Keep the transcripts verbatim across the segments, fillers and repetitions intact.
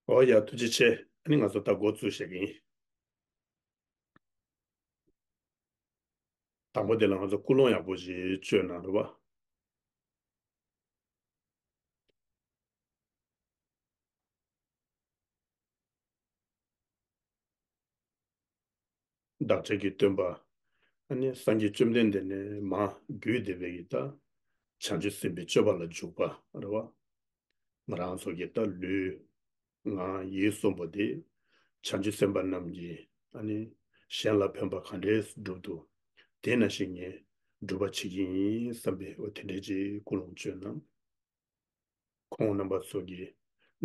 ཨོ་ཡ། ཐུགས་རྗེ་ཆེ། ཨ་ནི་ང་ཚོ་ད་འགོ་བཙུགས་བྱེད་ཀྱི་ཡིན། དང་པོ་དེ་ལ་ང་ཚོ་ཀུན་སློང་ཡག་པོ་ཞིག་བཅོས་གནང་རོགས། བདག་ཅག་གི་སྟོན་པ། ཨ་ནི་སངས་རྒྱས་བཅོམ་ལྡན་འདས་ནས་མར་བརྒྱུད་དེ་བའི་གི་ད་བྱང་ཆུབ་སེམས་དཔའི་སྤྱོད་པ་ལ་འཇུག་པ་རེད་བ། ང་རང་ཚོ་གི་ད་ལུས་ངག་ཡིད་གསུམ་པོ་དེ་བྱང་ཆུབ་སེམས་དཔའ་རྣམས་ཀྱིས་ཨ་ནི་གཞན་ལ་ཕན་པ་ག་འདྲས་སྒྲུབ་འདུག་དེ་ནང་བཞིན་ངས་སྒྲུབ་པ་བྱེད་ཀྱི་ཡིན་བསམ་པའི་འོ་དེ་འདྲས་ཀྱི་ཀུན་སློང་བཅོས་གནང་། ཁོང་རྣམ་པ་ཚོ་གིས་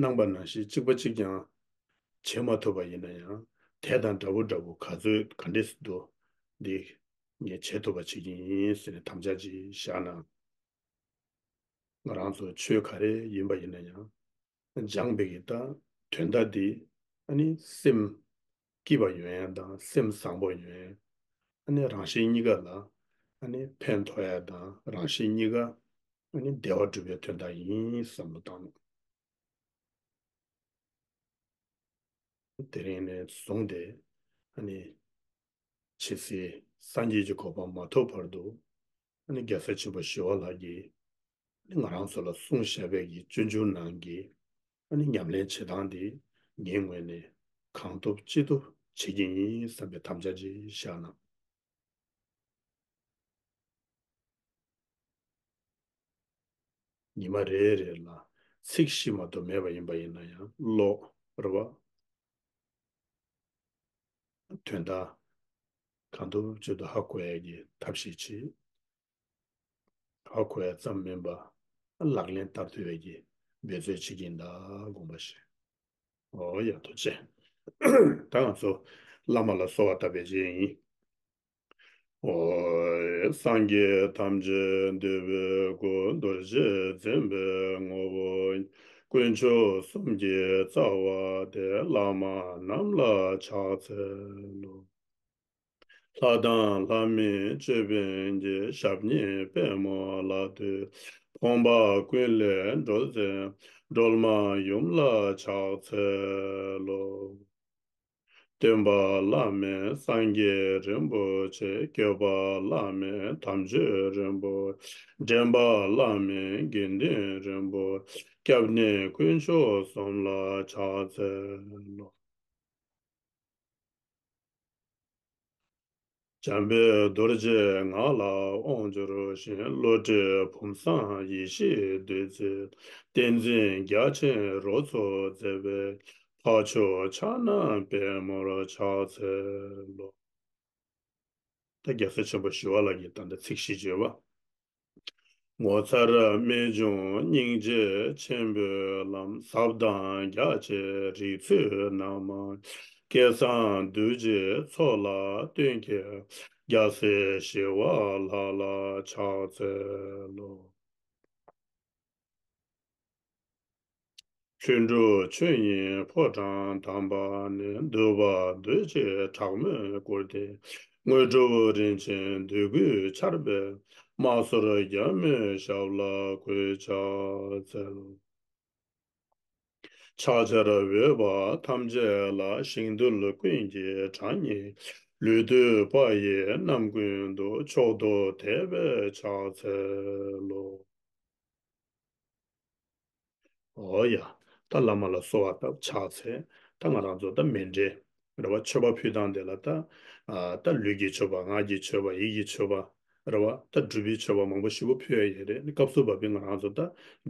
གནང་པ་ནང་བཞིན་གཅིག་པ་གཅིག་རྐྱང་བྱེད་མ་ཐུབ་པ་ཡིན་ན་ཡང་དེ་དང་འདྲ་པོ་འདྲ་པོ་ག་ཚོད་ག་འདྲས་འདུག་འདི་ངས་བྱེད་ཐུབ་པ་བྱེད་ཀྱི་ཡིན་ཟེར་ནས་དམ་བཅའ་ཅིག་བཞག་ན། ང་རང་ཚོ་ཆོས་ག་རེ་ཡིན་པ་ཡིན་ན་ཡང་སྦྱངས་པའི་གི་ད་དོན་དག་འདི་ཨ་ནི་སེམས་སྐྱིད་པ་ཡོང་ཡ་དང་སེམས་བཟང་པོ་ཡོང་ཡ། ཨ་ནི་རང་གཞན་གཉིས་ཀ་ལ་ཨ་ནི་ཕན་ཐོགས་ཡ་དང་རང་གཞན་གཉིས་ཀ་ཨ་ནི་བདེ་བ་སྒྲུབ་པའི་དོན་དག་ཡིན་བསམ་བློ་བཏང་། དེ་རིང་ནས་བཟུང་སྟེ་ཨ་ནི་ཇི་སྲིད་སངས་རྒྱས་ཀྱི་གོ་འཕང་མ་ཐོབ་བར་དུ་ཨ་ནི་རྒྱལ་སྲས་ཆེན་པོ་ཞི་བ་ལྷ་གིས་ཨ་ནི་ང་རང་ཚོ་ལ་གསུངས་བཞག་པའི་གི་སྤྱོད་འཇུག་ནང་གི་ཨ་ནི་ཉམས་ལེན་བྱེད་སྟངས་འདི་ངའི་ངོས་ནས་གང་ཐུབ་ཅི་ཐུབ་བྱེད་ཀྱི་ཡིན་བསམ་པའི་དམ་བཅའ་ཅིག་བཞག་གནང་། ཉི་མ་རེ་རེ་ལ་ཚིག་བཞི་མ་གཏོགས་མེད་པ་ཡིན་པ་ཡིན་ན་ཡང་ཀློག་རེད་བ། དོན་དག་གང་ཐུབ་ཅི་ཐུབ་ཧ་གོ་ཡ་གི་ཐབས་ཤེས་བྱེད། ཧ་གོ་ཡ་ཙམ་མིན་པ་ལག་ལེན་བསྟར་ཐུབ་ཡ་གི་འབད་རྩོལ་བྱེད་ཀྱིན་གདའ་དགོངས་པ་བཞེས། ཨོ་ཡ་ཐུགས་རྗེ་ཆེ། ད་ང་ཚོ་བླ་མ་ལ་གསོལ་བ་བཏབ་པའི་རྗེས་ཡིན། ཨོ། སངས་རྒྱས་ཐམས་ཅད་འདུས་པའི་སྐུ། རྡོ་རྗེ་འཛིན་པའི་ངོ་བོ་ཉིད། དཀོན་མཆོག་གསུམ་གྱི་རྩ་བ་སྟེ། བླ་མ་རྣམས་ལ་ཕྱག་འཚལ་ལོ། ལྷ་དང་ལྷ་མིན་ཅོད་པན་གྱི། ཞབས་གཉིས་པད་མོ་ལ་བཏུད། ཕོངས་པ་ཀུན་ལས་སྒྲོལ་མཛད། སྒྲོལ་མ་ཡུམ་ལ་ཕྱག་འཚལ་ལོ། སྟོན་པ་བླ་མེད་སངས་རྒྱས་རིན་པོ་ཆེ། སྐྱོབ་པ་བླ་མེད་དམ་ཆོས་རིན་པོ་ཆེ། འདྲེན་པ་བླ་མེད་དགེ་འདུན་རིན་པོ་ཆེ། སྐྱབས་གནས་དཀོན་མཆོག་གསུམ་ལ་ཕྱག་འཚལ་ལོ། འཇམ་དཔལ་རྡོ་རྗེ་ངག་ལ་དབང་སྒྱུར་ཞིང་། བློ་གྲོས་བུམ་བཟང་ཡེ་ཤེས་བདུད་རྩི། བསྟན་འཛིན་རྒྱ་ཆེན་རོལ་མཚོ་མཛད་པའི། འཕགས་མཆོག་ཕྱག་ན་པདྨོར་ཕྱག་འཚལ་ལོ། ད་རྒྱལ་སྲས་ཆེན་པོ་ཞི་བ་ལྷ་གིས་ད་ལྟ་ཚིག་བཞི་བརྗོད་པ། ངོ་མཚར་རྨད་བྱུང་སྙིང་རྗེ་ཆེན་པོའི་ལམ། ཟབ་དང་རྒྱ་ཆེ་རིགས་ཚུལ་རྣམ་མང་། སྐལ་བཟང་རྡོ་རྗེའི་མཚོ་ལ་བསྟོད་མཁས། རྒྱལ་སྲས་ཞི་བ་ལྷ་ལ་ཕྱག་འཚལ་ལོ། ལྷུན་གྲུབ་ཆོས་དབྱིངས་ཕོ་བྲང་དམ་པ་ནས། འདུས་པ་རྡོ་རྗེ་དྲག་མོས་སྐུར་བསྟན། དངོས་གྲུབ་རིན་ཆེན་འདོད་དགུའི་ཆར་འབེབས། མ་གསོལ་རྒྱལ་མོའི་ཞབས་ལ་གུས་ཕྱག་འཚལ། ཕྱག་འཚལ་འོས་པ་ཐམས་ཅད་ལ། ཞིང་རྡུལ་ཀུན་གྱི་གྲངས་སྙེད། ལུས་བཏུད་པ་ཡི་རྣམ་ཀུན་ཏུ། མཆོག་ཏུ་དད་པས་ཕྱག་འཚལ་ལོ། ཨོ་ཡ། ད་བླ་མ་ལ་གསོལ་བ་བཏབ་ཕྱག་འཚལ། ད་ང་རང་ཚོ་ད་མཎྜལ་རེད་བ། མཆོད་པ་ཕུལ་སྟངས་དེ་ལ་ད་ཨ་ད་ལུས་ཀྱི་མཆོད་པ། ངག་གི་མཆོད་པ། ཡིད་ཀྱི་མཆོད་པ་རེད་བ། ད་སྒྲུབ་པའི་མཆོད་པ་མང་པོ་ཞེ་པོ་ཕུལ་ཡ་ཡོད་རེད། སྐབས་སུ་བབ་པའི་ང་རང་ཚོ་ད་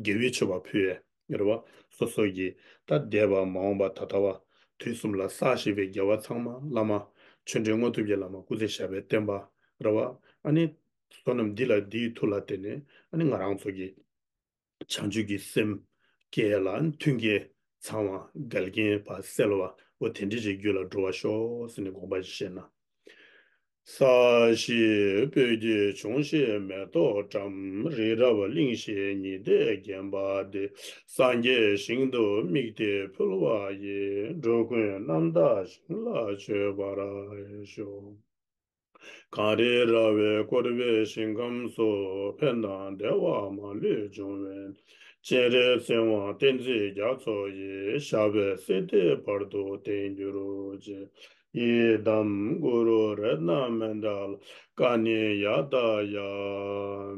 དགེ་བའི་མཆོད་པ་ཕུལ་ཡ་རེད་བ། སོ་སོ་གི་ད་འདས་པ་མ་འོངས་པ་ད་ལྟ་བ་དུས་གསུམ་ལ་བསགས་བཞིན་པའི་དགེ་བ་ཚང་མ་བླ་མ་ཆོས་འབྲེལ་དངོས་ཐུབ་ཀྱི་བླ་མ་སྐུ་ཚེ་ཞབས་པད་བརྟན་པ་རེད་བ། ཨ་ནི་བསོད་ནམས་འདི་ལ་འདིའི་མཐུ་ལ་བརྟེན་ནས་ཨ་ནི་ང་རང་ཚོ་གི་བྱང་ཆུབ་ཀྱི་སེམས་བསྐྱེད་ལ་མཐུན་རྐྱེན་ཚང་བ་འགལ་རྐྱེན་ཕར་སེལ་བ་འོ་དེ་འདྲ་ཅིག་རྒྱུད་ལ་འགྲོ་བར་ཤོག་ཟེར་ནས་དགོངས་པ་ཞིག་བཞེས་ན། ས་གཞི་སྤོས་ཀྱི་འབྱུང་བཞི་མེ་ཏོག་བཀྲམ། རི་རབ་གླིང་བཞི་ཉི་ཟླས་བརྒྱན་པ་འདི། སངས་རྒྱས་ཞིང་དུ་དམིགས་ཏེ་ཕུལ་བ་ཡིས། འགྲོ་ཀུན་རྣམ་དག་ཞིང་ལ་སྤྱོད་པར་ཤོག། གངས་རི་ར་བས་བསྐོར་བའི་ཞིང་ཁམས་སུ། ཕན་དང་བདེ་བ་མ་ལུས་འབྱུང་བའི། སྤྱན་རས་གཟིགས་དབང་བསྟན་འཛིན་རྒྱ་མཚོ་ཡི། ཞབས་པད་སྲིད་མཐའི་བར་དུ་བརྟན་གྱུར་ཅིག། ཡི་དམ་གུ་རུ་རཏྣ་མནྠ་ལ། ཀ་ནི་ཡ་ཏ་ཡ་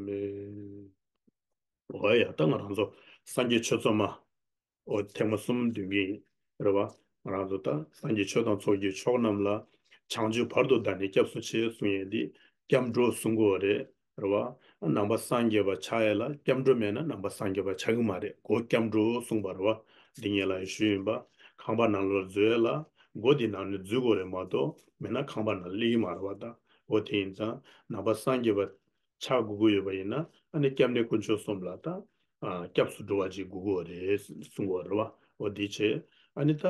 མི། འོ་ཡ། ད་ང་རང་ཚོ་སངས་རྒྱས་ཆོས་ཚོགས་མ། འོ་ཐེངས་མ་གསུམ་འདོན་གྱི་ཡིན། རེད་བ། ང་རང་ཚོ་ད་སངས་རྒྱས་ཆོས་དང་ཚོགས་ཀྱི་མཆོག་རྣམས་ལ། བྱང་ཆུབ་བར་དུ་བདག་ནི་སྐྱབས་སུ་མཆི་གསུང་ཡས་འདི་སྐྱབས་འགྲོ་གསུང་གི་ཡོད་རེད། རེད་བ། ནང་པ་སངས་རྒྱས་པ་ཆགས་ཡས་ལ་སྐྱབས་འགྲོ་མེད་ན་ནང་པ་སངས་རྒྱས་པ་ཆགས་ཀྱི་མ་རེད། སྒོ་སྐྱབས་འགྲོ་གསུངས་པ་རེད་བ། འདི་ངས་ལ་ཞུས་ཡིན་པ། ཁང་པ་ནང་ལ་འཛུལ་ཡས་ལ་སྒོ་འདི་ནང་ནས་འཛུལ་དགོས་རེད་མ་གཏོགས་མེད་ན་ཁང་པ་ནང་སླེབས་ཀྱི་མ་རེད་བ། ད་འོ་དེ་ཡིན་ཙང་ནང་པ་སངས་རྒྱས་པ་ཆགས་དགོས་ཀྱི་ཡོད་པ་ཡིན་ན། ཨ་ནི་སྐྱབས་གནས་དཀོན་མཆོག་གསུམ་ལ་ད་ཨ་སྐྱབས་སུ་འགྲོ་བ་ཅིག་དགོས་ཀྱི་རེད་གསུང་གི་ཡོད་རེད་བ། འོ་འདི་བྱས། ཨ་ནི་ད་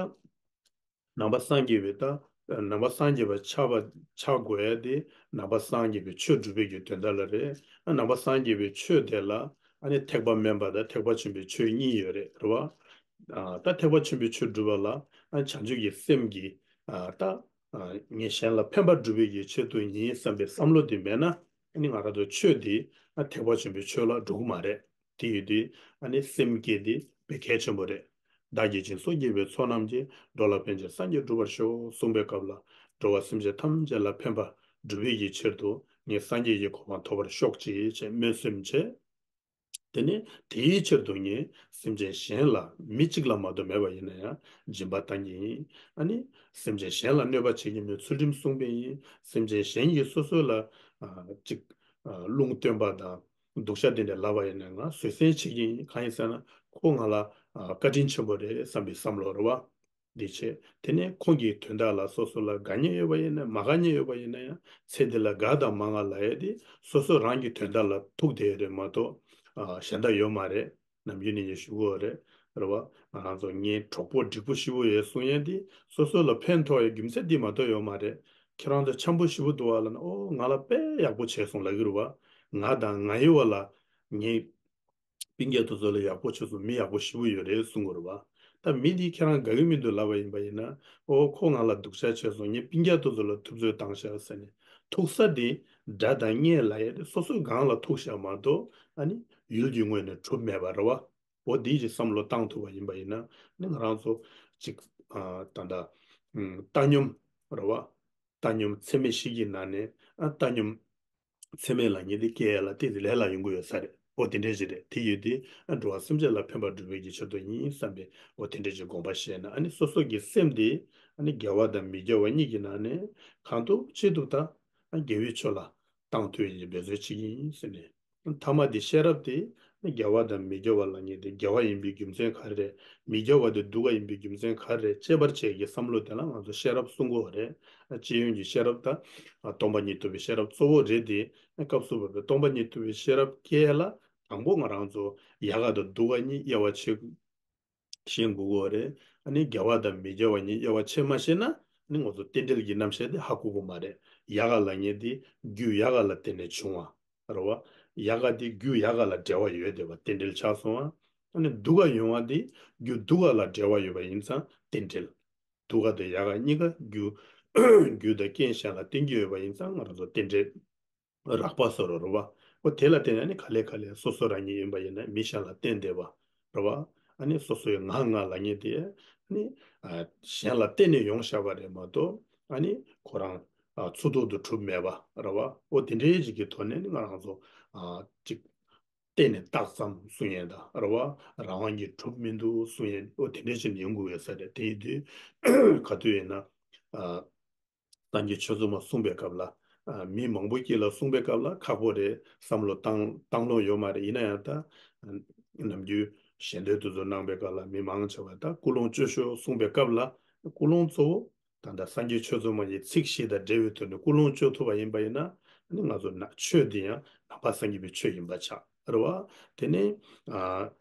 ནང་པ་སངས་རྒྱས་པའི་ད་ནང་པ་སངས་རྒྱས་པ་ཆགས་པ་ཆགས་དགོས་ཡ་དེ་ནང་པ་སངས་རྒྱས་པའི་ཆོས་སྒྲུབ་པའི་གི་དོན་དག་ལ་རེད། ཨ་ནང་པ་སངས་རྒྱས་པའི་ཆོས་དེ་ལ་ཨ་ནི་ཐེག་པ་དམན་པ་དང་ཐེག་པ་ཆེན་པོའི་ཆོས་གཉིས་ཡོད་རེད། རེད་བ། ཨ་ད་ཐེག་པ་ཆེན་པོའི་ཆོས་སྒྲུབ་པ་ལ་ཨ་བྱང་ཆུབ་ཀྱི་སེམས་ཀྱིས་ཨ་ད་ཨ་ངས་གཞན་ལ་ཕན་པ་སྒྲུབ་པའི་གི་ཆེད་དུ་ཡིན་བསམ་པའི་བསམ་བློ་དེ་མེད་ན། ཨ་ནི་ང་རང་ཚོ་ཆོས་དེ་ཨ་ཐེག་པ་ཆེན་པོའི་ཆོས་ལ་འགྲོ་གི་མ་རེད། དེ་ཡོད་དུས་ཨ་ནི་སེམས་བསྐྱེད་དེ་དཔེ་གལ་ཆེན་པོ་རེད། བདག་གིས་སྦྱིན་སོགས་བགྱིས་པའི་ཚོགས་རྣམས་ཀྱིས། འགྲོ་ལ་ཕན་ཕྱིར་སངས་རྒྱས་འགྲུབ་པར་ཤོག་གསུངས་པའི་སྐབས་ལ། འགྲོ་བ་སེམས་ཅན་ཐམས་ཅད་ལ་ཕན་པ་སྒྲུབ་པའི་གི་ཕྱིར་དུ་ངས་སངས་རྒྱས་ཀྱི་གོ་འཕང་ཐོབ་པར་ཤོག་ཅིག་ཅེས་སྨོན་སེམས་བྱས། དེ་ནས་དེའི་ཕྱིར་དུ་ངས་སེམས་ཅན་གཞན་ལ་མི་གཅིག་ལ་མ་གཏོགས་མེད་པ་ཡིན་ན་ཡང་སྦྱིན་པ་བཏང་གི་ཡིན། ཨ་ནི་སེམས་ཅན་གཞན་ལ་གནོད་པ་བྱེད་ཀྱི་མེད་ཚུལ་ཁྲིམས་སྲུང་གི་ཡིན། སེམས་ཅན་གཞན་གྱིས་སོ་སོ་ལ་ཨ་གཅིག་ཨ་རླུང་སྟོན་པ་དང་སྡུག་ཅག་དེ་འདྲ་ལབ་པ་ཡིན་ན་ང་བཟོད་བསྲན་བྱེད་ཀྱི་ཡིན། གང་ཡིན་ཟེར་ན་ཁོ་ང་ལ་ཨ་བཀའ་དྲིན་ཆེན་པོ་རེད་བསམ་པའི་བསམ་བློ་རེད་བ། འདི་བྱས། དེ་ནས་ཁོང་གི་དོན་དག་ལ་སོ་སོ་ལ་དགའ་ཉེ་ཡོད་པ་ཡིན་ན་མ་དགའ་ཉེ་ཡོད་པ་ཡིན་ན་ཡང་ཚེ་འདི་ལ་དགའ་དང་མ་དགའ་ལབ་ཡས་དེ་སོ་སོ་རང་གི་དོན་དག་ལ་ཐུག་བསྡད་ཡོད་རེད་མ་གཏོགས་ཨ་གཞན་དག་ཡོད་མ་རེད། ནམ་རྒྱུན་ནས་ངས་ཞུ་གི་ཡོད་རེད། རེད་བ། ང་རང་ཚོ་ངའི་གྲོགས་པོ་འགྲིག་པོ་ཞེ་པོ་ཡོད་གསུང་ཡས་དེ་སོ་སོ་ལ་ཕན་ཐོགས་ཡས་རྒྱུ་མཚན་འདི་མ་གཏོགས་ཡོད་མ་རེད། ཁྱེད་རང་ཚོ་འཆམ་པོ་ཞེ་པོ་འདུག་བ་ལབ་ན། ཨོ་ང་ལ་དཔེ་ཡག་པོ་བྱས་སོང་ལབ་ཀྱི་རེད་བ། ང་དང་ང་ཡི་བ་ལ་ངའི་སྤུན་ཀྱག་དེ་ཚོ་ལ་ཡག་པོ་བྱས་སོང་། མི་ཡག་པོ་ཞེ་པོ་ཡོད་རེད་གསུང་གི་རེད་བ། ད་མི་འདིས་ཁྱེད་རང་དགའ་གི་མི་འདུག་ལབ་པ་ཡིན་པ་ཡིན་ན། ཨོ་ཁོ་ང་ལ་སྡུག་ཅག་བྱས་སོང་། ངའི་སྤུན་ཀྱག་དེ་ཚོ་ལ་ཐུབ་ཚོད་བཏང་ཤག་ཟེར་ནས། ཐུག་ས་དེ་དགྲ་དང་གཉེན་ལབ་ཡས་དེ་སོ་སོའི་སྒང་ལ་ཐུག་ཤག་མ་གཏོགས་ཨ་ནི་ཡུལ་གྱི་ངོས་ནས་གྲུབ་མེད་པ་རེད་བ། འོ་འདི་ཅིག་བསམ་བློ་བཏང་ཐུབ་པ་ཡིན་པ་ཡིན་ན་ནི་ང་རང་ཚོ་ཅིག་ཨ་ད་ལྟ་ཨ་བཏང་སྙོམས་རེད་བ། བཏང་སྙོམས་ཚད་མེད་བཞི་གི་ནང་ནས་ཨ་བཏང་སྙོམས་ཚད་མེད་ལབ་མཁན་དེ་སྐྱེ་ཡ་ལ་ཏོག་ཙམ་ལས་སླ་ཡོང་གི་ཡོད་ས་རེད། འོ་དེ་འདྲས་ཞིག་རེད། དེ་ཡོད་དུས་ཨ་འགྲོ་བ་སེམས་ཅན་ལ་ཕན་པ་སྒྲུབ་པའི་གི་ཆེད་དུ་ཡིན་བསམ་པའི་འོ་དེ་འདྲས་ཀྱི་དགོངས་པ་བཞེས་ན། ཨ་ནི་སོ་སོ་གི་སེམས་དེ་ཨ་ནི་དགེ་བ་དང་མི་དགེ་བ་གཉིས་ཀྱི་ནང་ནས་གང་ཐུབ་ཅི་ཐུབ་ད་ཨ་དགེ་བའི་ཕྱོགས་ལ་བཏང་ཐུབ་ཡག་གི་འབད་རྩོལ་བྱེད་ཀྱི་ཡིན་ཟེར་ནས། མཐའ་མ་དེ་ཤེས་རབ་དེ་ནི་དགེ་བ་དང་མི་དགེ་བ་ལབ་མཁན་དེ་དགེ་བ་ཡིན་པའི་རྒྱུ་མཚན་ག་རེ་རེད། མི་དགེ་བ་དེ་སྡུག་པ་ཡིན་པའི་རྒྱུ་མཚན་ག་རེ་རེད། དཔྱད་པར་བྱེད་ཀྱི་བསམ་བློ་དེ་ལ་ང་ཚོ་ཤེས་རབ་གསུང་གི་ཡོད་རེད། སྤྱི་ཡོངས་ཀྱི་ཤེས་རབ་དང་སྟོང་པ་ཉིད་རྟོགས་པའི་ཤེས་རབ་གཙོ་བོ་རེད་དེ། སྐབས་སུ་བབ་པའི་སྟོང་པ་ཉིད་རྟོགས་པའི་ཤེས་རབ་སྐྱེ་ལ་དང་པོ་ང་རང་ཚོ་ཡག་ག་དང་སྡུག་ག་གཉིས་དབྱེ་བ་ཕྱེ་ཤེས་དགོས་ཀྱི་ཡོད་རེད། ཨ་ནི་དགེ་བ་དང་མི་དགེ་བ་གཉིས་དབྱེ་བ་ཕྱེ་མ་ཤེས་ན་ཨ་ནི་ང་ཚོ་རྟེན་འབྲེལ་གྱི་རྣམ་གཞག་དེ་ཧ་གོ་གི་མ་རེད། ཡག་ག་ལབ་མཁན་དེ་རྒྱུ་ཡག་ག་ལ་བརྟེན་ནས་བྱུང་བ་རེད་བ། ཡག་ག་དེ་རྒྱུ་ཡག་ག་ལ་འབྲེལ་བ་ཡོད་བསྡད་པ་རྟེན་འབྲེལ་ཆགས་སོང་བ། ཨ་ནི་སྡུག་ག་ཡོང་བ་དེ་རྒྱུ་སྡུག་ག་ལ་འབྲེལ་བ་ཡོད་པ་ཡིན་ཙང་རྟེན་འབྲེལ། སྡུག་ག་དང་ཡག་ག་གཉིས་ཀ་རྒྱུ་རྒྱུ་དང་རྐྱེན་གཞན་ལ་བརྟེན་གྱི་ཡོད་པ་ཡིན་ཙང་ང་རང་ཚོ་རྟེན་འབྲེལ། རགས་པ་བཟོ་རོགས་རེད་བ། འོ་དེ་ལ་བརྟེན་ནས་ནི་ག་ལེ་ག་ལེ་སོ་སོ་རང་ཉིད་ཡིན་པ་ཡིན་ན་མི་གཞན་ལ་བརྟེན་བསྡད་པ་རེད་བ། ཨ་ནི་སོ་སོའི་ང་ང་ལབ་མཁན་དེ་ནི་ཨ་གཞན་ལ་བརྟེན་ནས་ཡོང་བཞག་པ་རེད་མ་གཏོགས་ཨ་ནི་ཁོ་རང་ཨ་འཚོ་ཐོག་ཏུ་གྲུབ་མེད་པ་རེད་བ། འོ་དེ་འདྲའི་ཞིག་གི་ཐོག་ནས་ནི་ང་རང་ཚོ་ཨ་ཅིག་བརྟེན་ནས་བཏགས་ཙམ་གསུང་ཡས་དང་རེད་བ། རང་དབང་གིས་གྲུབ་མི་འདུག་གསུང་ཡས་འོ་དེ་འདྲའི་ཞིག་ཡོང་དགོས་ཡོད་ས་རེད། དེ་ཡིན་དུས་ག་དུས་ཡིན་ན་ཨ། སངས་རྒྱས་ཆོས་ཚོགས་མ་གསུངས་པའི་སྐབས་ལ། ཨ་མི་མང་པོ་ཞིག་ལ་གསུངས་པའི་སྐབས་ལ་ཁག་པོ་རེད། བསམ་བློ་བཏང་བཏང་ལོང་ཡོད་མ་རེད། ཡིན་ན་ཡང་ད་ནམ་རྒྱུན་ཞལ་འདོན་དེ་ཚོ་གནང་པའི་སྐབས་ལ་མི་མང་ཆེ་བ་ད་ཀུན་སློང་བཅོས་ཤོག་གསུངས་པའི་སྐབས་ལ་ཀུན་སློང་གཙོ་བོ་ད་ལྟ་སངས་རྒྱས་ཆོས་ཚོགས་མ་ཡི་ཚིག་བཞི་དང་འབྲེལ་བའི་ཐོག་ནས་ཀུན་སློང་བཅོས་ཐུབ་པ་ཡིན་པ་ཡིན་ན་ནི་ང་ཚོ་ན་ཆོས་འདི་ཡང་ནང་པ་སངས་རྒྱས་པའི་ཆོས་ཡིན་པ་ཆགས་རེད་བ། དེ་ནས་ཨ་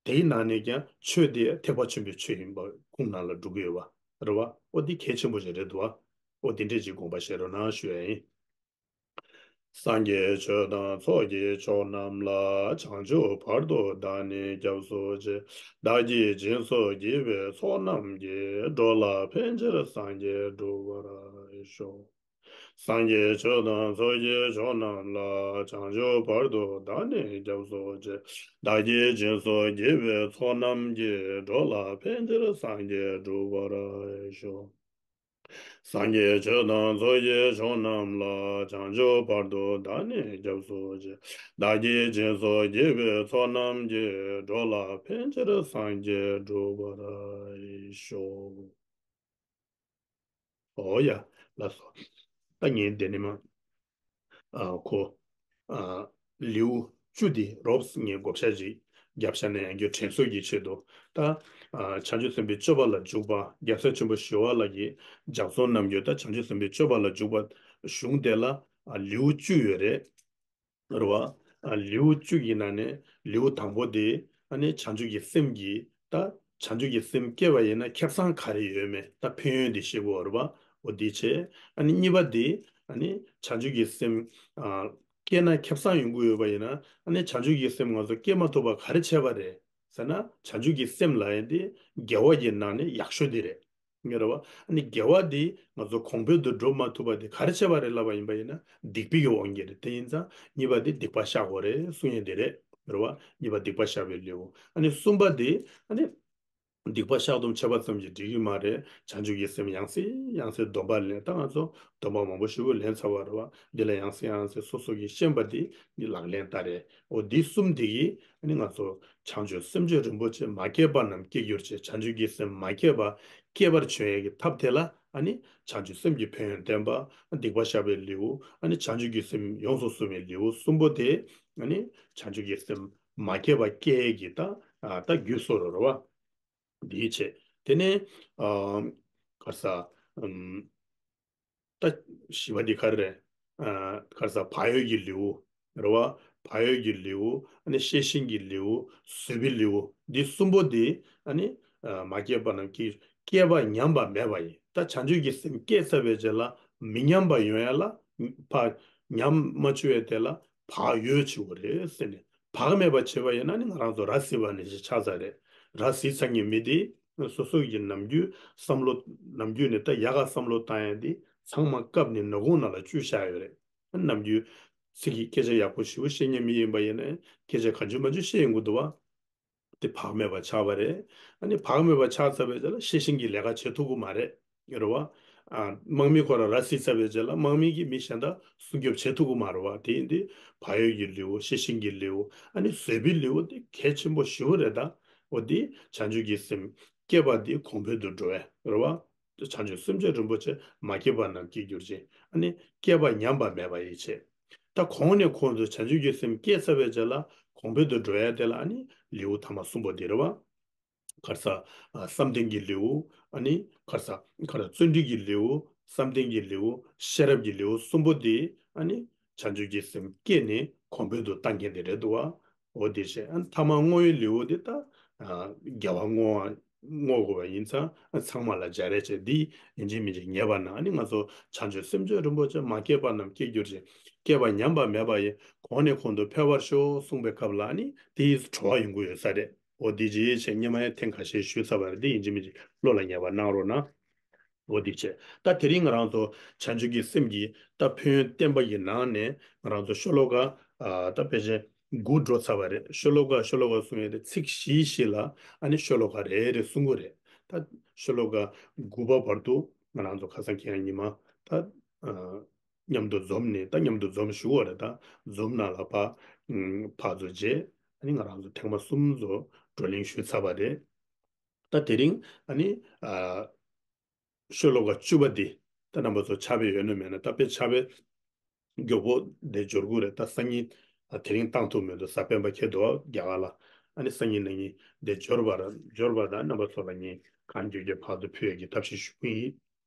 དེའི་ནང་ནས་ཀྱང་ཆོས་དེ་ཐེག་པ་ཆེན་པོའི་ཆོས་ཡིན་པ་ཁུངས་ནང་ལ་འགྲོ་གི་ཡོད་བ། རེད་བ། ཨོ་འདི་གལ་ཆེན་པོ་ཞིག་རེད་འདུག་བ། ཨོ་འདི་འདྲས་ཅིག་དགོངས་པ་བཞེས་རོགས་གནང་ཞུ་ཡ་ཡིན། སངས་རྒྱས་ཆོས་དང་ཚོགས་ཀྱི་མཆོག་རྣམས་ལ། བྱང་ཆུབ་བར་དུ་བདག་ནི་སྐྱབས་སུ་མཆི། བདག་གིས་སྦྱིན་སོགས་བགྱིས་པའི་ཚོགས་རྣམས་ཀྱིས། འགྲོ་ལ་ཕན་ཕྱིར་སངས་རྒྱས་འགྲུབ་པར་ཤོག། སངས་རྒྱས་ཆོས་དང་ཚོགས་ཀྱི་མཆོག་རྣམས་ལ། བྱང་ཆུབ་བར་དུ་བདག་ནི་སྐྱབས་སུ་མཆི། བདག་གིས་སྦྱིན་སོགས་བགྱིས་པའི་ཚོགས་རྣམས་ཀྱིས། འགྲོ་ལ་ཕན་ཕྱིར་སངས་རྒྱས་འགྲུབ་པར་ཤོག། སངས་རྒྱས་ཆོས་དང་ཚོགས་ཀྱི་མཆོག་རྣམས་ལ། བྱང་ཆུབ་བར་དུ་བདག་ནི་སྐྱབས་སུ་མཆི། བདག་གིས་སྦྱིན་སོགས་བགྱིས་པའི་ཚོགས་རྣམས་ཀྱིས། འགྲོ་ལ་ཕན་ཕྱིར་སངས་རྒྱས་འགྲུབ་པར་ཤོག། ཨོ་ཡ། ལགས་སོ། ད་ངས་འདི་ནས་མ། ཨ་ཁོ། ཨ་ལེའུ་བཅུ་འདི་རོབ་ངས་བགོ་བཤའ་ཅིག་བརྒྱབ་བཞག་ན་ཡང་རྒྱུ་དྲན་གསོ་གི་ཆེད་དུ། ད་ཨ་བྱང་ཆུབ་སེམས་དཔའི་སྤྱོད་པ་ལ་འཇུག་པ། རྒྱལ་སྲས་ཆེན་པོ་ཞི་བ་ལྷ་གི་ལྗགས་རྩོམ་རྣམས་ཀྱི་ད་བྱང་ཆུབ་སེམས་དཔའི་སྤྱོད་པ་ལ་འཇུག་པ་གཞུང་དེ་ལ་ཨ་ལེའུ་བཅུ་ཡོད་རེད། རེད་བ། ཨ་ལེའུ་བཅུ་ཡི་ནང་ནས་ལེའུ་དང་པོ་དེ་ཨ་ནི་བྱང་ཆུབ་ཀྱི་སེམས་ཀྱི་ད་བྱང་ཆུབ་ཀྱི་སེམས་བསྐྱེད་པ་ཡིན་ན་ཁེ་བཟང་ག་རེ་ཡོད་མེད་ད་ཕན་ཡོན་དེ་ཤེས་དགོས་རེད་བ། འོ་དེ་བྱས། ཨ་ནི་གཉིས་པ་དེ་ཨ་ནི་བྱང་ཆུབ་ཀྱི་སེམས་ཨ་བསྐྱེད་ན་ཁེ་བཟང་ཡོང་གི་ཡོད་པ་ཡིན་ན། ཨ་ནི་བྱང་ཆུབ་ཀྱི་སེམས་ང་ཚོ་བསྐྱེད་མ་ཐུབ་པ་ག་རེ་བྱས་པ་རེད་ཟེར་ན། བྱང་ཆུབ་ཀྱི་སེམས་ལབ་ཡ་དེ་དགེ་བ་གི་ནང་ནས་ཡག་ཤོས་དེ་རེད། ངེས་རེད་བ། ཨ་ནི་དགེ་བ་འདི་ང་ཚོ་གོང་འཕེལ་དུ་འགྲོ་མ་ཐུབ་པ་འདི་ག་རེ་བྱས་པ་རེད་ལབ་པ་ཡིན་པ་ཡིན་ན་སྡིག་པའི་གི་དབང་གིས་རེད། དེ་ཡིན་ཙང་གཉིས་པ་འདི་སྡིག་པ་བཤགས་དགོས་རེད་གསུང་ཡས་འདི་རེད། རེད་བ། གཉིས་པ་སྡིག་པ་བཤགས་པའི་ལེའུ། ཨ་ནི་གསུམ་པ་འདི་ཨ་ནི་སྡིག་པ་བཤགས་སྡོམ་བྱས་པ་ཙམ་གྱིས་འགྲིག་གི་མ་རེད། བྱང་ཆུབ་ཀྱི་སེམས་ཡང་སེ་ཡང་སེ་སྡོམ་པ་ལེན། ད་ང་ཚོ་སྡོམ་པ་མང་པོ་ཞིག་ལེན་ཚར་བ་རེད་བ། འདི་ལ་ཡང་སེ་ཡང་སེ་སོ་སོ་གིས་ཤེས་པ་འདི་འདི་ལག་ལེན་བསྟར་རེད། འོ་འདི་གསུམ་འདི་གིས་ཨ་ནི་ང་ཚོ་བྱང་ཆུབ་སེམས་མཆོག་རིན་པོ་ཆེ་མ་སྐྱེས་པ་རྣམས་སྐྱེ་གྱུར་ཅིག། བྱང་ཆུབ་ཀྱི་སེམས་མ་སྐྱེས་པ་སྐྱེ་བར་བྱོན་ཡས་ཀྱི་ཐབས་དེ་ལ་ཨ་ནི་བྱང་ཆུབ་སེམས་ཀྱི་ཕན་ཡོན་བསྟན་པ། སྡིག་པ་བཤགས་པའི་ལེའུ། ཨ་ནི་བྱང་ཆུབ་ཀྱི་སེམས་ཡོངས་སུ་བཟུང་བའི་ལེའུ་གསུམ་པོ་དེ་ཨ་ནི་བྱང་ཆུབ་ཀྱི་སེམས་མ་སྐྱེས་པ་སྐྱེ་ཡས་ཀྱི་ད་ཨ་ད་རྒྱུ་སོ་རུ་རེད་བ། འདིའི་ཆེད། དེ་ནས་ཨ་ག་རེ་ཟ། ཨམ། ད་བཞི་པ་འདི་ག་རེ་རེད། ཨ་ག་རེ་ཟ། བག་ཡོད་ཀྱི་ལེའུ། རེད་བ། བག་ཡོད་ཀྱི་ལེའུ། ཨ་ནི་ཤེས་བཞིན་གྱི་ལེའུ། བཟོད་པའི་ལེའུ། འདི་གསུམ་པོ་འདི་ཨ་ནི་ཨ་མ་སྐྱེས་པ་རྣམས་ཀྱིས་སྐྱེས་པ་ཉམས་པ་མེད་པ་ཡིན། ད་བྱང་ཆུབ་ཀྱི་སེམས་སྐྱེས་ཚར་བའི་རྗེས་ལ་མི་ཉམས་པ་ཡོང་ཡ་ལ་ཕར་ཉམས་མ་བཅུག་པའི་དེ་ལ་བག་ཡོད་བྱེད་དགོས་རེད་ཟེར་ནས། བག་མེད་པ་བྱེད་པ་ཡིན་ན་ནི་ང་རང་ཚོ་ར་བཟི་བ་ནི་ཞིག་ཆགས་ཚར་རེད། ར་བཟི་ཚར་མཁན་མི་དེ་སོ་སོ་ཡི་ནམ་རྒྱུན་བསམ་བློ་ནམ་རྒྱུན་ནས་ད་ཡག་ག་བསམ་བློ་བཏང་ཡ་དེ་ཚང་མ་བཀབ་ནས་ནག་ཁུང་ནང་ལ་བཅུག་བཞག་ཡོད་རེད། ནམ་རྒྱུན་ཚིག་གི་སྐད་ཆ་ཡག་པོ་ཞེ་པོ་བཤད་མཁན་མི་ཡིན་པ་ཡིན་ན་སྐད་ཆ་གང་བྱུང་མང་བྱུང་བཤད་ཡོང་གི་འདུག་བ། དེ་བག་མེད་པ་ཆགས་པ་རེད། ཨ་ནི་བག་མེད་པ་ཆགས་ཚར་བའི་རྗེས་ལ་ཤེས་བཞིན་གྱི་ལས་ཀ་བྱེད་ཐུབ་ཀྱི་མ་རེད། རེད་བ། ཨ་དམག་མི་ཁོ་རང་ར་བཟི་ཚར་བའི་རྗེས་ལ་དམག་མི་གིས་མི་གཞན་དག་སྲུང་སྐྱོབ་བྱེད་ཐུབ་ཀྱི་མ་རེད་བ། དེ་ཡིན་དུས་བག་ཡོད་ཀྱི་ལེའུ། ཤེས་བཞིན་གྱི་ལེའུ། ཨ་ནི་བཟོད་པའི་ལེའུ་དེ་གལ་ཆེན་པོ་ཞེ་པོ་རེད་ད། འོ་དེ་བྱང་ཆུབ་ཀྱི་སེམས་བསྐྱེད་པ་དེ་གོང་འཕེལ་དུ་འགྲོ་བས་རེད་བ། བྱང་ཆུབ་སེམས་མཆོག་རིན་པོ་ཆེ་མ་སྐྱེས་པ་རྣམས་སྐྱེ་གྱུར་ཅིག། ཨ་ནི་སྐྱེས་པ་ཉམས་པ་མེད་པ་ཡི་ཕྱིར། ད་གོང་ནས་གོང་དུ་བྱང་ཆུབ་ཀྱི་སེམས་སྐྱེས་ཚར་བའི་རྗེས་ལ་གོང་འཕེལ་དུ་འགྲོ་ཡ་དེ་ལ་ཨ་ནི་ལེའུ་ཐ་མ་གསུམ་པོ་དེ་རེད་བ། ག་རེ་ཟ། ཨ་བསམ་གཏན་གྱི་ལེའུ། ཨ་ནི་ག་རེ་ཟ། ག་རེ་བརྩོན་འགྲུས་ཀྱི་ལེའུ། བསམ་གཏན་གྱི་ལེའུ། ཤེས་རབ་ཀྱི་ལེའུ་གསུམ་པོ་དེ་ཨ་ནི་བྱང་ཆུབ་ཀྱི་སེམས་བསྐྱེད་ནས་གོང་འཕེལ་དུ་བཏང་མཁན་དེ་རེད་འདུག་བ། འོ་དེ་བྱས། ཨ་ཐ་མ་བསྔོ་བའི་ལེའུ་དེ་ད་ཨ་དགེ་བ་བསྔོ་བ་བསྔོ་དགོས་པ་ཡིན་ཙང་ཨ་ཚང་མ་ལ་སྦྱར་རེས་བྱས། འདི་ཡིན་གཅིག་མིན་གཅིག་ངེས་པ་ན་ཨ་ནི་ང་ཚོ་བྱང་ཆུབ་སེམས་མཆོག་རིན་པོ་ཆེ་མ་སྐྱེས་པ་རྣམས་སྐྱེ་གྱུར་ཅིག། སྐྱེས་པ་ཉམས་པ་མེད་པ་ཡི། གོང་ནས་གོང་དུ་འཕེལ་བར་ཤོག་གསུངས་པའི་སྐབས་ལ་ཨ་ནི་དེའི་གྲོགས་ཡོང་གི་ཡོད་ས་རེད། འོ་དེ་ཅི་བྱས་སྔོན་མ་ཡང་ཐེངས་ཁ་ཤས་ཞུས་ཚར་བ་རེད། དེ་ཡིན་གཅིག་མིན་གཅིག་བློ་ལ་ངེས་པ་གནང་རོགས་གནང་། འོ་དེ་བྱས། ད་དེ་རིང་ང་རང་ཚོ་བྱང་ཆུབ་ཀྱི་སེམས་ཀྱི་ད་ཕན་ཡོན་བསྟན་པ་ཡི་ནང་ནས་ང་རང་ཚོ་ཤོ་ལོ་ཀ་ཨ་ད་ཕལ་ཆེར་དགུ་འགྲོ་ཚར་བ་རེད། ཤོ་ལོ་ཀ་ཤོ་ལོ་ཀ་གསུང་ཡས་དེ་ཚིག་བཞི་བཞི་ལ་ཨ་ནི་ཤོ་ལོ་ཀ་རེ་རེ་གསུང་གི་རེད། ད་ཤོ་ལོ་ཀ་དགུ་པ་བར་དུ་ང་རང་ཚོ་ཁ་སང་ཁྱེད་རང་ཉི་མ་ད་ཨ་མཉམ་དུ་འཛོམས་ནས་ད་མཉམ་དུ་འཛོམས་ཞུ་བ་རེད། ད་འཛོམས་ནང་ལ་ཕ་ཕར་ཚུར་བྱས་ཨ་ནི་ང་རང་ཚོ་ཐེངས་མ་གསུམ་ཚོ་བགྲོ་གླེང་ཞུས་ཚར་བ་རེད། ད་དེ་རིང་ཨ་ནི་ཨ་ཤོ་ལོ་ཀ་བཅུ་པ་འདི་ད་རྣམ་པ་ཚོ་ཕྱག་དཔེ་ཡོད་ན་མེད་ན་ད་དཔེ་ཕྱག་དཔེ་མགྱོགས་པོ་འདི་འབྱོར་གྱི་རེད། ད་སང་ཉིན་ཨ་དེ་རིང་བཏང་ཐུབ་མེད་དུས་གཟའ་སྤེན་པ་འཁེལ་འདུག་བ་རྒྱ་གར་ལ། ཨ་ནི་སང་ཉིན་གནངས་ཉིན་འདི་འབྱོར་བ་ར་འབྱོར་བ་དང་རྣམ་པ་ཚོ་ལ་ངས་གང་མགྱོགས་མགྱོགས་ཕར་ཚུར་ཕུལ་ཡས་ཀྱི་ཐབས་ཤེས་ཞུ་གི་ཡིན།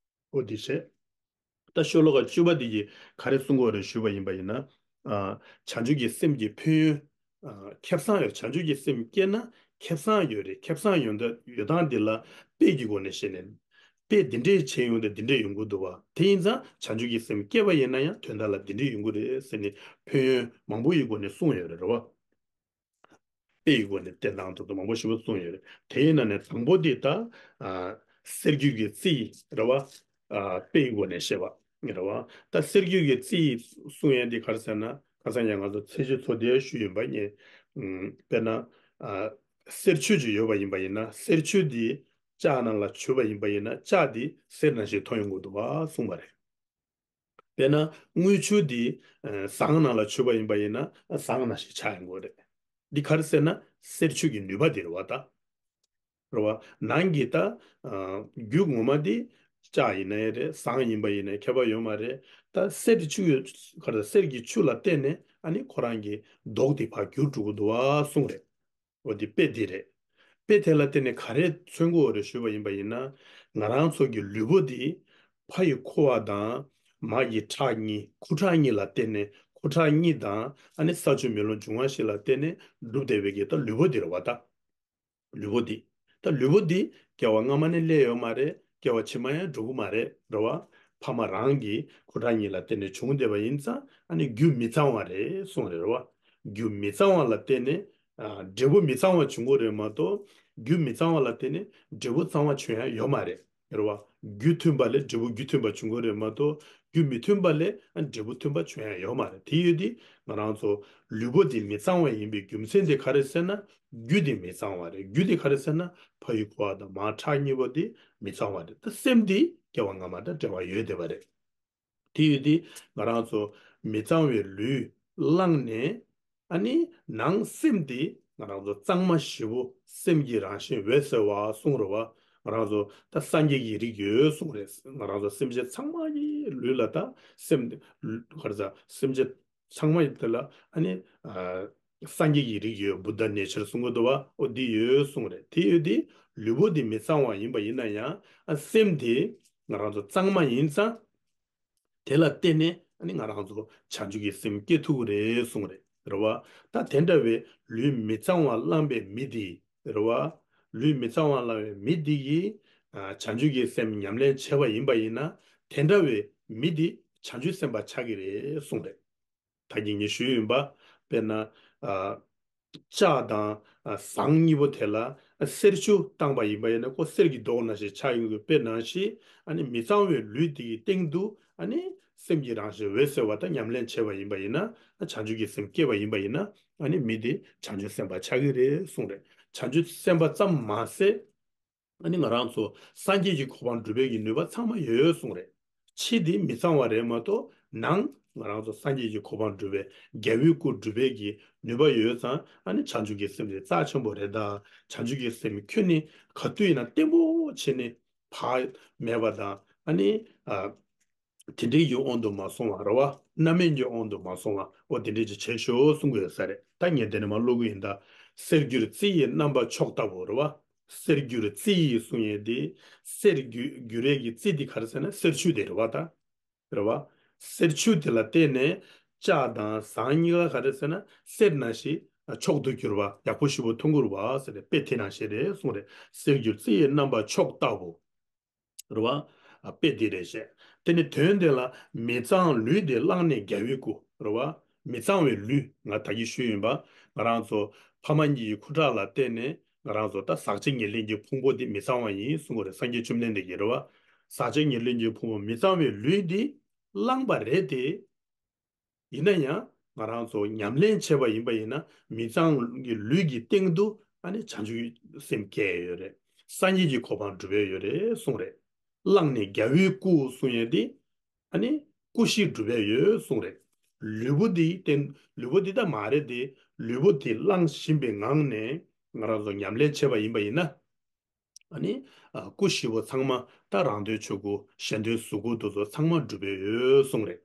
འོ་དེ་བྱས། ད་ཤོ་ལོ་ཀ་བཅུ་པ་འདི་གིས་ག་རེ་གསུང་གི་ཡོད་རེད་ཞུས་པ་ཡིན་པ་ཡིན་ན། ཨ་བྱང་ཆུབ་ཀྱི་སེམས་ཀྱི་ཕན་ཡོན། ཨ་ཁེ་བཟང་ཡོད། བྱང་ཆུབ་ཀྱི་སེམས་སྐྱེས་ན་ཁེ་བཟང་ཡོད་རེད། ཁེ་བཟང་ཡོད་ད་ཡོད་སྟངས་འདི་ལ་དཔེ་གི་སྒོ་ནས་བཤད་ནས། དཔེ་འདི་འདྲས་བྱས་ཡོང་དུས་འདི་འདྲས་ཡོང་གི་འདུག་བ། དེ་ཡིན་ཙང་བྱང་ཆུབ་ཀྱི་སེམས་སྐྱེས་པ་ཡིན་ན་ཡང་དོན་དག་ལ་འདི་འདྲས་ཡོང་གི་རེད་ཟེར་ནས་ཕན་ཡོན་མང་པོ་ཡི་སྒོ་ནས་གསུངས་ཡོད་རེད། རེད་བ། དཔེ་ཡི་སྒོ་ནས་བསྟན་སྟངས་ཐོག་ཏུ་མང་པོ་ཞིག་གསུངས་ཡོད་རེད། དེའི་ནང་ནས་དང་པོ་དེ་ད་ཨ་གསེར་འགྱུར་གྱི་རྩི་ཡི་རེད་བ། ཨ་དཔེ་ཡི་སྒོ་ནས་བཤད་པ། རེད་བ། ད་གསེར་འགྱུར་གྱི་རྩི་ཡི་གསུང་ཡས་འདི་ག་རེ་ཟེར་ན། ཁ་སང་ཡང་ང་ཚོ་ཚེས་བཅུ་ཚོ་དེ་ཞུས་ཡིན་པ་ངས། ཨམ། དཔེར་ན། ཨ། གསེར་ཆུ་ཅིག་ཡོད་པ་ཡིན་པ་ཡིན་ན། གསེར་ཆུ་འདི་ལྕགས་ནང་ལ་བྱུགས་པ་ཡིན་པ་ཡིན་ན། ལྕགས་འདི་གསེར་ནང་བཞིན་མཐོང་ཡོང་གི་འདུག་བ་གསུངས་པ་རེད། དཔེར་ན་དངུལ་ཆུ་འདི་ཨ་ཟངས་ནང་ལ་བྱུགས་པ་ཡིན་པ་ཡིན་ན། ཟངས་ནང་བཞིན་ཆགས་ཡོང་གི་རེད། འདི་ག་རེ་ཟེར་ན། གསེར་ཆུ་གི་ནུས་པ་འདི་རེད་བ་ད། རེད་བ། ནང་གི་ད། ཨ། རྒྱུ་ངོ་མ་འདི་ལྕགས་ཡིན་ན་ཡང་རེད། ཟངས་ཡིན་པ་ཡིན་ན་ཁྱད་པར་ཡོད་མ་རེད། ད་གསེར་ཆུ་ཡོད། ག་རེ། གསེར་གྱི་ཆུ་ལ་བརྟེན་ནས་ཨ་ནི་ཁོ་རང་གི་མདོག་འདི་ཕར་འགྱུར་འགྲོ་གི་འདུག་བ་གསུངས་རེད། འོ་འདི་དཔེ་འདི་རེད། དཔེ་དེ་ལ་བརྟེན་ནས་ག་རེ་མཚོན་གྱི་ཡོད་རེད་ཞུས་པ་ཡིན་པ་ཡིན་ན། ང་རང་ཚོ་གི་ལུས་པོ་འདི་ཕ་ཡི་ཁུ་བ་དང་མ་ཡི་ཁྲག་གཉིས། ཁུ་ཁྲག་གཉིས་ལ་བརྟེན་ནས། ཁུ་ཁྲག་གཉིས་དང་ཨ་ནི་ས་ཆུ་མེ་རླུང་འབྱུང་བ་བཞི་ལ་བརྟེན་ནས་གྲུབ་བསྡད་པའི་གི་ད་ལུས་པོ་འདི་རེད་བ་ད། ལུས་པོ་འདི། ད་ལུས་པོ་འདི་སྐྱེ་བ་སྔ་མ་ནས་སླེབས་ཡོད་མ་རེད། སྐྱེ་བ་ཕྱི་མ་ཡང་འགྲོ་གི་མ་རེད། རེད་བ། ཕ་མ་རང་གི་ཁུ་ཁྲག་གཉིས་ལ་བརྟེན་ནས་བྱུང་བསྡད་པ་ཡིན་ཙང་། ཨ་ནི་རྒྱུ་མི་གཙང་བ་རེད་གསུངས་རེད། རེད་བ། རྒྱུ་མི་གཙང་བ་ལ་བརྟེན་ནས། ཨ། འབྲས་བུ་མི་གཙང་བ་འབྱུང་གི་རེད་མ་གཏོགས། རྒྱུ་མི་གཙང་བ་ལ་བརྟེན་ནས་འབྲས་བུ་གཙང་བ་འབྱུང་ཡ་ཡོད་མ་རེད། རེད་བ། རྒྱུ་མཐུན་པ་ལས་འབྲས་བུ་རྒྱུ་མཐུན་པ་འབྱུང་གི་རེད་མ་གཏོགས། རྒྱུ་མི་མཐུན་པ་ལས་ཨ་འབྲས་བུ་མཐུན་པ་འབྱུང་ཡ་ཡོད་མ་རེད། དེ་ཡོད་དུས་ང་རང་ཚོ་ལུས་པོ་འདི་མི་གཙང་བ་ཡིན་པའི་རྒྱུ་མཚན་དེ་ག་རེ་ཟེར་ན། རྒྱུ་དེ་མི་གཙང་བ་རེད། རྒྱུ་དེ་ག་རེ་ཟེར་ན། ཕ་ཡི་ཁུ་བ་དང་མ་ཁྲག་གཉིས་པོ་དེ་མི་གཙང་བ་རེད། ད་སེམས་དེ་སྐྱེ་བ་སྔ་མ་དང་འབྲེལ་བ་ཡོད་བསྡད་པ་རེད། དེ་ཡོད་དུས་ང་རང་ཚོ་མི་གཙང་བའི་ལུས་བླངས་ནས། ཨ་ནི་ནང་སེམས་དེ་ང་རང་ཚོ་གཙང་མ་ཞེ་པོ། སེམས་ཀྱི་རང་བཞིན་འོད་གསལ་བ་གསུངས་རེད་བ། ང་རང་ཚོ་ད་སངས་རྒྱས་ཀྱི་རིགས་ཡོད་གསུངས་རེད། ང་རང་ཚོ་སེམས་ཅན་ཚང་མ་གི་ལུས་ལ་ད་སེམས་དེ། ག་རེ་ཟ། སེམས་ཅན་ཚང་མ་ཡི་དེ་ལ་ཨ་ནི། ཨ། སངས་རྒྱས་ཀྱི་རིགས་ཡོད། བུདྡྷ་ནེ་ཅར་གསུང་གི་འདུག་བ། འོ་འདི་ཡོད་གསུངས་རེད། དེ་ཡོད་དུས་ལུས་པོ་འདི་མི་གཙང་བ་ཡིན་པ་ཡིན་ན་ཡང་། ཨ། སེམས་དེ་ང་རང་ཚོ་གཙང་མ་ཡིན་ཙང་། དེ་ལ་བརྟེན་ནས་ཨ་ནི་ང་རང་ཚོ་བྱང་ཆུབ་ཀྱི་སེམས་སྐྱེ་ཐུབ་ཀྱི་རེད་གསུངས་རེད། རེད་བ། ད་དེ་འདྲ་བའི་ལུས་མི་གཙང་བ་བླངས་པའི་མི་དེ། རེད་བ། ལུས་མི་གཙང་བ་བླངས་པའི་མི་དེ་གིས། ཨ། བྱང་ཆུབ་ཀྱི་སེམས་ཉམས་ལེན་བྱས་པ་ཡིན་པ་ཡིན་ན། དེ་འདྲ་བའི་མི་དེ་བྱང་ཆུབ་སེམས་དཔའ་ཆགས་ཀྱི་རེད་གསུངས་རེད། ད་གིན་ངས་ཞུས་ཡིན་པ། དཔེར་ན། ཨ། ལྕགས་དང་། ཨ། ཟངས་གཉིས་པོ་དེ་ལ། ཨ། གསེར་ཆུ་བཏང་པ་ཡིན་པ་ཡིན་ན་ཁོ་གསེར་གྱི་མདོག་ནང་བཞིན་ཆགས་ཡོང་གི། དཔེ་ནང་བཞིན་ཨ་ནི་མི་གཙང་བའི་ལུས་དེ་གི་སྟེང་དུ། ཨ་ནི་སེམས་ཀྱི་རང་བཞིན་འོད་གསལ་བ་དང་ཉམས་ལེན་བྱས་པ་ཡིན་པ་ཡིན་ན། ཨ། བྱང་ཆུབ་ཀྱི་སེམས་སྐྱེས་པ་ཡིན་པ་ཡིན་ན། ཨ་ནི་མི་དེ་བྱང་ཆུབ་སེམས་དཔའ་ཆགས་ཀྱི་རེད་གསུངས་རེད། བྱང་ཆུབ་སེམས་དཔའ་ཙམ་མ་ཟད། ཨ་ནི་ང་རང་ཚོ་སངས་རྒྱས་ཀྱི་གོ་འཕང་སྒྲུབ་པའི་གི་ནུས་པ་ཚང་མ་ཡོད་གསུངས་རེད། ཕྱི་དེ་མི་གཙང་བ་རེད་མ་གཏོགས། ནང་ང་རང་ཚོ་སངས་རྒྱས་ཀྱི་གོ་འཕང་སྒྲུབ་པའི། རྒྱལ་བའི་སྐུ་སྒྲུབ་པའི་གི་ནུས་པ་ཡོད་ཙང་། ཨ་ནི་བྱང་ཆུབ་ཀྱི་སེམས་དེ་རྩ་ཆེན་པོ་རེད་ད། བྱང་ཆུབ་ཀྱི་སེམས་ཁྱོན་ནས་ག་དུས་ཡིན་ན་བརྟན་པོ་བྱས་ནས་བག་མེད་པ་དང་། ཨ་ནི། ཨ། དེ་འདྲའི་གི་དབང་དུ་མ་སོང་བ། རེད་བ། རྣམ་སྨིན་གྱི་དབང་དུ་མ་སོང་བ། འོ་དེ་འདྲའི་ཅིག་བྱེད་ཤོག་གསུང་གི་ཡོད་ས་རེད། ད་ངས་དེ་ནས་མར་ཀློག་གི་ཡིན་ད། གསེར་འགྱུར་རྩི་ཡི་རྣམ་པ་མཆོག་ལྟ་བུ། རེད་བ། གསེར་འགྱུར་རྩི་ཡི་གསུང་ཡས་དེ། གསེར་འགྱུར་འགྱུར་ཡས་ཀྱི་རྩི་དེ་ག་རེ་ཟེར་ན་གསེར་ཆུ་དེ་རེད་བ་ད། རེད་བ། གསེར་ཆུ་དེ་ལ་བརྟེན་ནས་ལྕགས་དང་ཟངས་གཉིས་ཀ་ག་རེ་ཟེར་ན་གསེར་ནང་བཞིན་མཆོག་ཏུ་གྱུར་པ། ཡག་པོ་ཞེ་པོ་མཐོང་གི་རེད་བ་ཟེར་ནས་དཔེ་དེ་ནང་བཞིན་རེད་གསུངས་རེད། གསེར་འགྱུར་རྩི་ཡི་རྣམ་པ་མཆོག་ལྟ་བུ། རེད་བ། ཨ། དཔེ་འདི་རེད་བཤད། དེ་ནི་དོན་དེ་ལ་མི་གཙང་ལུས་དེ་བླངས་ནས་རྒྱལ་བའི་སྐུ། རེད་བ། མི་གཙང་བའི་ལུས། ང་ད་གིན་ཞུས་ཡིན་པ། ང་རང་ཚོ་ཕ་མ་གཉིས་ཀྱི་ཁུ་ཁྲག་ལ་བརྟེན་ནས་ང་རང་ཚོ་ད་ཟག་བཅས་ཉེར་ལེན་གྱི་ཕུང་པོ་དེ་མི་གཙང་བ་ཡིན་གསུངས་པ་རེད། སངས་རྒྱས་བཅོམ་ལྡན་འདས་ཀྱིས། རེད་བ། ཟག་བཅས་ཉེར་ལེན་གྱི་ཕུང་པོ་མི་གཙང་བའི་ལུས་དེ་བླངས་པ་རེད་དེ། ཡིན་ན་ཡང་ང་རང་ཚོ་ཉམས་ལེན་བྱས་པ་ཡིན་པ་ཡིན་ན། མི་གཙང་གི་ལུས་ཀྱི་སྟེང་དུ་ཨ་ནི་བྱང་ཆུབ་སེམས་སྐྱེ་ཡོད་རེད། སངས་རྒྱས་ཀྱི་གོ་འཕང་སྒྲུབ་ཡས་ཡོད་རེད་གསུངས་རེད། བླངས་ནས་རྒྱལ་བའི་སྐུ་གསུང་ཡས་དེ། ཨ་ནི་སྐུ་བཞི་སྒྲུབ་ཡས་ཡོད་གསུངས་རེད། ལུས་པོ་དེའི་སྟེང་། ལུས་པོ་འདི་ད་མ་རེད་དེ། ལུས་པོ་དེ་བླངས་བཞིན་པའི་ངང་ནས་ང་རང་ཚོ་ཉམས་ལེན་བྱས་པ་ཡིན་པ་ཡིན་ན། ཨ་ནི། ཨ། སྐུ་བཞི་པོ་ཚང་མ་ད་རང་དོན་ཆོས་སྐུ། གཞན་དོན་གཟུགས་སྐུ་དེ་ཚོ་ཚང་མ་འགྲུབ་པའི་ཡོད་གསུངས་རེད།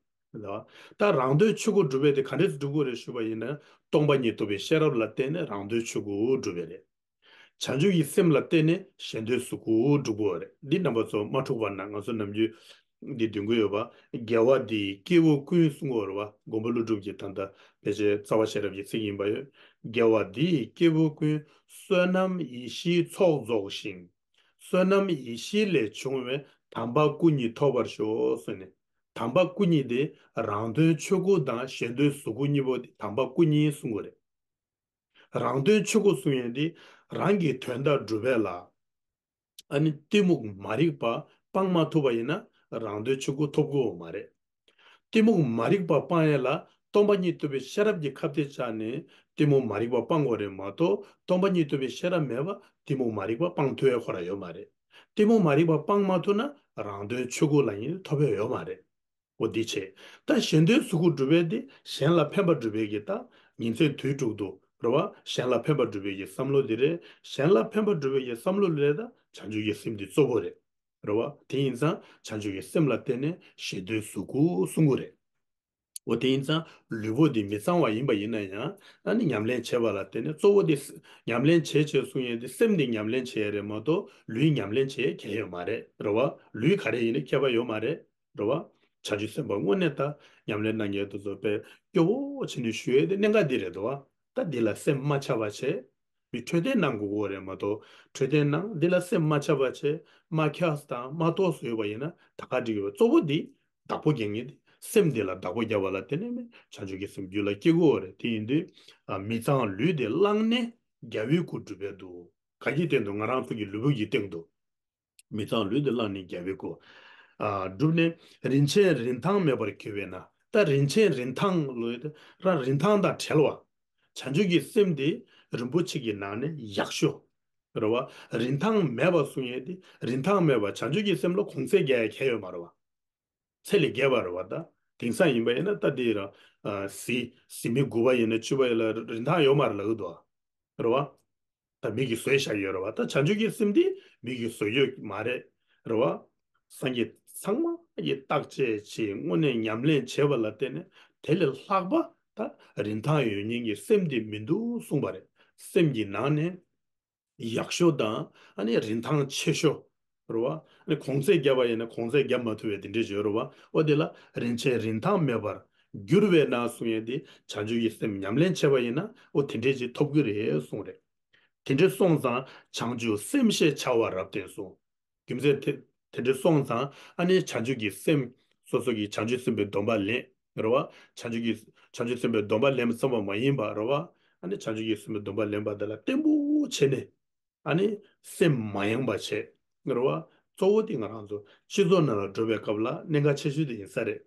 ད་རང་དོན་ཆོས་སྐུ་འགྲུབ་པའི་དེ་ག་འདྲས་སེ་འགྲུབ་དགོས་རེད་ཞུས་པ་ཡིན་ན། སྟོང་པ་ཉིད་རྟོགས་པའི་ཤེས་རབ་ལ་བརྟེན་ནས་རང་དོན་ཆོས་སྐུ་འགྲུབ་པ་རེད། བྱང་ཆུབ་ཀྱི་སེམས་ལ་བརྟེན་ནས་གཞན་དོན་གཟུགས་སྐུ་འགྲུབ་དགོས་རེད། འདི་རྣམ་པ་ཚོ་མ་འཁྲུགས་པ་ན། ང་ཚོ་ནམ་རྒྱུན་འདི་འདོན་གྱི་ཡོད་པ། དགེ་བ་འདིས་སྐྱེ་བོ་ཀུན་གསུང་གི་ཡོད་རེད་བ། མགོན་པོ་ཀླུ་སྒྲུབ་ཀྱི་ད་ལྟ་ཕལ་ཆེར་རྩ་བ་ཤེས་རབ་ཀྱི་ཚིག་ཡིན་པ་ཡོད། དགེ་བ་འདིས་སྐྱེ་བོ་ཀུན། བསོད་ནམས་ཡེ་ཤེས་ཚོགས་རྫོགས་ཤིང་། བསོད་ནམས་ཡེ་ཤེས་ལས་བྱུང་བའི་དམ་པ་སྐུ་གཉིས་ཐོབ་པར་ཤོག་ཟེར་ནས། དམ་པ་སྐུ་གཉིས་དེ་རང་དོན་ཆོས་སྐུ་དང་གཞན་དོན་གཟུགས་སྐུ་གཉིས་པོ་དེ་དམ་པ་སྐུ་གཉིས་གསུང་གི་རེད། རང་དོན་ཆོས་སྐུ་གསུང་ཡས་དེ་རང་གི་དོན་དག་སྒྲུབ་པ་ལ། ཨ་ནི་གཏི་མུག་མ་རིག་པ་སྤང་མ་ཐུབ་པ་ཡིན་ན། རང་དོན་ཆོས་སྐུ་ཐོབ་ཀྱི་ཡོད་མ་རེད། གཏི་མུག་མ་རིག་པ་སྤང་ཡས་ལ་སྟོང་པ་ཉིད་རྟོགས་པའི་ཤེས་རབ་ཀྱི་ཁ་གཏད་བཅག་ནས་གཏི་མུག་མ་རིག་པ་སྤང་དགོས་རེད་མ་གཏོགས། སྟོང་པ་ཉིད་རྟོགས་པའི་ཤེས་རབ་མེད་པ་གཏི་མུག་མ་རིག་པ་སྤང་ཐུབ་ཡས་ཁོ་རང་ཡོད་མ་རེད། གཏི་མུག་མ་རིག་པ་སྤང་མ་ཐུབ་ན་རང་དོན་ཆོས་སྐུ་ལ་ཡིན་ཐོབ་ཡས་ཡོད་མ་རེད། འོ་འདི་བྱས། ད་གཞན་དོན་གཟུགས་སྐུ་སྒྲུབ་པའི་དེ་གཞན་ལ་ཕན་པ་སྒྲུབ་པའི་གི་ད་ཉིན་མཚན་དུས་དྲུག་ཏུ་རེད་བ། གཞན་ལ་ཕན་པ་སྒྲུབ་པའི་གི་བསམ་བློ་འདི་རེད། གཞན་ལ་ཕན་པ་སྒྲུབ་པའི་གི་བསམ་བློ་ལས་ད་བྱང་ཆུབ་ཀྱི་སེམས་འདི་གཙོ་བོ་རེད། རེད་བ། དེ་ཡིན་ཙང་བྱང་ཆུབ་ཀྱི་སེམས་ལ་བརྟེན་ནས་གཞན་དོན་གཟུགས་སྐུ་གསུང་གི་རེད། འོ་དེ་ཡིན་ཙང་ལུས་པོ་འདི་མི་གཙང་བ་ཡིན་པ་ཡིན་ན་ཡང་ཨ་ནི་ཉམས་ལེན་བྱེད་པ་ལ་བརྟེན་ནས་གཙོ་བོ་འདི་ཉམས་ལེན་བྱེད་བྱེད་གསུང་ཡས་འདི་སེམས་འདི་ཉམས་ལེན་བྱེད་ཡས་རེད་མ་གཏོགས་ལུས་ཉམས་ལེན་བྱེད་ཡས་གལ་ཡོད་མ་རེད། རེད་བ། ལུས་ག་རེ་ཡིན་ནའི་ཁྱད་པར་ཡོད་མ་རེད། རེད་བ། བྱང་ཆུབ་སེམས་དཔའ་དངོས་གནས་ད་ཉམས་ལེན་གནང་མཁན་དེ་ཚོ་དཔེ་སྐྱོ་བོ་བྱས་ནས་ཞུ་ཡས་དེ་གནད་འགག་འདི་རེད་དོ། ད་འདི་ལ་སེམས་མ་ཆགས་པ་བྱས། མི་འཕྲོད་བསྟེན་གནང་དགོས་ཀྱི་རེད་མ་གཏོགས། འཕྲོད་བསྟེན་གནང་འདི་ལ་སེམས་མ་ཆགས་པ་བྱས། མ་ཁྱགས་དང་མ་ཏོག་བཟོས་པ་ཡིན་ན་ད་ག་འགྲིག་ཡོད་པ། གཙོ་བོ་འདི་བདག་པོ་རྒྱག་མཁན་དེ་སེམས་འདི་ལ་བདག་པོ་རྒྱབ་པ་ལ་བརྟེན་ནས་བྱང་ཆུབ་ཀྱི་སེམས་རྒྱུད་ལ་སྐྱེ་དགོས་པ་རེད། དེ་ཡིན་དུས་ཨ་མི་གཙང་ལུས་འདི་བླངས་ནས་རྒྱལ་བའི་སྐུ་སྒྲུབ་པས་འདུག་ག་གི་སྟེང་དུ། ང་རང་ཚོ་གི་ལུས་པོ་གི་སྟེང་དུ། མི་གཙང་ལུས་འདི་བླངས་ནས་རྒྱལ་བའི་སྐུ། ཨ་བསྒྲུབས་ནས་རིན་ཆེན་རིན་ཐང་མེད་པར་གྱུར་པས་ན། ད་རིན་ཆེན་རིན་ཐང་ལོས་རང་རིན་ཐང་དང་བྲལ་བ། བྱང་ཆུབ་ཀྱི་སེམས་འདི་རིན་པོ་ཆེ་གི་ནང་ནས་ཡག་ཤོས། རེད་བ། རིན་ཐང་མེད་པ་གསུང་ཡས་དེ་རིན་ཐང་མེད་པ། བྱང་ཆུབ་ཀྱི་སེམས་ལ་གོང་ཚད་རྒྱག་ཡ་གལ་ཡོད་མ་རེད་བ། ཚད་ལས་བརྒལ་བ་རེད་བ། ད་དེང་སང་ཡིན་པ་ཡིན་ན་ད་དེ་རང་ཨ་གཟི་གཟི་མིག་དགུ་པ་ཡིན་ན་བཅུ་པ་ཡིན་ལ་རིན་ཐང་ཡོད་མ་རེད་ལབ་ཀྱི་འདུག་བ། རེད་བ། ད་མི་གིས་བཟོས་བཞག་ཡོད་རེད་བ། ད་བྱང་ཆུབ་ཀྱི་སེམས་འདི་མི་གིས་བཟོས་ཡོད་མ་རེད། རེད་བ། སངས་རྒྱས་ཚང་མ་གིས་བརྟག་དཔྱད་བྱས་དངོས་གནས་ཉམས་ལེན་བྱས་པ་ལ་བརྟེན་ནས་དེ་ལས་ལྷག་པ་ད་རིན་ཐང་ཡོད་མཁན་གྱི་སེམས་འདི་མི་འདུག་གསུངས་པ་རེད། སེམས་ཀྱི་ནང་ནས་ཡག་ཤོས་དང་ཨ་ནི་རིན་ཐང་ཆེ་ཤོས། རེད་བ། ཨ་ནི་གོང་ཚད་བརྒྱབ་པ་ཡིན་ན་གོང་ཚད་བརྒྱབ་མ་ཐུབ་པའི་དེ་འདྲས་ཡོད་རེད་བ། ཨོ་དེ་ལ་རིན་ཆེན་རིན་ཐང་མེད་པར་གྱུར་པས་ན་གསུང་ཡས་དེ་བྱང་ཆུབ་ཀྱི་སེམས་ཉམས་ལེན་བྱས་པ་ཡིན་ན་ཨོ་དེ་འདྲས་ཅིག་ཐོབ་ཀྱི་རེད་གསུངས་རེད། དེ་འདྲས་སོང་ཙང་བྱང་ཆུབ་སེམས་ཞེས་བྱ་བ་རབ་བརྟན་གསུངས། རྒྱུ་མཚན་དེ་དེ་འདྲས་སོང་ཙང་ཨ་ནི་བྱང་ཆུབ་ཀྱི་སེམས། སོ་སོ་གིས་བྱང་ཆུབ་སེམས་དཔའི་སྡོམ་པ་ལེན། རེད་བ། བྱང་ཆུབ་ཀྱི་བྱང་ཆུབ་སེམས་དཔའི་སྡོམ་པ་ལེན་པ་ཙམ་པ་མ་ཡིན་པ་རེད་བ། ཨ་ནི་བྱང་ཆུབ་ཀྱི་སེམས་དཔའི་སྡོམ་པ་ལེན་པ་དེ་ལ་བརྟན་པོ་བྱས་ནས། ཨ་ནི་སེམས་མ་ཡེངས་པ་བྱས། རེད་བ། གཙོ་བོ་དེ་ང་རང་ཚོ་སྤྱི་ཚོགས་ནང་ལ་འགྲོ་བའི་སྐབས་ལ་གནད་འགག་ཆེ་ཤོས་དེ་ཡིན་ས་རེད།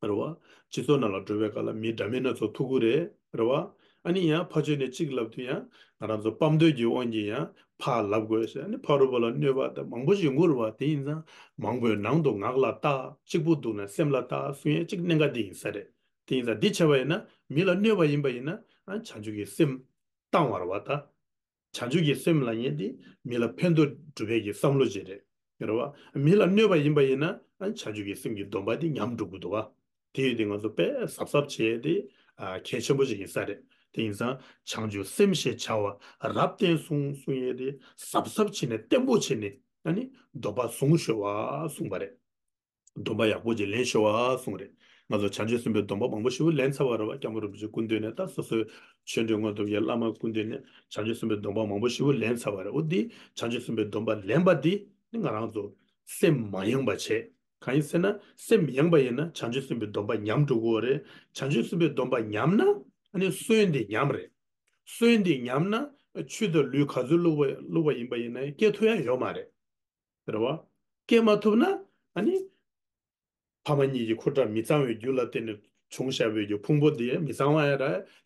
རེད་བ། སྤྱི་ཚོགས་ནང་ལ་འགྲོ་བའི་སྐབས་ལ་མི་འདྲ་མིན་སྣ་ཚོགས་ཐུག་གི་རེད། རེད་བ། ཨ་ནི་ཡང་ཕར་ཕྱོགས་ནས་གཅིག་ལབ་དུས་ཡང་ང་རང་ཚོ་སྤམ་མདོས་ཀྱི་དབང་གིས་ཡང་ཕར་ལབ་དགོས་ཟེར། ཨ་ནི་ཕ་རོལ་པོ་ལ་གནོད་པ་དང་མང་པོ་ཞིག་ཡོང་གི་རེད་བ། དེ་ཡིན་ཙང་མང་པོའི་ནང་དུ་ངག་ལ་བཏགས། གཅིག་པུ་འདུག་ན་སེམས་ལ་བཏགས་གསུང་ཡས་གཅིག་གནད་འགག་དེ་ཡིན་ས་རེད། དེ་ཡིན་ཙང་འདི་བྱས་པ་ཡིན་ན་མི་ལ་གནོད་པ་ཡིན་པ་ཡིན་ན་ཨ་བྱང་ཆུབ་ཀྱི་སེམས་བཏང་བ་རེད་བ་ད། བྱང་ཆུབ་ཀྱི་སེམས་ལབ་མཁན་དེ་མི་ལ་ཕན་ཐོགས་སྒྲུབ་པའི་གི་བསམ་བློ་ཅིག་རེད། རེད་བ། མི་ལ་གནོད་པ་ཡིན་པ་ཡིན་ན་ཨ་བྱང་ཆུབ་ཀྱི་སེམས་ཀྱི་སྡོམ་པ་དེ་ཉམས་འགྲོ་གི་འདུག་བ། དེ་ཡོད་དེ་ང་ཚོ་དཔེ་གཟབ་གཟབ་བྱས་ཏེ་ཨ་གལ་ཆེན་པོ་ཅིག་ཡིན་ས་རེད། དེ་ཡིན་ཙང་བྱང་ཆུབ་སེམས་ཞེས་བྱ་བ་རབ་བརྟན་གསུངས་གསུང་ཡས་དེ་གཟབ་གཟབ་བྱས་ནས་བརྟན་པོ་བྱས་ནས་ཨ་ནི་སྡོམ་པ་བཟུང་ཤོག་ཨ་གསུངས་པ་རེད། སྡོམ་པ་ཡག་པོ་ཅིག་ལེན་ཤོག་ཨ་གསུངས་རེད། ང་ཚོ་བྱང་ཆུབ་སེམས་དཔའི་སྡོམ་པ་མང་པོ་ཞེ་པོ་ལེན་ཚར་བ་རེད་བ། སྐྱབས་མགོན་རིན་པོ་ཆེ་སྐུ་མདུན་ནས་ད་སོ་སོའི་ཆོས་འབྲེལ་དངོས་སྟོབས་ཀྱི་བླ་མ་སྐུ་མདུན་ནས་བྱང་ཆུབ་སེམས་དཔའི་སྡོམ་པ་མང་པོ་ཞེ་པོ་ལེན་ཚར་བ་རེད། འོ་འདི་བྱང་ཆུབ་སེམས་དཔའི་སྡོམ་པ་ལེན་པ་འདི་ནི་ང་རང་ཚོ་སེམས་མ་ཡེངས་པ་བྱས། གང་ཡིན་ཟེར་ན་སེམས་ཡེངས་པ་ཡིན་ན་བྱང་ཆུབ་སེམས་དཔའི་སྡོམ་པ་ཉམས་འགྲོ་གི་རེད། བྱང་ཆུབ་སེམས་དཔའི་སྡོམ་པ་ཉམས་ན་ཨ་ནི་སོན་དེ་ཉམས་རེད། སོན་དེ་ཉམས་ན་ཆུ་དང་ལུད་ག་ཚོད་བླུགས་པ་བླུགས་པ་ཡིན་པ་ཡིན་ན་སྐྱེ་ཐུབ་ཡ་ཡོད་མ་རེད། རེད་བ། སྐྱེ་མ་ཐུབ་ན་ཨ་ནི། ཕ་མ་གཉིས་ཀྱི་ཁུ་ཁྲག་མི་གཙང་བའི་རྒྱུ་ལ་བརྟེན་ནས་བྱུང་བཞག་པའི་རྒྱུ་ཕུང་པོ་དེ་མི་གཙང་བ་ཡ་ར་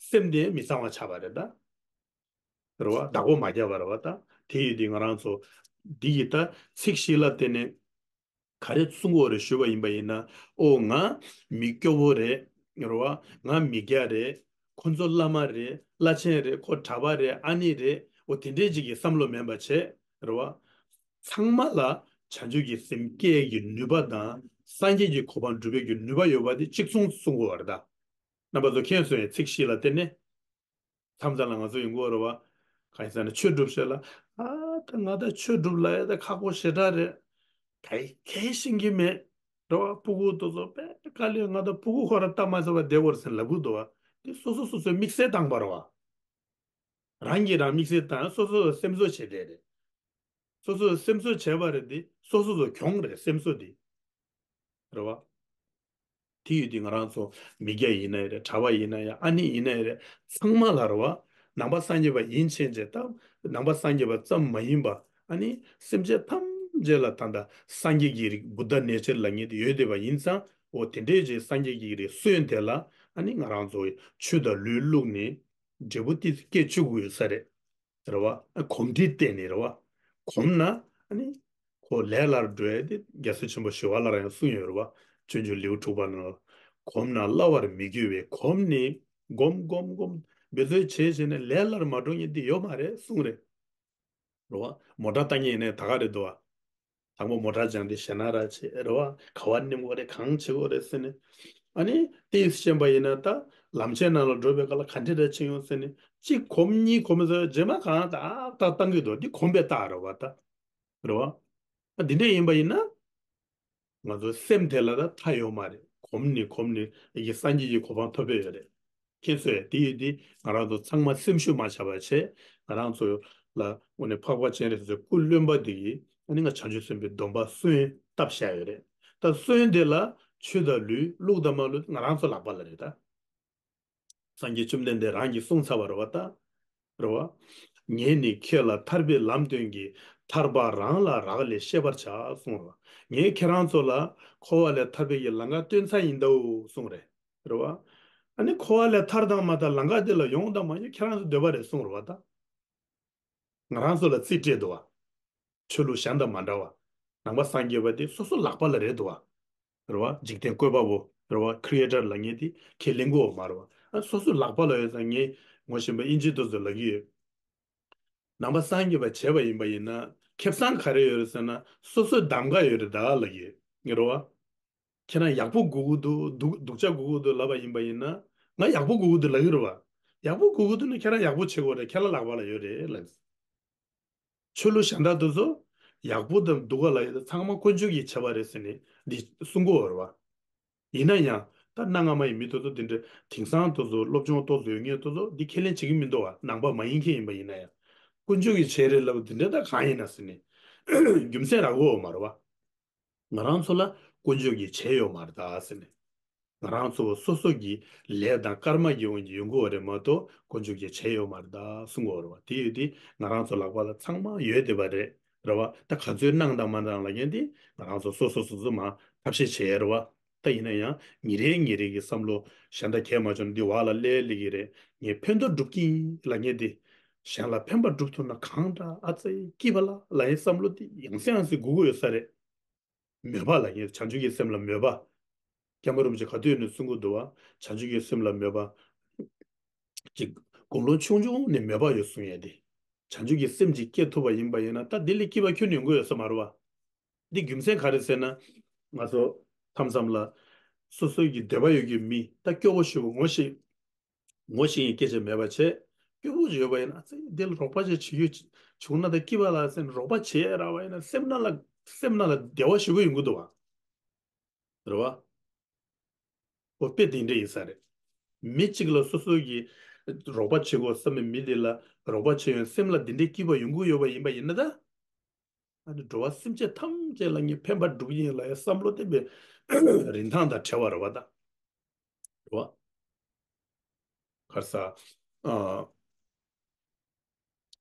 སེམས་དེ་མི་གཙང་བ་ཆགས་པ་རེད་ད། རེད་བ། བདག་པོ་མ་རྒྱབ་པ་རེད་བ་ད། དེ་ཡོད་དེ་ང་རང་ཚོ་འདི་ཡི་ད་ཚིག་བཞི་ལ་བརྟེན་ནས་ག་རེ་གསུང་དགོས་རེད་ཞུས་པ་ཡིན་པ་ཡིན་ན། ཨོ་ང་མི་སྐྱོ་བོ་རེད། རེད་བ། ང་མི་རྒྱ་རེད། ཁོ་ཚོ་བླ་མ་རེད། བླ་ཆེན་རེད། ཁོ་གྲྭ་པ་རེད། ཨ་ནི་རེད། ཨོ་དེ་འདྲས་ཅིག་གི་བསམ་བློ་མེད་པ་བྱས། རེད་བ། ཚང་མ་ལ་བྱང་ཆུབ་ཀྱི་སེམས་སྐྱེ་ཡས་ཀྱི་ནུས་པ་དང་སངས་རྒྱས་ཀྱི་གོ་འཕང་སྒྲུབ་པའི་གི་ནུས་པ་ཡོད་པ་དེ་གཅིག་མཚུངས་གསུང་དགོས་པ་རེད་ད། རྣམ་པ་ཚོ་མཁྱེན་སོང་ཡས་ཚིག་བཞི་ལ་བརྟེན་ནས། མཚམས་མཚམས་ལ་ང་ཚོ་ཡོང་གི་ཡོད་རེད་བ། གང་ཡིན་ཟེར་ན་ཆོས་སྒྲུབ་བྱེད་ལ། ཨ་ད་ང་ད་ཆོས་སྒྲུབ་ལ་ཡ་ད་ཁག་པོ་ཞེ་དྲག་རེད། ག་གས་ཤེས་ཀྱི་མེད། རེད་བ། སྤུ་གུ་དེ་ཚོ་དཔེ་དཀའ་ལས། ང་ད་སྤུ་གུ་ཁོ་ར་ལྟ་མ་ཚར་བ་བསྡད་དགོས་རེད་ཟེར་ལབ་གི་འདུག་བ། དེ་སོ་སོ་སོ་སོའི་དམིགས་བསལ་བཏང་པ་རེད་བ། རང་གིས་རང་དམིགས་བསལ་བཏང་། སོ་སོ་སེམས་གསོ་བྱེད་བསྡད་རེད། སོ་སོ་སེམས་གསོ་བྱས་པ་རེད་དེ། སོ་སོ་སོ་གྱོང་རེད་སེམས་གསོ་དེ། རེད་བ། དེ་ཡོད་དེ་ང་རང་ཚོ་མི་སྐྱ་ཡིན་ན་ཡང་རེད། གྲྭ་པ་ཡིན་ན་ཡང་། ཨ་ནི་ཡིན་ན་ཡང་རེད། ཚང་མ་ལ་རེད་བ། ནང་པ་སངས་རྒྱས་པ་ཡིན་ཕྱིན་ཆད་ད་ནང་པ་སངས་རྒྱས་པ་ཙམ་མ་ཡིན་པ། ཨ་ནི་སེམས་ཅན་ཐམས་ ཅད་ལ་ད་ལྟ་སངས་རྒྱས་ཀྱི་རིགས་བུདྡྷ་ནེ་ཅར་ལབ་མཁན་དེ་ཡོད་བསྡད་པ་ཡིན་ཙང་། འོ་དེ་འདྲའི་ཅིག་སངས་རྒྱས་ཀྱི་རིགས་སོན་དེ་ལ་ཨ་ནི་ང་རང་ཚོ་ཆོས་དང་ལུས་བླུགས་ནས་འབྲས་བུ་དེ་སྐྱེ་བཅུག་གི་ཡོད་ས་རེད། རེད་བ། གོམས་འདྲིས་བརྟེན་ནས་རེད་བ། གོམས་ན་ཨ་ནི་ཁོ་ལས་སླར་འགྲོ་ཡ་དེ་རྒྱལ་སྲས་ཆེན་པོ་ཞི་བ་ལྷ་རང་ཡང་གསུངས་ཡོད་རེད་བ། སྤྱོད་འཇུག་ལེའུ་དྲུག་པ་ནང་ལ། གོམས་ན་སླ་བར་མི་འགྱུར་བས་གོམས་ནས་སྒོམ་སྒོམ་སྒོམ་འབད་རྩོལ་བྱས་བྱས་ནས་ལས་སླར་མ་འགྲོ་མཁན་དེ་ཡོད་མ་རེད་གསུངས་རེད། རེད་བ། མོ་ཊ་བཏང་མཁན་ཡིན་ནའི་ད་ག་རེད་འདུག་བ། དང་པོ་མོ་ཊ་སྦྱངས་ཏེ་ཞེད་སྣང་ར་བྱེད་རེད་བ། ག་བ་གནོན་དགོས་རེད། གང་བྱེད་དགོས་རེད་ཟེར་ནས། ཨ་ནི་ཏོག་ཙམ་ཕྱིན་པ་ཡིན་ན་ད་ལམ་ཆེན་ནང་ལ་འགྲོ་བའི་སྐབས་ལ་ག་འདྲ་ར་ཕྱིན་ཡོང་ཟེར་ནས། གཅིག་གོམས་གཉིས་གོམས་ཟེར། རྗེས་མ་གང་ལྟར་ཏག་ཏག་བཏང་གི་འདུག་འདི་གོམས་པའི་རྟགས་རེད་བ་ད། རེད་བ། ཨ་འདི་འདྲ་ཡིན་པ་ཡིན་ན། ང་ཚོའི་སེམས་དེ་ལ་ད་མཐའ་ཡོད་མ་རེད། གོམས་ནས་གོམས་ནས་ཡི་གེ་སངས་རྒྱས་ཀྱི་གོ་འཕང་ཐོབ་པ་ཡོད་རེད། མཁྱེན་སོང་ངས། དེ་ཡོད་དེ་ང་རང་ཚོ་ཚང་མ་སེམས་ཤུགས་མ་ཆག་པ་བྱས། ང་རང་ཚོ་ལ་དངོས་གནས་འཕགས་པ་སྤྱན་རས་གཟིགས་སྐུ་གླེན་པ་འདི་ཡིས་ཨ་ནི་ང་བྱང་ཆུབ་སེམས་དཔའི་སྡོམ་པ་སོན་བཏབ་བཞག་ཡོད་རེད། ད་སོན་དེ་ལ་ཆོས་དང་ལུས་བླུགས་དང་མ་བླུགས་ང་རང་ཚོ་ལག་པ་ལ་རེད་ད། སངས་རྒྱས་བཅོམ་ལྡན་འདས་རང་གིས་གསུངས་ཚར་བ་རེད་བ་ད། རེད་བ། ངས་ནི་ཁྱེད་ལ་ཐར་པའི་ལམ་སྟོན་གྱི། ཐར་པ་རང་ལ་རག་ལས་ཤེས་པར་བྱ་གསུངས་རེད་བ། ངས་ཁྱེད་རང་ཚོ་ལ་འཁོར་བ་ལས་ཐར་པའི་གི་ལམ་ཁ་སྟོན་ཚར་ཡིན་ད་གསུངས་རེད། རེད་བ། ཨ་ནི་འཁོར་བ་ལས་ཐར་དང་མ་ཐར་ལམ་ཁ་དེ་ལ་ཡོང་དང་མ་ཡོང་ཁྱེད་རང་ཚོ་འདོད་པ་རེད་གསུངས་རེད་བ་ད། ང་རང་ཚོ་ལ་རྩིས་སྤྲད་འདུག་བ། ཆོས་ལུགས་གཞན་དང་མ་འདྲ་བ། ནང་པ་སངས་རྒྱས་པ་དེ་སོ་སོ་ལག་པ་ལ་རེད་འདུག་བ། རེད་བ། འཇིག་རྟེན་བཀོད་པ་པོ་རེད་བ། ཁི་རི་ཨེ་ཊར་ལབ་མཁན་དེ་ཁས་ལེན་དགོས་བ་མ་རེད་བ། ཨ་སོ་སོའི་ལག་པ་ལ་ཡོད་ཙང་། ངས་ངོ་ཤེས་པ་དབྱིན་ཇི་དེ་ཚོས་ལབ་ཀྱི་ཡོད། ནང་པ་སངས་རྒྱས་པ་བྱས་པ་ཡིན་པ་ཡིན་ན་ཁེ་བཟང་ག་རེ་ཡོད་རེད་ཟེར་ན། སོ་སོའི་གདམ་ག་ཡོད་རེད་ད་ལབ་ཀྱི་ཡོད། རེད་བ། ཁྱེད་རང་ཡག་པོ་དགོས་ཀྱི་འདུག་སྡུག་སྡུག་ཅག་དགོས་ཀྱི་འདུག་ལབ་པ་ཡིན་པ་ཡིན་ན། ང་ཡག་པོ་དགོས་ཀྱི་འདུག་ལབ་ཀྱི་རེད་བ། ཡག་པོ་དགོས་ཀྱི་འདུག་ན་ཁྱེད་རང་ཡག་པོ་བྱེད་དགོས་རེད། ཁྱེད་རང་ལག་པ་ལ་ཡོད་རེད་ལབ། ཆོས་ལུགས་གཞན་དག་དེ་ཚོ་ཡག་པོ་དང་སྡུག་ག་ལ་ཡོད་ད། ཚང་མ་དཀོན་མཆོག་གིས་བྱས་པ་རེད་ཟེར་ནས་འདི་གསུང་གི་ཡོད་རེད་བ། ཡིན་ན་ཡང་ད་གནའ་སྔ་མ་ཡི་མི་དེ་ཚོ་འདི་འདྲ་དེང་སང་དེ་ཚོ་སློབ་སྦྱོང་ཏོག་ཙམ་ཡོད་མཁན་དེ་ཚོ་འདི་ཁས་ལེན་བྱེད་ཀྱི་མི་འདུག་བ། ནང་པ་མ་ཡིན་མཁན་ཡིན་པ་ཡིན་ན་ཡང་། དཀོན་མཆོག་གིས་བྱས་རེད་ལབ་འདི་འདྲ་ད་གང་ཡིན་ན་ཟེར་ནས་རྒྱུ་མཚན་རག་གི་ཡོད་མ་རེད་བ། ང་རང་ཚོ་ལ་དཀོན་མཆོག་གིས་བྱས་ཡོད་མ་རེད་ད་ཟེར་ནས། ང་རང་ཚོ་སོ་སོ་གི་ལས་དང་སྐར་མ་གི་དབང་གིས་ཡོང་གི་ཡོད་རེད་མ་གཏོགས་དཀོན་མཆོག་གིས་བྱས་ཡོད་མ་རེད་ད་གསུང་གི་ཡོད་རེད་བ། དེ་ཡོད་དེ་ང་རང་ཚོ་ལག་པ་ལ་ཚང་མ་ཡོད་བསྡད་པ་རེད། རེད་བ། ད་ག་ཚོད་གནང་དང་མ་གནང་ལབ་མཁན་དེ་ང་རང་ཚོ་སོ་སོ་སོ་སོ་མར་ཐབས་ཤེས་བྱེད་ཡ་རེད་བ། ད་ཡིན་ན་ཡང་ཉིན་རེ་ཉིན་རེ་གི་བསམ་བློ་གཞན་དག་གས་མ་བྱུང་ན་འདི་བར་ལ་སླེབས་སླེབས་ཀྱི་རེད། ངས་ཕན་ཐོགས་སྒྲུབ་ཀྱི་ཡིན་ལབ་མཁན་དེ། གཞན་ལ་ཕན་པ་སྒྲུབ་ཐུབ་ན་གང་དྲག་ཨ་ཙི་སྐྱིད་པ་ལ་ལབ་ཡའི་བསམ་བློ་དེ་ཡང་སེ་ཡང་སེ་སྒུག་གི་ཡོད་ས་རེད། མོས་པ་ལབ་མཁན། བྱང་ཆུབ་ཀྱི་སེམས་ལ་མོས་པ། སྐྱབས་མགོན་རིན་པོ་ཆེ་ག་དུས་ནས་གསུང་གི་འདུག་བ། བྱང་ཆུབ་ཀྱི་སེམས་ལ་མོས་པ། ཅིག་དགུང་ལོ་ཆུང་ཆུང་ནས་མོས་པ་ཡོད་གསུང་ཡས་དེ། བྱང་ཆུབ་ཀྱི་སེམས་ཅིག་སྐྱེ་ཐུབ་པ་ཡིན་པ་ཡིན་ན་ད་འདི་ལས་སྐྱིད་པ་ཁྱོན་ནས་ཡོང་གི་ཡོད་ས་མ་རེད་བ། འདི་རྒྱུ་མཚན་ག་རེ་ཟེར་ན། ང་ཚོ་མཚམས་མཚམས་ལ་སོ་སོའི་གི་འདོད་པ་ཡོད་ཀྱི་མི་ད་སྐྱོ་བོ་ཞེ་པོ་ངོ་ཤེས། ངོ་ཤེས་ཡིན་སྐད་ཆ་མེད་པ་བྱས། སྐྱོ་བོ་ཡོད་པ་ཡིན་ན་ཨ་ཙི་འདི་ལ་རོགས་པ་ཅིག་བྱེད་རྒྱུ་བྱུང་ན་ད་སྐྱིད་པ་ལ་ཟེར་ནས་རོགས་པ་བྱེད་ཡ་རག་པ་ཡིན་ན་སེམས་ནང་ལ་སེམས་ནང་ལ་བདེ་བ་ཞེ་པོ་ཡོང་གི་འདུག་བ། རེད་བ། ཨོ་དཔེ་དེ་འདྲ་ཡིན་ས་རེད། མི་གཅིག་ལ་སོ་སོ་གིས་རོགས་པ་བྱེད་དགོས་བསམ་པའི་མི་དེ་ལ་རོགས་པ་བྱེད་ཡོང་སེམས་ལ་དེ་འདྲའི་སྐྱིད་པ་ཡོང་གི་ཡོད་པ་ཡིན་པ་ཡིན་ན་ད། ཨ་ནི་འགྲོ་བ་སེམས་ཅན་ཐམས་ཅད་ལ་ངས་ཕན་པ་སྒྲུབ་ཀྱི་ཡིན་ལབ་ཡ་བསམ་བློ་བརྟན་པའི་རིན་ཐང་དང་བྲལ་བ་རེད་བ་ད། རེད་བ། ག་རེ་ཟ། ཨ།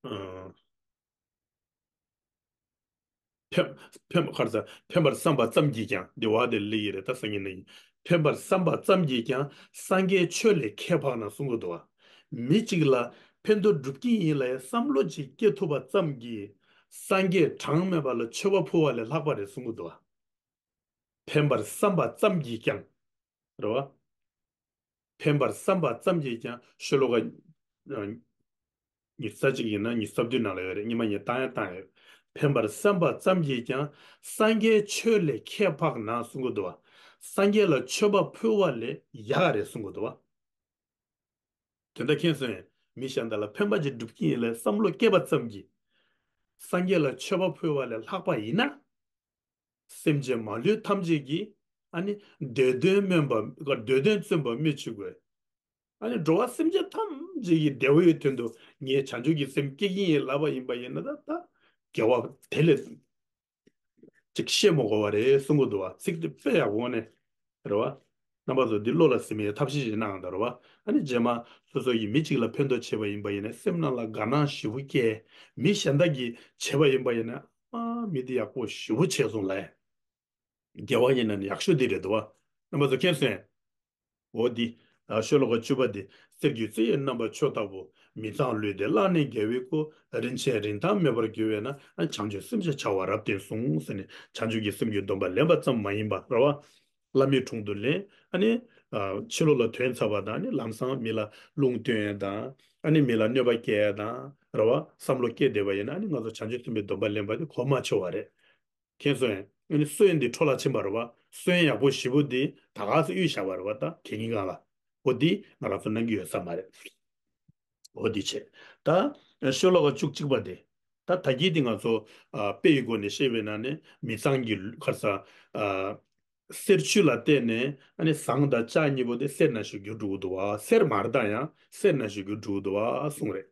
ཨ། ཕན་ཕན་ག་རེ་ཟ། ཕན་པར་བསམ་པ་ཙམ་གྱིས་ཀྱང་། འདི་བ་དེ་ལེགས་ཡིན་རེད་ད་སང་ཉིན་ནི། ཕན་པར་བསམ་པ་ཙམ་གྱིས་ཀྱང་སངས་རྒྱས་ཆོས་ལས་ཁྱད་འཕགས་ན་གསུང་གི་འདུག་བ། མི་གཅིག་ལ་ཕན་ཐོགས་སྒྲུབ་ཀྱི་ཡིན་ལབ་ཡ་བསམ་བློ་ཅིག་སྐྱེ་ཐུབ་པ་ཙམ་གྱིས་སངས་རྒྱས་གྲངས་མེད་པ་ལ་མཆོད་པ་ཕུལ་བ་ལས་ལྷག་པ་རེད་གསུང་གི་འདུག་བ། ཕན་པར་བསམ་པ་ཙམ་གྱིས་ཀྱང་། རེད་བ། ཕན་པར་བསམ་པ་ཙམ་གྱིས་ཀྱང་། ཤོ་ལོ་ཀ་ཉི་ཤུ་རྩ་གཅིག་ཡིན་ན་ཉི་ཤུ་རྩ་བདུན་ནང་ལ་ཡོད་རེད། སྔོན་མ་ངས་བཏང་ཡ་བཏང་ཡོད། ཕན་པར་བསམ་པ་ཙམ་གྱིས་ཀྱང་སངས་རྒྱས་ཆོས་ལས་ཁྱད་འཕགས་ན་གསུང་གི་འདུག་བ། སངས་རྒྱས་ལ་མཆོད་པ་ཕུལ་བ་ལས་ཡག་རེད་གསུང་གི་འདུག་བ། དོན་དག་མཁྱེན་སོང་ངས། མི་གཞན་དག་ལ་ཕན་པ་ཅིག་སྒྲུབ་ཀྱི་ཡིན་ལབ་བསམ་བློ་སྐྱེས་པ་ཙམ་གྱིས། སངས་རྒྱས་ལ་མཆོད་པ་ཕུལ་བ་ལས་ལྷག་པ་ཡིན་ན། སེམས་ཅན་མ་ལུས་ཐམས་ཅད་ཀྱི་ཨ་ནི་འདོད་དོན་སྨོན་པ། འདོད་དོན་བརྩོན་པ་སྨོས་ཅི་དགོས། ཨ་ནི་འགྲོ་བ་སེམས་ཅན་ཐམས་ཅད་ཀྱི་བདེ་བའི་དོན་དུ་ངས་བྱང་ཆུབ་ཀྱི་སེམས་བསྐྱེད་ཀྱི་ཡིན་ལབ་པ་ཡིན་པ་ཡིན་ན་ད་ད་དགེ་བ་དེ་ལས་ཅིག་བཤད་མི་དགོས་པ་རེད་གསུང་གི་འདུག་བ། ཚིག་དེ་དཔེ་ཡག་པོ་ནས་རེད་བ། རྣམ་པ་ཚོ་འདི་བློ་ལ་ཟིན་པའི་ཐབས་ཤེས་ཤིག་གནང་དང་རེད་བ། ཨ་ནི་རྗེས་མ་སོ་སོ་ཡིས་མི་གཅིག་ལ་ཕན་ཐོགས་བྱས་པ་ཡིན་པ་ཡིན་ན་སེམས་ནང་ལ་དགའ་སྣང་ཞེ་པོ་སྐྱེ། མི་གཞན་དག་གིས་བྱས་པ་ཡིན་པ་ཡིན་ན་ཨ་ མ་མི་དེ་ཡག་པོ་ཞེ་པོ་བྱས་སོང་ལ། དགེ་བ་ཡིན་ན་ནི་ཡག་ཤོས་དེ་རེད་འདུག་བ། རྣམ་པ་ཚོ་མཁྱེན་སོང་། འོ་འདི། ཨ་ཤོ་ལོ་ཀ་བཅུ་པ་འདི། གསེར་གྱི་རྩི་ཡི་རྣམ་པ་མཆོག་ལྟ་བུ། མི་གཙང་ལུས་འདི་བརླག་ནས་རྒྱལ་བའི་སྐུ། རིན་ཆེན་རིན་ཐང་མེད་པར་གྱུར་པས་ན། བྱང་ཆུབ་སེམས་ཀྱི་བྱ་བ་རབ་བརྟན་གསུངས་ཟེར་ནས། བྱང་ཆུབ་ཀྱི་སེམས་ཀྱི་སྡོམ་པ་ལེན་པ་ཙམ་མ་ཡིན་པ་རེད་བ། བླ་མའི་དྲུང་དུ་ལེན། ཨ་ནི། ཨ་ཕྱི་ལོགས་ལ་ཐོན་ཚར་བ་དང་། ཨ་ནི་ལམ་སང་མི་ལ་རླུང་སྟོན་ཡས་དང་། ཨ་ནི་མི་ལ་གནོད་པ་སྐྱེལ་ཡས་དང་། རེད་བ། བསམ་བློ་སྐྱེས་བསྡད་པ་ཡིན་ན། ཨ་ནི་ང་ཚོ་བྱང་ཆུབ་སེམས་དཔའི་སྡོམ་པ་ལེན་པ་དེ་གོ་མ་ཆོད་པ་རེད། མཁྱེན་སོང་ངས། ཨ་ནི་སོན་འདི་འཕྲོ་ལ་ཕྱིན་པ་རེད་བ། སོན་ཡག་པོ་ཞེ་པོ་འདི་ད་ག་སེ་གཡུགས་བཞག་པ་རེད་བ། ད་གད་སྙིགས་སྒང་ལ། འོ་འདི་ང་རང་ཚོ་གནང་གི་ཡོད་ས་མ་རེད། འོ་འདི་བྱས། ད་ཤོ་ལོ་ཀ་བཅུ་གཅིག་པ་དེ། ད་ད་གིན་འདི་ང་ཚོ་ཨ་དཔེ་ཡི་སྒོ་ནས་བཤད་པའི་ནང་ནས། མི་གཙང་གི་ཁར་ས་ཨ་གསེར་ཆུ་ལ་བརྟེན་ནས། ཨ་ནི་ཟངས་དང་ལྕགས་གཉིས་པོ་དེ་གསེར་ནང་བཞིན་འགྱུར་འགྲོ་གི་འདུག་བ། གསེར་མ་རེད་ད། ཡང་གསེར་ནང་བཞིན་འགྱུར་འགྲོ་གི་འདུག་བ་གསུངས་རེད།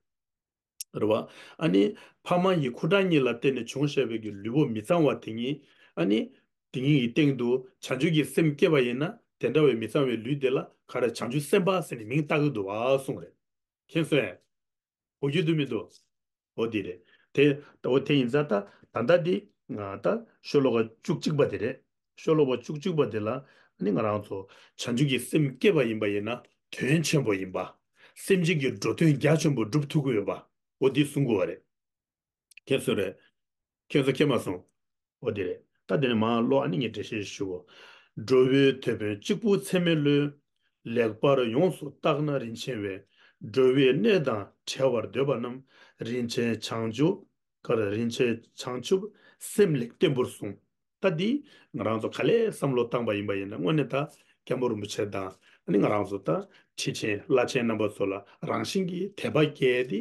རེད་བ། ཨ་ནི་ཕ་མ་ཡི་ཁུ་ཁྲག་གཉིས་ལ་བརྟེན་ནས་བྱུང་བཞག་པའི་གི་ལུས་པོ་མི་གཙང་བ་དེ་ཉིད། ཨ་ནི་དེ་ཉིད་ཀྱི་སྟེང་དུ་བྱང་ཆུབ་ཀྱི་སེམས་སྐྱེས་པ་ཡིན་ན། དེ་འདྲ་བའི་མི་གཙང་བའི་ལུས་དེ་ལ་ག་རེ། བྱང་ཆུབ་སེམས་དཔའ་ཟེར་ནས་མིང་བཏགས་ཀྱི་འདུག་བ་གསུངས་རེད། མཁྱེན་སོང་ངས། གོ་རྒྱུ་འདུག་མི་འདུག་འོ་དེ་རེད། དེ་འོ་དེ་ཡིན་ཙང་ད་ད་ལྟ་འདི་ང་ད་ཤོ་ལོ་ཀ་བཅུ་གཅིག་པ་དེ་རེད། ཤོ་ལོ་ཀ་བཅུ་གཅིག་པ་དེ་ལ་ནི་ང་རང་ཚོ་བྱང་ཆུབ་ཀྱི་སེམས་བསྐྱེད་པ་ཡིན་པ་ཡིན་ན། དོན་ཆེན་པོ་ཡིན་པ། སེམས་ཅན་གྱི་འགྲོ་དོན་རྒྱ་ཆེན་པོ་སྒྲུབ་ཐུབ་ཀྱི་ཡོད་པ། འོ་འདི་གསུང་དགོས་པ་རེད། མཁྱེན་སོང་རེད། མཁྱེན་སོང་། མཁྱེན་མ་སོང་། འོ་དེ་རེད། ད་དེ་ནས་མར་ཀློག་ཨ་ནི་ངས་འགྲེལ་བཤད་ཞུ་གོ། འགྲོ་བའི་དེད་དཔོན་གཅིག་པུ་ཚད་མེད་བློས། ལེགས་པར་ཡོངས་སུ་བརྟགས་ན་རིན་ཆེན་བས། འགྲོ་བའི་གནས་དང་བྲལ་བར་འདོད་པ་རྣམས། རིན་ཆེན་བྱང་ཆུབ། ག་རེ། རིན་ཆེན་བྱང་ཆུབ་སེམས་ལེགས་བརྟན་པོར་གསུངས། ད་འདི་ང་རང་ཚོ་ག་ལེར་བསམ་བློ་བཏང་པ་ཡིན་པ་ཡིན་ན། དངོས་གནས་ད་སྐྱབས་མགོན་རིན་པོ་ཆེ་དང་། ཨ་ནི་ང་རང་ཚོ་ད་ཁྲིད་ཆེན་བླ་ཆེན་རྣམ་པ་ཚོ་ལ་རང་བཞིན་གྱིས་དད་པ་སྐྱེ་དེ་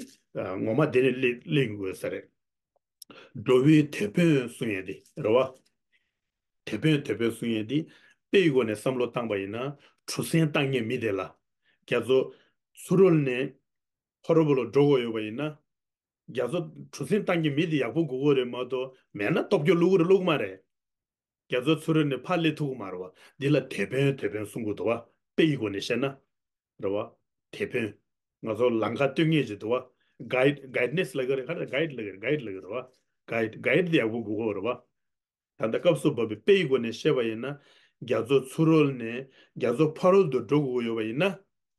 ངོ་མ་དེ་ནས་སླེབས་སླེབས་དགོས་ས་རེད། འགྲོ་བའི་དེད་དཔོན་གསུང་ཡས་དེ་རེད་བ། དེད་དཔོན། དེད་དཔོན་གསུང་ཡས་དེ་དཔེ་ཡི་སྒོ་ནས་བསམ་བློ་བཏང་པ་ཡིན་ན། གྲུ་གཟིངས་བཏང་མཁན་མི་དེ་ལ། རྒྱ་མཚོ་ཚུ་རོལ་ནས་ཕ་རོལ་པོ་ལ་འགྲོ་དགོས་ཡོད་པ་ཡིན་ན། རྒྱ་མཚོ། གྲུ་གཟིངས་བཏང་མཁན་མི་དེ་ཡག་པོ་དགོས་ཀྱི་རེད་མ་གཏོགས། མེད་ན་སྟོབས་སྐྱོ་བླུག་གི་རེད་བླུག་མ་རེད། རྒྱ་མཚོ་ཚུ་རོལ་ནས་ཕར་སླེབས་ཐུབ་ཀྱི་མ་རེད་བ། འདི་ལ་དེད་དཔོན། དེད་དཔོན་གསུང་གི་འདུག་བ། དཔེ་ཡི་སྒོ་ནས་བཤད་ན། རེད་བ། དེད་དཔོན། ང་ཚོ་ལམ་ཁ་སྟོན་མཁན་ཅིག་འདུག་བ། གྷའིཌ། གྷའིཌ་ནེས་ལབ་ཀྱི་རེད། ག་རེ། གྷའིཌ་ལབ་ཀྱི་རེད། གྷའིཌ་ལབ་ཀྱི་རེད་བ། གྷའིཌ། གྷའིཌ་དེ་ཡག་པོ་དགོས་ཀྱི་རེད་བ། ད་ལྟ་སྐབས་སུ་བབས་པའི་དཔེ་ཡི་སྒོ་ནས་བཤད་པ་ཡིན་ན། རྒྱ་མཚོ་ཚུ་རོལ་ནས་རྒྱ་མཚོ་ཕ་རོལ་ཏུ་འགྲོ་དགོས་ཀྱི་ཡོད་པ་ཡིན་ན།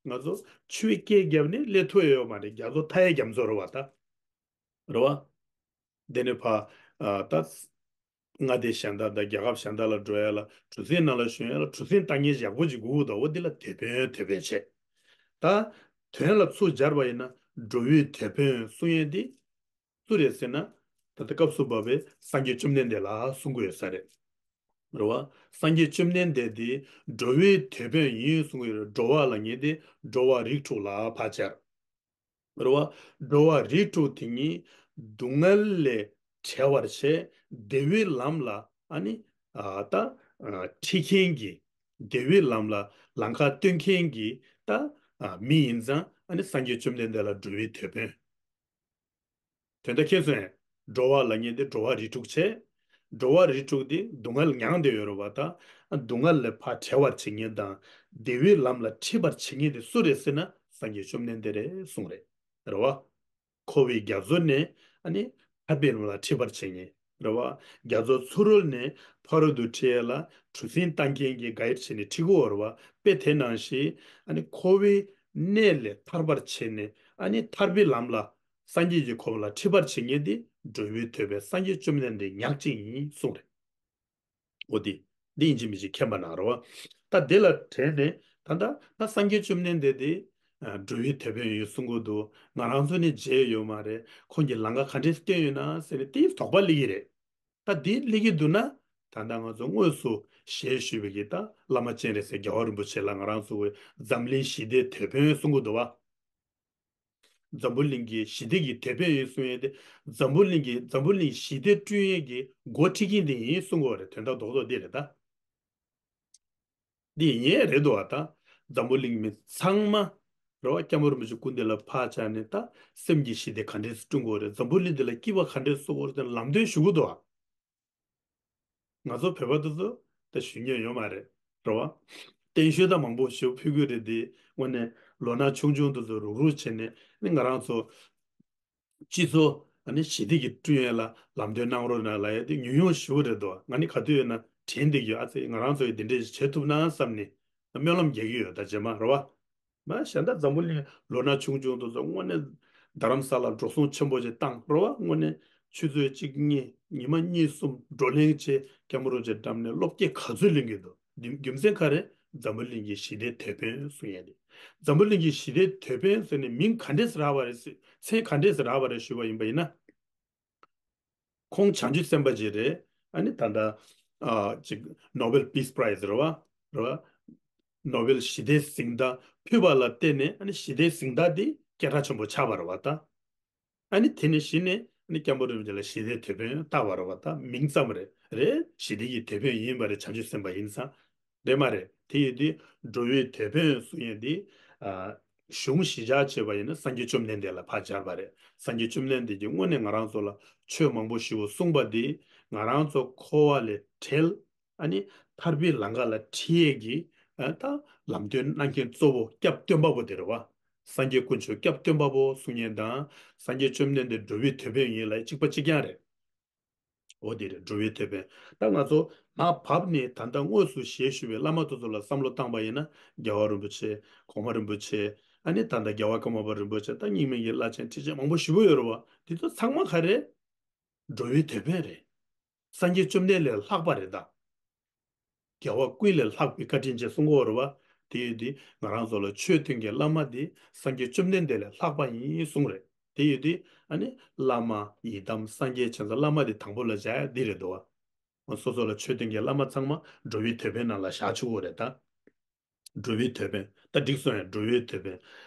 ང་ཚོ་ཆུའི་སྐེད་བརྒྱབ་ནས་སླེབས་ཐུབ་ཡོད་མ་རེད། རྒྱ་མཚོ་མཐའ་ཡས་རྒྱ་མཚོ་རེད་བ་ད། རེད་བ། དེ་ནས་ཕ། ཨ་ད། མངའ་སྡེ་གཞན་དག་དང་རྒྱལ་ཁབ་གཞན་དག་ལ་འགྲོ་ཡ་ལ། གྲུ་གཟིངས་ནང་ལ་ཞོན་ཡ་ལ། གྲུ་གཟིངས་བཏང་མཁན་ཡག་པོ་ཅིག་དགོས་ཀྱི་འདུག་འོ་འདི་ལ་དེད་དཔོན། དེད་དཔོན་བྱས། ད་དོན་ལ་ཚུར་སྦྱར་བ་ཡིན་ན། འགྲོ་བའི་དེད་དཔོན་གསུང་ཡས་འདི་སུ་རེད་ཟེར་ན། ད་ལྟ་སྐབས་སུ་བབས་པའི་སངས་རྒྱས་བཅོམ་ལྡན་འདས་ལ་གསུང་གི་ཡོད་ས་རེད། རེད་བ། སངས་རྒྱས་བཅོམ་ལྡན་འདས་འདི་འགྲོ་བའི་དེད་དཔོན་ཡིན་གསུང་གི་ཡོད་རེད། འགྲོ་བ་ལབ་མཁན་དེ་འགྲོ་བ་རིགས་དྲུག་ལ་ཕར་སྦྱར། རེད་བ། འགྲོ་བ་རིགས་དྲུག་དེ་ཉིད་སྡུག་བསྔལ་ལས་བྲལ་བར་བྱས། བདེ་བའི་ལམ་ལ་ཨ་ནི་ཨ་ད་ཨ་ཁྲིད་མཁན་གྱི། བདེ་བའི་ལམ་ལ་ལམ་ཁ་སྟོན་མཁན་གྱི་ད་ཨ་མི་ཡིན་ཙང་། ཨ་ནི་སངས་རྒྱས་བཅོམ་ལྡན་འདས་ལ་འགྲོ་བའི་དེད་དཔོན། དོན་དག་མཁྱེན་སོང་ངས། འགྲོ་བ་ལབ་མཁན་དེ་འགྲོ་བ་རིགས་དྲུག་བྱས། འགྲོ་བ་རིགས་དྲུག་དེ་སྡུག་བསྔལ་མྱངས་བསྡད་ཡོད་རེད་བ་ད། སྡུག་བསྔལ་ལས་ཕར་བྲལ་བར་བྱེད་མཁན་དང་། བདེ་བའི་ལམ་ལ་ཁྲིད་པར་བྱེད་མཁན་དེ་སུ་རེད་ཟེར་ན། སངས་རྒྱས་བཅོམ་ལྡན་འདས་རེད་གསུངས་རེད། རེད་བ། འཁོར་བའི་རྒྱ་མཚོ་ནས་ཨ་ནི་ཐར་པའི་ལམ་ལ་ཁྲིད་པར་བྱེད་མཁན། རེད་བ། རྒྱ་མཚོ་ཚུ་རོལ་ནས་ཕ་རོལ་ཏུ་ཁྲིད་ཡ་ལ་གྲུ་གཟིངས་བཏང་མཁན་གྱི་གྷའིཌ་བྱས་ནས་ཁྲིད་ཀྱི་ཡོད་རེད་བ། དཔེ་དེ་ནང་བཞིན་ཨ་ནི་འཁོར་བའི་གནས་ལས་ཐར་པར་བྱས་ནས། ཨ་ནི་ཐར་པའི་ལམ་ལ། སངས་རྒྱས་ཀྱི་གོ་འཕང་ལ་ཁྲིད་པར་བྱེད་མཁན་དེ་འགྲོ་བའི་དེད་དཔོན་སངས་རྒྱས་བཅོམ་ལྡན་འདས་ཉག་གཅིག་ཡིན་གསུངས་རེད། འོ་དེ། འདི་ཡིན་གཅིག་མིན་གཅིག་མཁྱེན་པ་གནང་རོགས། ད་དེ་ལ་དྲན་ནས། ད་ལྟ་ད་སངས་རྒྱས་བཅོམ་ལྡན་འདས་དེ་ཨ་འགྲོ་བའི་དེད་དཔོན་ཡིན་གསུང་གི་འདུག་ང་རང་ཚོ་ནི་མཇལ་ཡོད་མ་རེད། ཁོང་གིས་ལམ་ཁ་ག་འདྲས་སྟོན་ཡོད་ན་ཟེར་ནས་དེའི་དོགས་པ་སླེབས་ཀྱི་རེད། ད་འདི་སླེབས་ཀྱི་འདུག་ན། ད་ལྟ་ང་ཚོ་དངོས་སུ་ཞལ་བཞུགས་པའི་གི་ད་བླ་མ་སྤྱན་རས་གཟིགས་རྒྱལ་བ་རིན་པོ་ཆེ་ལ་ང་རང་ཚོ་གི་འཛམ་གླིང་ཞི་བདེའི་དེད་དཔོན་གསུང་གི་འདུག་བ། འཛམ་བུ་གླིང་གི་ཞི་བདེ་གི་དེད་དཔོན་ཡིན་གསུང་ཡས་དེ། འཛམ་བུ་གླིང་གི། འཛམ་བུ་གླིང་ཞི་བདེ་བསྐྲུན་ཡས་ཀྱི་འགོ་ཁྲིད་མཁན་དེ་ཡིན་གསུང་གི་ཡོད་རེད། དོན་དག་རྡོག་རྡོག་འདི་རེད་ད། འདི་ཡིན་ཡས་རེད་འདུག་བ་ད། འཛམ་བུ་གླིང་མི་ཚང་མ་རེད་བ། སྐྱབས་མགོན་རིན་པོ་ཆེ་སྐུ་མདུན་ལ་ཕར་བཅར་ནས། ད་སེམས་ཀྱི་ཞི་བདེ་ག་འདྲས་སེ་བསྐྲུན་དགོས་རེད། འཛམ་བུ་གླིང་འདི་ལ་སྐྱིད་པ་ག་འདྲས་སེ་བཟོ་དགོས་རེད་ཟེར་ནས་ལམ་སྟོན་ཞུ་གི་འདུག་བ། ང་ཚོ་བོད་པ་དེ་ཚོ་ད་ཞུ་མཁན་ཡོད་མ་རེད། རེད་བ། བརྟན་བཞུགས་ད་མང་པོ་ཞིག་ཕུལ་གྱི་རེད་དེ། དངོས་གནས་ལོ་ན་ཆུང་ཆུང་དེ་ཚོ་རུག་རུག་བྱས་ནས་ནི། ང་རང་ཚོ་སྤྱི་ཚོགས་ ཨ་ནི་ཞི་བདེ་གི་བསྐྲུན་ཡས་ལ་ལམ་སྟོན་གནང་རོགས་གནང་ལབ་ཡས་དེ་ཉུང་ཉུང་ཞེ་པོ་རེད་འདུག་ང་ནི་ག་དུས་ཡོད་ན་དྲན་བསྡད་ཀྱི་ཡོད། ཨ་ཙི་ང་རང་ཚོ་ཡིས་འདི་འདྲས་ཞིག་བྱེད་ཐུབ་ན་བསམ་ནས་སྨོན་ལམ་རྒྱག་གི་ཡོད། ད་རྗེས་མ་རེད་བ། མ་གཞན་དག་འཛམ་བུ་གླིང་ལོ་ན་ཆུང་ཆུང་དེ་ཚོ་དངོས་གནས་རྡ་རམ་ས་ལ་འགྲོ་སོང་ཆེན་པོ་ཅིག་བཏང་རེད་བ། དངོས་གནས་ཆུ་ཚོད་གཅིག་གཉིས་ཉི་མ་གཉིས་གསུམ་བགྲོ་གླེང་བྱས། སྐྱབས་མགོན་རིན་པོ་ཆེ་འགྲམ་ནས་བློ་སྐྱེད་ག་ཚོད་ལེན་གྱི་འདུག་རྒྱུ་རྒྱུ་མཚན་ག་རེ། འཛམ་བུ་གླིང་གི་ཞི་བདེའི་དེད་དཔོན་གསུང་ཡས་དེ། འཛམ་བུ་གླིང་གི་ཞི་བདེའི་དེད་དཔོན་ཟེར་ནས་མིང་ག་འདྲས་སེ་རག་པ་རེད་ཟེར། མཚན་ག་འདྲས་སེ་རག་པ་རེད་ཞུས་པ་ཡིན་པ་ཡིན་ན། ཁོང་བྱང་ཆུབ་སེམས་དཔའ་ཅིག་རེད། ཨ་ནི་ད་ལྟ་ཨ་ཅིག་Nobel Peace Prize རེད་བ། རེད་བ། ནོ་བེལ་ཞི་བདེའི་གཟེངས་རྟགས་ཕུལ་བ་ལ་བརྟེན་ནས་ཨ་ནི་ཞི་བདེའི་གཟེངས་རྟགས་འདི་སྐད་གྲགས་ཆེན་པོ་ཆགས་པ་རེད་བ་ད། ཨ་ནི་དེ་ནས་གཞི་ནས་ཨ་ནི་སྐྱབས་མགོན་རིན་པོ་ཆེ་ལ་ཞི་བདེའི་དེད་དཔོན་བཏགས་པ་རེད་བ་ད། མིང་ཙམ་རེད། རེད། ཞི་བདེ་ཡི་དེད་དཔོན་ཡིན་པ་རེད། བྱང་ཆུབ་སེམས་དཔའ་ཡིན་ཙང་། རེད་མ་རེད། དེ་ཡིན་དུས་འགྲོ་བའི་དེད་དཔོན་གསུང་ཡས་འདི། ཨ། གཞུང་གཞི་བཞག་བྱས་པ་ཡིན་ན་སངས་རྒྱས་བཅོམ་ལྡན་འདས་ལ་ཕར་སྦྱར་བ་རེད། སངས་རྒྱས་བཅོམ་ལྡན་འདས་ཀྱིས་དངོས་གནས་ང་རང་ཚོ་ལ་ཆོས་མང་པོ་ཞིག་གསུངས་པ་འདི་ང་རང་ཚོ་འཁོར་བ་ལས་བྲལ། ཨ་ནི་ཐར་པའི་ལམ་ཁ་ལ་ཁྲིད་ཡས་ཀྱི་ཨ་ད་ལམ་སྟོན་གནང་མཁན་གཙོ་བོ་སྐྱབས་སྟོན་པ་པོ་དེ་རེད་བ། སངས་རྒྱས་དཀོན་མཆོག་སྐྱབས་སྟོན་པ་པོ་གསུང་མཁན་དང་། སངས་རྒྱས་བཅོམ་ལྡན་འདས་འགྲོ་བའི་དེད་དཔོན་ཡིན་ལབ་གཅིག་པ་གཅིག་རྐྱང་རེད། འོ་དེ་རེད། འགྲོ་བའི་དེད་དཔོན། ད་ང་ཚོ་མར་བབས་ནས་ད་ལྟ་དངོས་སུ་ཞལ་བཞུགས་པའི་བླ་མ་དེ་ཚོ་ལ་བསམ་བློ་བཏང་པ་ཡིན་ན། རྒྱལ་བ་རིན་པོ་ཆེ། གོང་མ་རིན་པོ་ཆེ། ཨ་ནི་ད་ལྟ་རྒྱལ་བ་ཀརྨ་པ་རིན་པོ་ཆེ། ད་རྙིང་མའི་གི་བླ་ཆེན་ཁྲི་ཆེན་མང་པོ་ཞེ་པོ་ཡོད་རེད་བ། དེ་ཚོ་ཚང་མ་ག་རེ། འགྲོ་བའི་དེད་དཔོན་རེད། སངས་རྒྱས་བཅོམ་ལྡན་འདས་ལས་ལྷག་པ་རེད་ད། རྒྱལ་བ་ཀུན་ལས་ལྷག་པའི་བཀའ་དྲིན་ཅན་གསུང་གི་ཡོད་རེད་བ། དེ་ཡོད་དུས་ང་རང་ཚོ་ལ་ཆོས་སྟོན་མཁན་བླ་མ་དེ་སངས་རྒྱས་བཅོམ་ལྡན་འདས་ལས་ལྷག་པ་ཡིན་གསུངས་རེད། དེ་ཡོད་དུས་ཨ་ནི་བླ་མ་ཡི་དམ་སངས་རྒྱས་བྱས་ཙང་བླ་མ་དེ་དང་པོ་ལ་བཞག་ཡ་འདི་རེད་འདུག་བ། སོ་སོ་ལ་ཆོས་སྟོན་མཁན་བླ་མ་ཚང་མ་འགྲོ་བའི་དེད་དཔོན་ནང་ལ་བཞག་ཆོག་གི་རེད་ད། འགྲོ་བའི་དེད་དཔོན། ད་འགྲིག་སོང་ཡ། འགྲོ་བའི་དེད་དཔོན།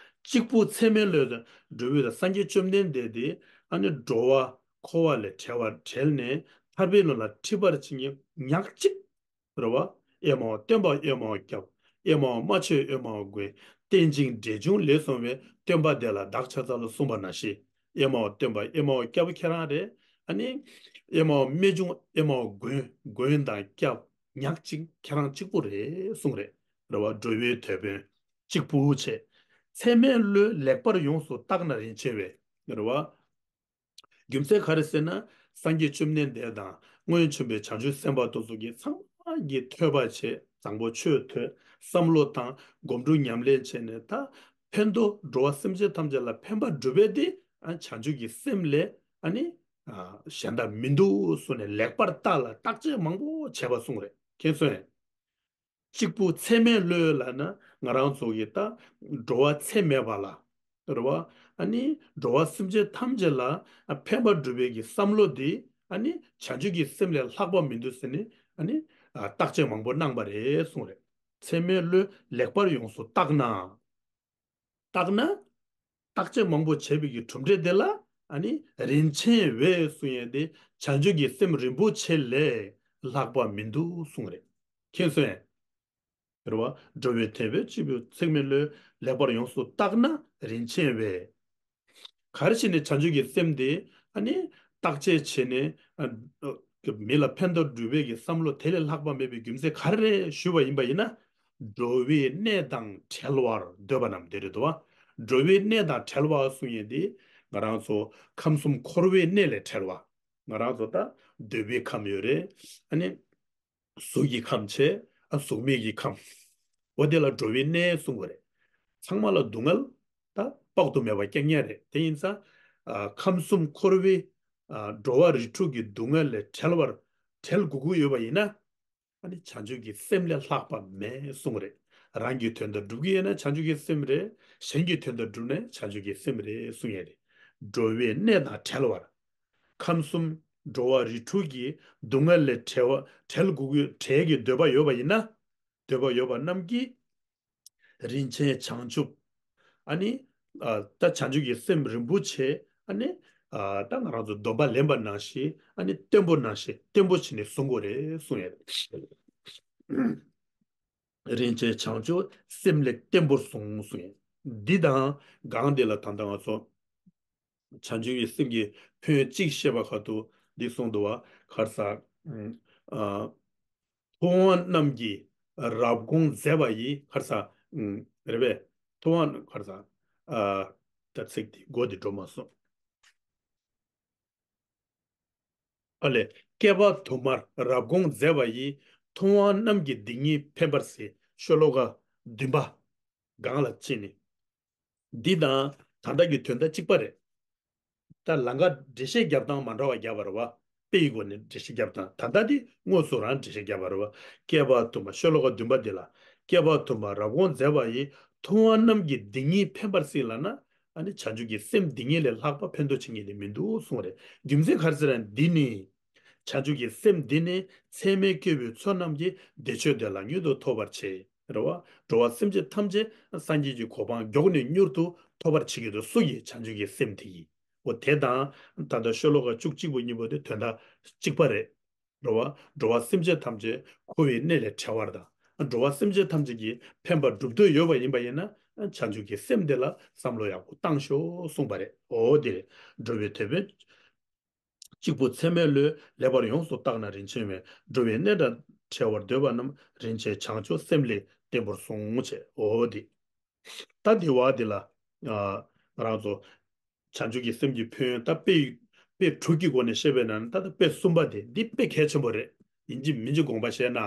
གཅིག་པུ་ཚད་མེད་བློས་དང་འགྲོ་བའི་དང་། སངས་རྒྱས་བཅོམ་ལྡན་འདས་དེ་ཨ་ནི་འགྲོ་བ་འཁོར་བ་ལས་བྲལ་བ་བྲལ་ནས་ཐར་པའི་ལམ་ལ་ཁྲིད་པར་བྱེད་མཁན་ཉག་གཅིག་རེད་བ། ཨེ་མའོ་སྟོན་པ་ཨེ་མའོ་སྐྱབས། ཨེ་མའོ་མ་ཆོས་ཨེ་མའོ་མགོན། རྟེན་ཅིང་འབྲེལ་འབྱུང་ལས་གསུངས་པའི། སྟོན་པ་དེ་ལ་བདག་ཕྱག་འཚལ་ལོ་གསུངས་པ་ནང་བཞིན། ཨེ་མའོ་སྟོན་པ་ཨེ་མའོ་སྐྱབས་ཁྱེད་རང་རེད། ཨ་ནི་ཨེ་མའོ་རྨད་བྱུང་ཨེ་མའོ་མགོན། མགོན་དང་སྐྱབས་ཉག་གཅིག་ཁྱེད་རང་གཅིག་པུ་རེད་གསུངས་རེད། རེད་བ། འགྲོ་བའི་དེད་དཔོན་གཅིག་པུ་བྱས། ཚད་མེད་བློས་ལེགས་པར་ཡོངས་སུ་བརྟགས་ན་རིན་ཆེ་བས། རེད་བ། རྒྱུ་མཚན་ག་རེ་ཟེར་ན། སངས་རྒྱས་བཅོམ་ལྡན་འདས་དང་སྔོན་བྱོན་པའི་བྱང་ཆུབ་སེམས་དཔའ་དེ་ཚོ་གིས་ཚང་མ་གིས་ཐོས་པ་བྱས། བཟང་པོ་ཆོས་ཐོས། བསམ་བློ་བཏང་། སྒོམ་སྒྲུབ་ཉམས་ལེན་བྱས་ནས་ད་ཕན་ཐོགས། འགྲོ་བ་སེམས་ཅན་ཐམས་ཅད་ལ་ཕན་པ་སྒྲུབ་པ་དེ་ཨ་བྱང་ཆུབ་ཀྱི་སེམས་ལས་ཨ་ནི་ཨ་གཞན་དག་མི་འདུག་གསུངས་ནས་ལེགས་པར་བརྟགས་ལ་བརྟག་དཔྱད་མང་པོ་བྱས་པ་གསུངས་རེད། མཁྱེན་སོང་ངས། གཅིག་པུ་ཚད་མེད་བློས་ལབ་ན་ང་རང་ཚོ་གི་ད་འགྲོ་བ་ཚད་མེད་པ་ལ། རེད་བ། ཨ་ནི་འགྲོ་བ་སེམས་ཅན་ཐམས་ཅད་ལ་ཨ་ཕན་པ་སྒྲུབ་པའི་གི་བསམ་བློ་འདི་ཨ་ནི་བྱང་ཆུབ་ཀྱི་སེམས་ལས་ལྷག་པ་མི་འདུག་ཟེར་ནས་ཨ་ནི་ཨ་བརྟག་དཔྱད་མང་པོ་གནང་པ་རེད་གསུངས་རེད། ཚད་མེད་བློས་ལེགས་པར་ཡོངས་སུ་བརྟགས་ན། བརྟགས་ན། བརྟག་དཔྱད་མང་པོ་བྱས་པའི་གི་གྲུབ་འབྲས་དེ་ལ་ཨ་ནི་རིན་ཆེན་བས་གསུང་ཡས་དེ་བྱང་ཆུབ་ཀྱི་སེམས་རིན་པོ་ཆེ་ལས་ལྷག་པ་མི་འདུག་གསུངས་རེད། མཁྱེན་སོང་ངས། རེད་བ། འགྲོ་བའི་དེད་དཔོན་གཅིག་པུ་ཚད་མེད་བློས་ལེགས་པར་ཡོངས་སུ་བརྟགས་ན་རིན་ཆེན་བས། ག་རེ་བྱས་ནས་བྱང་ཆུབ་ཀྱི་སེམས་དེ་ཨ་ནི་བརྟག་དཔྱད་བྱས་ནས་ཨ་མི་ལ་ཕན་ཐོགས་སྒྲུབ་པའི་གི་བསམ་བློ་དེ་ལས་ལྷག་པ་མེད་པའི་རྒྱུ་མཚན་ག་རེ་རེད་ཞུས་པ་ཡིན་པ་ཡིན་ན། འགྲོ་བའི་གནས་དང་བྲལ་བར་འདོད་པ་རྣམས་དེ་རེད་དོ། འགྲོ་བའི་གནས་དང་བྲལ་བ་གསུང་ཡས་དེ་ང་རང་ཚོ་ཁམས་གསུམ་འཁོར་བའི་གནས་ལས་བྲལ་བ། ང་རང་ཚོ་ད་འདོད་པའི་ཁམས་ཡོད་རེད། ཨ་ནི། གཟུགས་ཀྱི་ཁམས་བྱས། ཨ་གཟུགས་མེད་ཀྱི་ཁམས། འོ་དེ་ལ་འགྲོ་བའི་གནས་གསུང་གི་རེད། ཚང་མ་ལ་སྡུག་བསྔལ་ད་དཔག་ཏུ་མེད་པ་སྐྱེ་ངེས་རེད། དེ་ཡིན་ཙང་། ཨ་ཁམས་གསུམ་འཁོར་བའི་ཨ་འགྲོ་བ་རིགས་དྲུག་གི་སྡུག་བསྔལ་ལས་བྲལ་བར་བྲལ་དགོས་ཀྱི་ཡོད་པ་ཡིན་ན། ཨ་ནི་བྱང་ཆུབ་ཀྱི་སེམས་ལས་ལྷག་པ་མེད་གསུང་གི་རེད། རང་གི་དོན་དག་སྒྲུབ་ཀྱི་ཡོད་ན་བྱང་ཆུབ་ཀྱི་སེམས་རེད། གཞན་གྱི་དོན་དག་སྒྲུབ་ན་བྱང་ཆུབ་ཀྱི་སེམས་རེད་གསུང་ཡས་རེད། འགྲོ་བའི་གནས་དང་བྲལ་བར། ཁམས་གསུམ་འགྲོ་བ་རིགས་དྲུག་གི་སྡུག་བསྔལ་ལས་བྲལ་བ་བྲལ་དགོས་ཀྱི་བྲལ་གྱི་འདོད་པ་ཡོད་པ་ཡིན་ན། འདོད་པ་ཡོད་པ་རྣམས་ཀྱིས་རིན་ཆེན་བྱང་ཆུབ། ཨ་ནི་ཨ་ད་བྱང་ཆུབ་ཀྱི་སེམས་རིན་པོ་ཆེ། ཨ་ནི་ཨ་ད་ང་རང་ཚོ་སྡོམ་པ་ལེན་པ་ནང་བཞིན། ཨ་ནི་བརྟན་པོ་ནང་བཞིན་བརྟན་པོ་བྱས་ནས་བསྲུང་དགོས་རེད་གསུང་ཡས་རེད། རིན་ཆེན་བྱང་ཆུབ་སེམས་ལས་བརྟན་པོར་བསྲུང་གསུང་ཡས། འདི་དང་སྒང་འདི་ལ་ད་ལྟ་ང་ཚོ་བྱང་ཆུབ་ཀྱི་སེམས་ཀྱི་ཕན་ཡོན་གཅིག་བཤད་པ་ཁ་ཐུག་འདི་གསུངས་འདུག་བ། ག་རེ་ཟེར། ཨ་ཐུབ་དབང་རྣམས་ཀྱིས་རབ་དགོངས་མཛད་པ་ཡི། ག་རེ་ཟེར། རེད་པས། ཐུབ་དབང་ག་རེ་ཟེར། ཨ་ད་ཚིག་འདི་མགོ་འདི་འགྲོ་མ་སོང་། ཨ་ལས། བསྐལ་པ་དུ་མར་རབ་དགོངས་མཛད་པ་ཡིས། ཐུབ་དབང་རྣམས་ཀྱི་སྡིག་ཉེས་ཕན་པར་བྱེད། ཤོ་ལོ་ཀ་བདུན་པ་སྒང་ལ་ཕྱིན་ནས། འདི་དང་ད་ལྟ་གི་དོན་དག་གཅིག་པ་རེད། ད་ལམ་ཁ་འགྲེལ་བཤད་རྒྱབ་སྟངས་མ་འདྲ་བ་རྒྱབ་པ་རེད་བ། དཔེ་ཡི་སྒོ་ནས་འགྲེལ་བཤད་རྒྱབ་སྟངས། ད་ལྟ་འདི་དངོས་སུ་རང་འགྲེལ་བཤད་རྒྱབ་པ་རེད་བ། བསྐལ་པ་དུ་མ་ཤོ་ལོ་ཀ་བདུན་པ་འདི་ལ། བསྐལ་པ་དུ་མར་རབ་དགོངས་མཛད་པ་ཡིས། ཐུབ་དབང་རྣམས་ཀྱི་སྡིག་ཉེས་ཕན་པར་བྱེད་ལབ་ན། ཨ་ནི་བྱང་ཆུབ་ཀྱི་སེམས་སྡིག་ཉེས་ལས་ལྷག་པ་ཕན་ཐོགས་བྱེད་མཁན་དེ་མི་འདུག་གསུངས་རེད། རྒྱུ་མཚན་ག་རེ་ཟེར་ན། འདི་ནི། བྱང་ཆུབ་ཀྱི་སེམས་འདི་ནི་ཚད་མས་བསྐོས་པའི་ཚོགས་རྣམས་ཀྱིས་བདེ་མཆོག་དེ་ལ་མྱུར་དུ་ཐོབ་པར་བྱེད། རེད་བ། འགྲོ་བ་སེམས་ཅན་ཐམས་ཅད་སངས་རྒྱས་ཀྱི་གོ་འཕང་མགྱོགས་ནས་མྱུར་དུ་ཐོབ་པར་བྱེད་ཀྱི་འདུག་སུ་ཡིས། བྱང་ཆུབ་ཀྱི་སེམས་དེ་ཡིས། འོ་དེ་དང་ད་ལྟ་ཤོ་ལོ་ཀ་བཅུ་གཅིག་པོ་གཉིས་པོ་དེ་དོན་དག་གཅིག་པ་རེད། རེད་བ། འགྲོ་བ་སེམས་ཅན་ཐམས་ཅད་འཁོར་བའི་གནས་ལས་བྲལ་བར་དང་། འགྲོ་བ་སེམས་ཅན་ཐམས་ཅད་ཀྱི་ཕན་པ་སྒྲུབ་འདོད་ཡོད་པ་ཡིན་པ་ཡིན་ན། བྱང་ཆུབ་ཀྱི་སེམས་དེ་ལ་བསམ་བློ་ཡག་པོ་བཏང་ཤོག་གསུངས་པ་རེད། འོ་དེ་རེད། འགྲོ་བའི་དེད་དཔོན་གཅིག་པུ་ཚད་མའི་བློས་ལེགས་པར་ཡོངས་སུ་བརྟགས་ན་རིན་ཆེན་མེད། འགྲོ་བའི་གནས་དང་བྲལ་བར་འདོད་པ་རྣམས། རིན་ཆེན་བྱང་ཆུབ་སེམས་ལས་བརྟན་པོར་བཟུང་བྱས། འོ་དེ། ད་འདི་བ་འདི་ལ། ཨ། ང་རང་ཚོ་བྱང་ཆུབ་ཀྱི་སེམས་ཀྱི་ཕན་ཡོན་ད་དཔེ་དཔེ་དྲུག་གི་སྒོ་ནས་བཤད་པའི་ནང་ནས། ད་ལྟ་དཔེ་གསུམ་པ་དེ་འདི་དཔེ་གལ་ཆེན་པོ་རེད། ཡིན་གཅིག་མིན་གཅིག་དགོངས་པ་བཞེས་ན།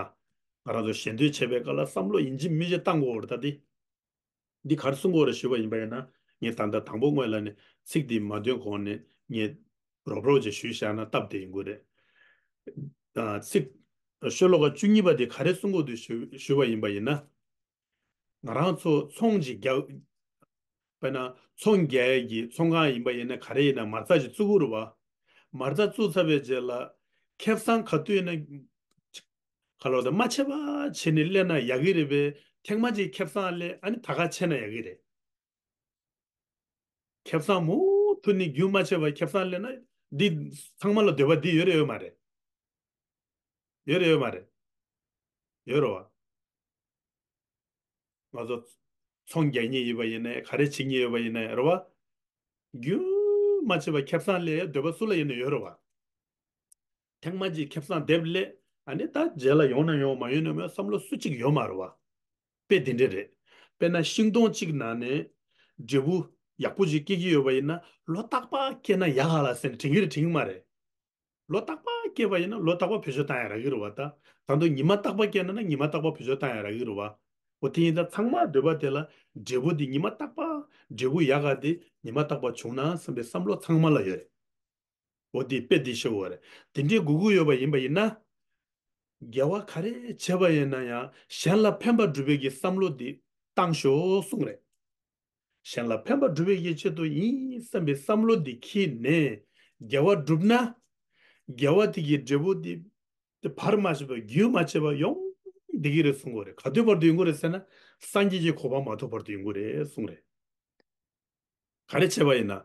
ང་རང་ཚོ་ཞེ་འདོད་བྱེད་པའི་སྐབས་ལ་བསམ་བློ་ཡིན་གཅིག་མིན་གཅིག་བཏང་དགོས་པ་རེད། ད་འདི་འདི་ག་རེ་གསུང་དགོས་རེད་ཞུས་པ་ཡིན་པ་ཡིན་ན། ངས་ད་ལྟ་དང་པོ་སྔོན་ལ་ནས་ཚིག་འདི་མ་འདོན་གོང་ནས་ངས་རོབ་རོབ་ཅིག་ཞུས་བཞག་ན་སྟབས་བདེ་ཡོང་གི་རེད། ཨ། ཚིག་ཤོ་ལོ་ཀ་བཅུ་གཉིས་པ་དེ་ག་རེ་གསུང་གི་འདུག་ཞུ་ཞུས་པ་ཡིན་པ་ཡིན་ན། ང་རང་ཚོ་ཚོང་ཅིག་རྒྱག་དཔེར་ན་ཚོང་རྒྱག་ཡས་ཀྱི་ཚོང་ཁང་ཡིན་པ་ཡིན་ན། ག་རེ་ཡིན་ན་མ་རྩ་ཅིག་བཙུགས་དགོས་རེད་བ། མ་རྩ་བཙུགས་ཚར་བའི་རྗེས་ལ་ཁེ་བཟང་ག་དུས་ཡིན་ན། ག་ལོ་ད་མ་ཆད་པ་བྱས་ནས་སླེབས་ན་ཡག་གི་རེད་པས། ཐེངས་མ་གཅིག་ཁེ་བཟང་སླེབས། ཨ་ནི་ད་ག་ཆད་ན་ཡག་གི་རེད། ཁེ་བཟང་མུ་མཐུད་ནས་རྒྱུན་མ་ཆད་པར་ཁེ་བཟང་སླེབས་ན། འདི་ཚང་མ་ལ་འདོད་པ་འདི་ཡོད་རེད་ཡོད་མ་རེད། ཡོད་རེད་ཡོད་མ་རེད། ཡོད་རེད་བ། ང་ཚོ་ཚོང་རྒྱག་མཁན་ཡིན་པ་ཡིན་ནའི། ག་རེ་བྱེད་མཁན་ཡོད་པ་ཡིན་ནའི་རེད་བ། རྒྱུན་མ་ཆད་པར་ཁེ་བཟང་སླེབས་འདོད་པ་སུ་ལ་ཡིན་ནའི་ཡོད་རེད་བ། ཐེངས་མ་གཅིག་ཁེ་བཟང་འདེབས་སླེབས། ཨ་ནི་ད་རྗེས་ལ་ཡོང་ན་ཡོང་། མ་ཡོང་ན་མ་ཡོང་། བསམ་བློ་སུ་གཅིག་ཡོད་མ་རེད་བ། དཔེ་དེ་འདྲ་རེད། དཔེར་ན་ཤིང་སྡོང་གཅིག་ནང་ནས་འབྲས་བུ་ཡག་པོ་ཅིག་སྐྱེ་གི་ཡོད་པ་ཡིན་ན། ལོ་རྟག་པར་སྐྱེས་ན་ཡག་ག་ལ་ཟེར་ནས་དྲན་གྱི་རེད། དྲན་གྱི་མ་རེད། ལོ་རྟག་པར་སྐྱེས་པ་ཡིན་ན་ལོ་རྟག་པར་བེད་སྤྱོད་བཏང་ཡ་རག་གི་རེད་བ། ད་ད་དུང་ཉི་མ་རྟག་པར་སྐྱེས་ན་ན་ཉི་མ་རྟག་པར་བེད་སྤྱོད་བཏང་ཡ་རག་གི་རེད་བ། འོ་དེ་ཡིན་ད་ཚང་མ་འདོད་པ་དེ་ལ་འབྲས་བུ་དེ་ཉི་མ་རྟག་པར། འབྲས་བུ་ཡག་ག་དེ་ཉི་མ་རྟག་པར་བྱུང་ན་བསམ་པའི་བསམ་བློ་ཚང་མ་ལ་ཡོད་རེད། འོ་དེ་དཔེ་དེ་ཤེས་དགོས་རེད། དེ་འདྲའི་དགོས་མཁོ་ཡོད་པ་ཡིན་པ་ཡིན་ན། དགེ་བ་ག་རེ་བྱས་པ་ཡིན་ན་ཡང་གཞན་ལ་ཕན་པ་སྒྲུབ་པའི་གི་བསམ་བློ་དེ་བཏང་ཤོག་གསུངས་རེད། གཞན་ལ་ཕན་པ་སྒྲུབ་པའི་གི་ཆེད་དུ་ཡིན་བསམ་པའི་བསམ་བློ་དེ་འཁྱེར་ནས་དགེ་བ་བསྒྲུབ་ན། དགེ་བ་དེ་གི་འབྲས་བུ་དེ་དེ་བར་མ་ཆད་པ་རྒྱུན་མ་ཆད་པ་ཡོང་བསྡད་ཀྱི་རེད་གསུང་གི་རེད། ག་དུས་བར་དུ་ཡོང་གི་རེད་ཟེར་ན། སངས་རྒྱས་ཀྱི་གོ་འཕང་མ་ཐོབ་བར་དུ་ཡོང་གི་རེད་གསུང་རེད། ག་རེ་བྱས་པ་ཡིན་ན།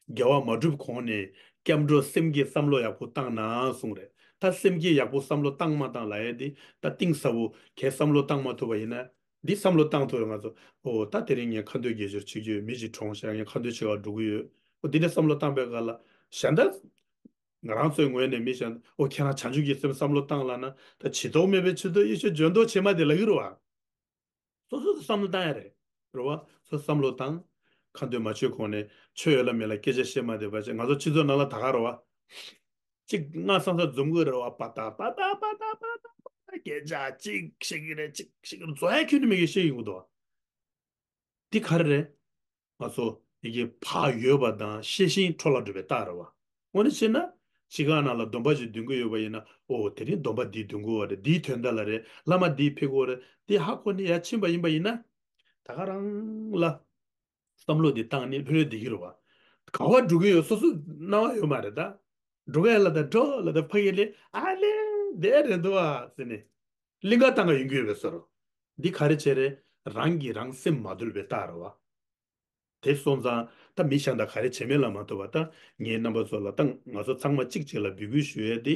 དགེ་བ་མ་བསྒྲུབ་གོང་ནས་སྐྱབས་འགྲོ་སེམས་བསྐྱེད་བསམ་བློ་ཡག་པོ་བཏང་ན་གསུང་རེད། ད་སེམས་བསྐྱེད་ཡག་པོ་བསམ་བློ་བཏང་མ་བཏང་ལབ་ཡས་དེ་ད་གཏིང་ཟབ་པོ་གས་བསམ་བློ་བཏང་མ་ཐུབ་པ་ཡིན་ན། འདི་བསམ་བློ་བཏང་ཐུབ་རེད། ང་ཚོ་འོ་ད་དེ་རིང་ངས་ཁ་འདོན་དགེ་སྦྱོར་བྱེད་རྒྱུ་ཡོད། མི་ཞིག་གྲོངས་ཤག་ངས་ཁ་འདོན་བྱེད་གར་འགྲོ་གི་ཡོད། འོ་འདི་འདྲ་བསམ་བློ་བཏང་པའི་སྐབས་ལ་གཞན་དག་ང་རང་ཚོའི་ངོས་ནས་མི་གཞན་འོ་ཁྱེད་རང་བྱང་ཆུབ་ཀྱི་སེམས་བསམ་བློ་བཏང་ལབ་ན། ད་ཇི་ལྟར་མེད་པའི་ཆེད་དུ་ཡེ་ཤེས་ལྗོན་ཏོག་བྱེད་མ་དེ་ལབ་ཀྱི་རེད་བ། སོ་སོ་སོ་བསམ་བློ་བཏང་ཡ་རེད། རེད་བ། སོ་བསམ་བློ་བཏང་། ཁ་འདོན་མ་བྱས་གོང་ནས་ཆོས་ཡོད་ལ་མེད་ལ་སྐད་ཆ་བཤད་མ་བསྡད་པ་བྱས། ང་ཚོ་སྤྱི་ཚོགས་ནང་ལ་ད་ག་རེད་བ། གཅིག་སྔ་སང་ས་འཛོམས་གི་རེད་བ། པ་ཏ་པ་ཏ་པ་ཏ་པ་ཏ། སྐད་ཆ་གཅིག་བཤད་གི་རེད། གཅིག་བཤད་གི་རེད། རྫོགས་ཡ་ཁྱོན་ནས་མེད་གི་བཤད་ཡོང་གི་འདུག་བ། འདི་ག་རེ་རེད། ང་ཚོ་ཡི་གེ་བག་ཡོད་པ་དང་ཤེས་བཞིན་འཕྲོ་བརླག་འགྲོ་བའི་རྟགས་རེད་བ། དངོས་གནས་བྱས་ན། འཆི་ཁང་ནང་ལ་སྡོམ་པ་ཞིག་འདོན་གྱི་ཡོད་པ་ཡིན་ན། ཨོ་དེ་རིང་སྡོམ་པ་འདི་འདོན་དགོས་པ་རེད། འདིའི་དོན་དག་ལ་རེད། བླ་མ་འདིས་ཕེབས་དགོས་རེད། འདི་ཧ་གོ་ནས་ཡར་ཕྱིན་པ་ཡིན་པ་ཡིན་ན། ད་ག་རང་ལ་བསམ་བློ་འདི་བཏང་ནས་ལྷོད་ལྷོད་བསྡད་ཀྱི་རེད་བ། ག་བ་འགྲོ་གི་ཡོད་སོ་སོ་སྣང་བ་ཡོད་མ་རེད་ད། འགྲོ་ག་ཡ་ལ་ད་འགྲོ་ལ་ད་ཕ་གི་ལས་ཨ་ལས་བསྡད་རེད་འདུག་བ་ཟེར་ནས། གླིང་ག་བཏང་ག་ཡོང་གི་ཡོད་པའི་བཟོ་འདྲ། འདི་ག་རེ་བྱས་རེད། རང་གིས་རང་སེམས་མ་དུལ་བའི་རྟགས་རེད་བ། དེ་སོང་ཙང་ད་མི་གཞན་དག་ག་རེ་བྱེད་མིན་ལ་མ་ལྟོས་པར། ད་ངས་རྣམ་པ་ཚོ་ལ། ད་ང་ཚོ་ཚང་མ་གཅིག་གཅིག་ལ་འབོད་སྐུལ་ཞུ་ཡས་དེ།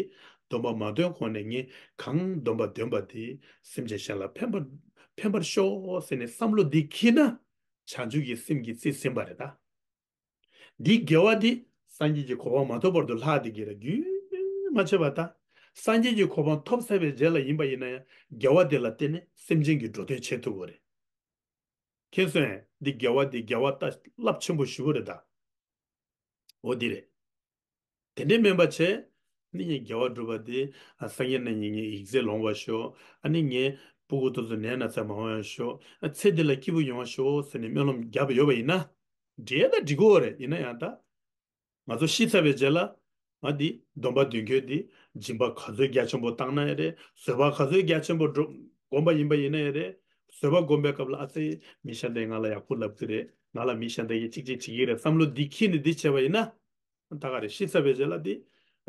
སྡོམ་པ་མ་འདོན་གོང་ནས་ངས་གང་སྡོམ་པ་འདོན་པ་དེ་སེམས་ཅན་གཞན་ལ་ཕན་པ་ཕན་པར་ཤོག་ཟེར་ནས་བསམ་བློ་འདི་འཁྱེར་ན། བྱང་ཆུབ་ཀྱི་སེམས་ཀྱིས་རྩིས་ཟིན་པ་རེད་ད། འདིའི་དགེ་བ་འདི་སངས་རྒྱས་ཀྱི་གོ་འཕང་མ་ཐོབ་བར་དུ་ལྷག་བསྡད་ཀྱི་རེད། རྒྱུན་མ་ཆད་པ་ད། སངས་རྒྱས་ཀྱི་གོ་འཕང་ཐོབ་ཚར་བའི་རྗེས་ལ་ཡིན་པ་ཡིན་ན་ཡང་དགེ་བ་དེ་ལ་བརྟེན་ནས་སེམས་ཅན་གྱི་འགྲོ་དོན་བྱེད་ཐུབ་ཀྱི་རེད། མཁྱེན་སོང་ངས། འདི་དགེ་བ་འདི་དགེ་བ་ད་རླབས་ཆེན་པོ་ཞེ་པོ་རེད་ད། འོ་འདི་རེད། དེ་འདྲའི་མིན་པ་བྱས། ནི་ངས་དགེ་བ་བསྒྲུབས་པ་དེ་ཨ་སང་ཉིན་གནངས་ཉིན་ངའི་ཡིག་ཚད་ལོངས་པར་ཤོག་ཨ་ནི་ངའི་སྤུ་གུ་དེ་ཚོ་ནད་ན་ཚ་མ་ཡོང་བར་ཤོག་ཨ་ཚེ་འདི་ལ་སྐྱིད་པོ་ཡོང་བར་ཤོག་ཟེར་ནས་སྨོན་ལམ་བརྒྱབ་ཡོད་པ་ཡིན་ན། འགྲིག་ད་འགྲིག་གི་ཡོད་རེད། ཡིན་ན་ཡང་ད། ང་ཚོ་ཤི་ཚར་བའི་རྗེས་ལ། ང་འདི་སྡོམ་པ་མདུན་བསྐྱོད་འདི་སྦྱིན་པ་ག་ཚོད་རྒྱ་ཆེན་པོ་བཏང་ན་ཡང་རེད། བཟོད་པ་ག་ཚོད་རྒྱ་ཆེན་པོ་སྒྲུབ་སྒོམ་པ་ཡིན་པ་ཡིན་ན་ཡང་རེད། བཟོད་པ་སྒོམ་པའི་སྐབས་ལ་ཨ་ཙི་མི་གཞན་དེ་ང་ལ་ཡག་པོ་ལབ་ཀྱི་རེད། ང་ལ་མི་གཞན་དེ་གིས་གཅིག་གཅིག་བྱེད་ཀྱི་རེད་བསམ་བློ་འདི་འཁྱེར་ནས་འདི་བྱས་པ་ཡིན་ན། ད་ག་རེད། ཤི་ཚར་བའི་རྗེས་ལ་འདི་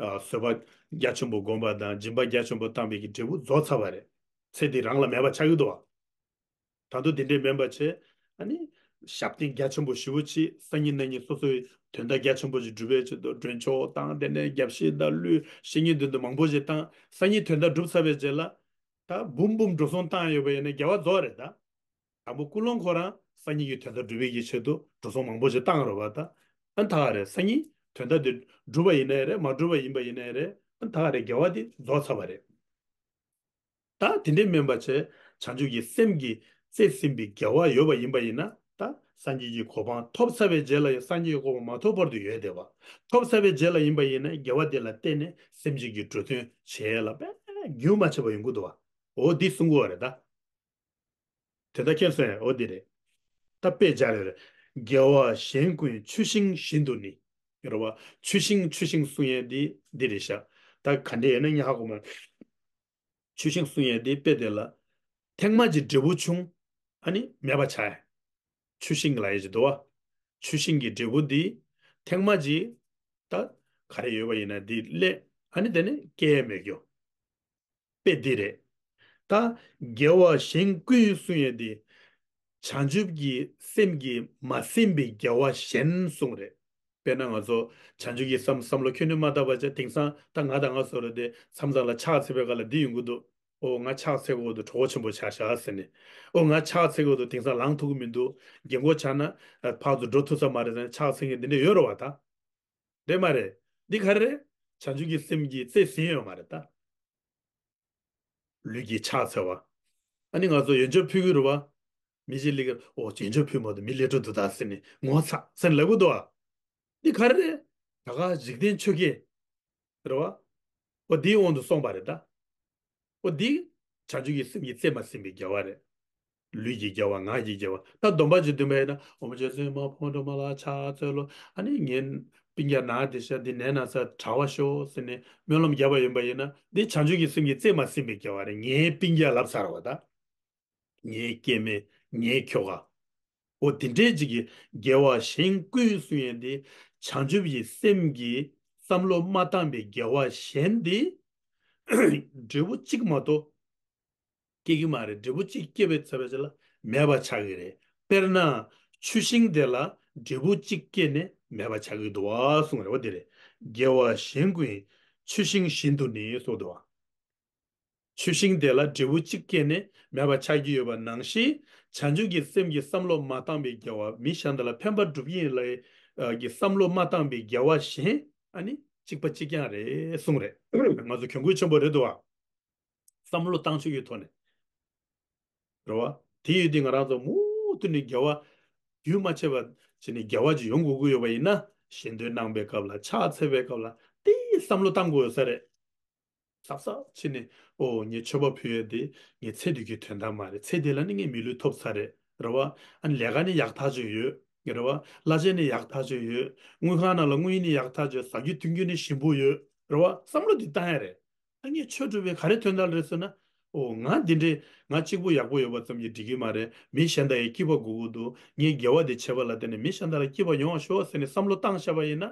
ཨ་བཟོད་པ་རྒྱ་ཆེན་པོ་སྒོམ་པ་དང་སྦྱིན་པ་རྒྱ་ཆེན་པོ་བཏང་བའི་གི་འབྲས་བུ་རྫོགས་ཚར་བ་རེད། ཚེ་འདི་རང་ལ་མེད་པ་ཆགས་ཀྱི་འདུག་བ། ད་དུང་དེ་འདྲའི་མིན་པ་བྱས། ཨ་ནི། ཞབས་བརྟན་རྒྱ་ཆེན་པོ་ཞེ་པོ་ཅིག་སང་ཉིན་གནངས་ཉིན་སོ་སོའི་དོན་དག་རྒྱ་ཆེན་པོ་ཞིག་སྒྲུབ་པའི་ཆེད་དུ་མགྲོན་ཆོག་དང་དེ་ནས་རྒྱབ་བཤད་དང་གླུ་བཤད་སྙིང་འདོན་དུ་མང་པོ་ཞིག་བཏང་། སང་ཉིན་དོན་དག་སྒྲུབ་ཚར་བའི་རྗེས་ལ། ད་འབུམ་འབུམ་འགྲོ་སོང་བཏང་ཡོད་པ་ཡིན་ན་དགེ་བ་རྫོགས་རེད་ད། དང་པོ་ཀུན་སློང་ཁོ་རང་སང་ཉིན་གྱི་དོན་དག་སྒྲུབ་པའི་གི་ཆེད་དུ་འགྲོ་སོང་མང་པོ་ཞིག་བཏང་རོགས་པ་ད། ཨ་ད་ག་རེད། སང་ཉིན་དོན་དག་དེ་སྒྲུབ་པ་ཡིན་ན་ཡང་རེད། མ་སྒྲུབ་པ་ཡིན་པ་ཡིན་ན་ཡང་རེད། ཨ་ད་ག་རེད། དགེ་བ་དེ་རྫོགས་ཚར་བ་རེད། ད་དེ་འདྲའི་མིན་པ་བྱས། བྱང་ཆུབ་ཀྱི་སེམས་ཀྱིས་རྩིས་ཟིན་པའི་དགེ་བ་ཡོད་པ་ཡིན་པ་ཡིན་ན། ད་སངས་རྒྱས་ཀྱི་གོ་འཕང་ཐོབ་ཚར་བའི་རྗེས་ལ་ཡང་སངས་རྒྱས་ཀྱི་གོ་འཕང་མ་ཐོབ་བར་དུ་ཡོད་བསྡད་པ། ཐོབ་ཚར་བའི་རྗེས་ལ་ཡིན་པ་ཡིན་ན་དགེ་བ་དེ་ལ་བརྟེན་ནས་སེམས་ཅན་གྱི་འགྲོ་དོན་བྱེད་ཡས་ལ་དཔེ་རྒྱུན་མ་ཆད་པ་ཡོང་གི་འདུག་བ། འོ་འདི་གསུང་གི་ཡོད་རེད་ད། དེ་ལྟར་མཁྱེན་སོང་ཡ། འོ་འདི་རེད། ད་དཔེ་སྦྱར་ཡོད་རེད། དགེ་བ་གཞན་ཀུན་ཆུ་ཤིང་བཞིན་དུ་ནི། རེད་བ། ཆུ་ཤིང་ཆུ་ཤིང་གསུང་ཡས་འདི་འདི་རེད་ཤག་ད་ག་འདྲས་ཡོད་ན་ངས་ཧ་གོ་མ། ཆུ་ཤིང་གསུང་ཡས་དེ་དཔེ་དེ་ལ། ཐེངས་མ་གཅིག་འབྲས་བུ་བྱུང་། ཨ་ནི་མེད་པ་ཆགས་ཡ། ཆུ་ཤིང་ལབ་ཡས་ཅིག་འདུག་བ། ཆུ་ཤིང་གི་འབྲས་བུ་འདི། ཐེངས་མ་གཅིག་ད་ག་རེ་ཡོད་པ་ཡིན་ན་འདི་སླེབས། ཨ་ནི་དེ་ནི་སྐྱེ་ཡས་མེད་རྒྱུ། དཔེ་འདི་རེད། ད། དགེ་བ་གཞན་ཀུན་གསུང་ཡས་འདི། བྱང་ཆུབ་ཀྱི་སེམས་ཀྱིས་མ་ཟིན་པའི་དགེ་བ་གཞན་གསུངས་རེད། དཔེར་ན་ང་ཚོ་བྱང་ཆུབ་ཀྱི་སེམས་བསམ་བློ་ཁྱོན་ནས་མ་བཏང་བ་བྱས། དེང་སང་ད་ང་དང་ང་སོ་རེད་དེ་མཚམས་མཚམས་ལ་ཕྱག་འཚལ་བའི་སྐབས་ལ་འདི་ཡོང་གི་འདུག་ཨོ་ང་ཕྱག་འཚལ་དགོས་འདུག་གྲོགས་པོ་ཆེན་པོ་ཆགས་ཤག་ཟེར་ནས། ཨོ་ང་ཕྱག་འཚལ་དགོས་འདུག་དེང་སང་ལངས་ཐུབ་ཀྱི་མི་འདུག་རྒན་གོག་ཆགས་ན་ཕར་ཚུར་འགྲོ་ཐུབ་ས་མ་རེད་ཟེར་ནས་ཕྱག་འཚལ་མཁན་འདི་འདྲ་ཡོད་རེད་བ་ད། རེད་མ་རེད། འདི་ག་རེ་རེད། བྱང་ཆུབ་ཀྱི་སེམས་ཀྱིས་རྩིས་ཟིན་ཡོད་མ་རེད་ད། ལུས་ཀྱིས་ཕྱག་འཚལ་བ། ཨ་ནི་ང་ཚོ་ཡོན་ཆབ་ཕུལ་གྱི་རེད་བ། མི་ཞིག་སླེབས་ཀྱི་ཨོ་ཡོན་ཆབ་ཕུལ་མ་འདུག་མི་སླེབས་འགྲོ་འདུག་ད་ཟེར་ནས་ངོ་ཚ་ཟེར་ནས་ལབ་གི་འདུག་བ། འདི་ག་རེ་རེད། ད་ག་འཇིག་རྟེན་ཆོས་བརྒྱད། རེད་བ། ཨོ་འདིའི་དབང་དུ་སོང་བ་རེད་ད། ཨོ་འདི། བྱང་ཆུབ་ཀྱི་སེམས་ཀྱིས་རྩིས་མ་ཟིན་པའི་དགེ་བ་རེད། ལུས་ཀྱི་དགེ་བ་ངག་གི་དགེ་བ་ད་སྡོམ་པ་ཅིག་འདོན་པ་ཡིན་ན་ཨོ་མ་རྗེ་བཙུན་མ་ཕོ་བྲང་མ་ལ་ཕྱག་འཚལ་ལོ། ཨ་ནི་ངའི་སྤུན་ཀྱག་ན་དེ་ཤ་འདི་ནད་ན་ཚ་དྲག་པ་ཤོག་ཟེར་ནས་སྨོན་ལམ་བརྒྱབ་པ་ཡིན་པ་ཡིན་ན་འདི་བྱང་ཆུབ་ཀྱི་སེམས་ཀྱིས་རྩིས་མ་ཟིན་པའི་དགེ་བ་རེད། ངའི་སྤུན་ཀྱག་ལབ་ཚར་བ་ད། ངའི་སྐྱེ་དམན། ངའི་ཁྱོ་ག་འོ་དེ་འདྲའི་ཅིག་གི་དགེ་བ་གཞན་ཀུན་གསུང་ཡས་དེ། བྱང་ཆུབ་ཀྱི་སེམས་ཀྱིས་བསམ་བློ་མ་བཏང་པའི་དགེ་བ་གཞན་དེ། འབྲས་བུ་གཅིག་མ་གཏོགས་སྐྱེ་གི་མ་རེད། འབྲས་བུ་གཅིག་སྐྱེ་བའི་ཚེ་བའི་ཚེ་ལ་མེད་པ་ཆགས་ཀྱི་རེད། དཔེར་ན། ཆུ་ཤིང་དེ་ལ་འབྲས་བུ་གཅིག་སྐྱེས་ནས་མེད་པ་ཆགས་ཀྱི་འདུག་བ་གསུངས་རེད་བ། དེ་རེད། དགེ་བ་གཞན་ཀུན་ཆུ་ཤིང་བཞིན་དུ་ནི་གསུངས་འདུག་བ། ཆུ་ཤིང་དེ་ལ་འབྲས་བུ་གཅིག་སྐྱེས་ནས་མེད་པ་ཆགས་ཀྱི་ཡོད་པ་ནང་བཞིན། བྱང་ཆུབ་ཀྱི་སེམས་ཀྱིས་བསམ་བློ་མ་བཏང་པའི་དགེ་བ། མི་གཞན་དག་ལ་ཕན་པ་སྒྲུབ་ཀྱི་ཡིན་ལ་ཨ་གི་བསམ་བློ་མ་བཏང་པའི་དགེ་བ་གཞན་ཨ་ནི་གཅིག་པ་གཅིག་རྐྱང་རེད་གསུངས་རེད། ང་ཚོ་གྱོང་གུད་ཆེན་པོ་རེད་འདུག་བ། བསམ་བློ་བཏང་ཆོག་གི་ཐོག་ནས། རེད་བ། དེ་ཡོད་དུས་ང་རང་ཚོ་མུ་མཐུད་ནས་དགེ་བ་རྒྱུན་མ་ཆད་པ་བྱས་ནས་དགེ་བ་ཅིག་ཡོང་དགོས་ཀྱི་ཡོད་པ་ཡིན་ན། ཞལ་འདོན་གནང་པའི་སྐབས་ལ་ཕྱག་འཚལ་བའི་སྐབས་ལ་དེ་བསམ་བློ་བཏང་དགོས་ཡོད་ས་རེད། གཟབ་གཟབ་བྱས་ནས་ཨོ་ངས་མཆོད་པ་ཕུལ་ཡས་དེ་ངའི་ཚེ་འདི་གི་དོན་དག་མ་རེད། ཚེ་འདི་ལ་ནི་ངས་མི་ལུས་ཐོབ་ཚར་རེད། རེད་བ། ཨ་ནི་ལས་ཀ་ནི་ཡག་ཐག་ཆོད་ཡོད། རེད་བ། གླ་ཆ་ནི་ཡག་ཐག་ཆོད་ཡོད། དངུལ་ཁང་ནང་ལ་དངུལ་ནི་ཡག་ཐག་ཆོད། ཟ་རྒྱུ་འཐུང་རྒྱུ་ནི་ཞིམ་པོ་ཡོད། རེད་བ། བསམ་བློ་འདི་བཏང་ཡ་རེད། ཨ་ངས་ཆོས་སྒྲུབ་པའི་ག་རེ་དོན་དག་རེད་ཟེར་ན། ཨོ་ང་འདི་འདྲའི་ང་གཅིག་པུ་ཡག་པོ་ཡོད་པ་ཙམ་གྱིས་འགྲིག་གི་མ་རེད། མི་གཞན་དག་ཡང་སྐྱིད་པ་དགོས་ཀྱི་འདུག་ངས་དགེ་བ་འདི་བྱས་པ་ལ་བརྟེན་ནས་མི་གཞན་དག་ལ་སྐྱིད་པ་ཡོང་བ་ཤོག་ཟེར་ནས་བསམ་བློ་བཏང་བཞག་པ་ཡིན་ན།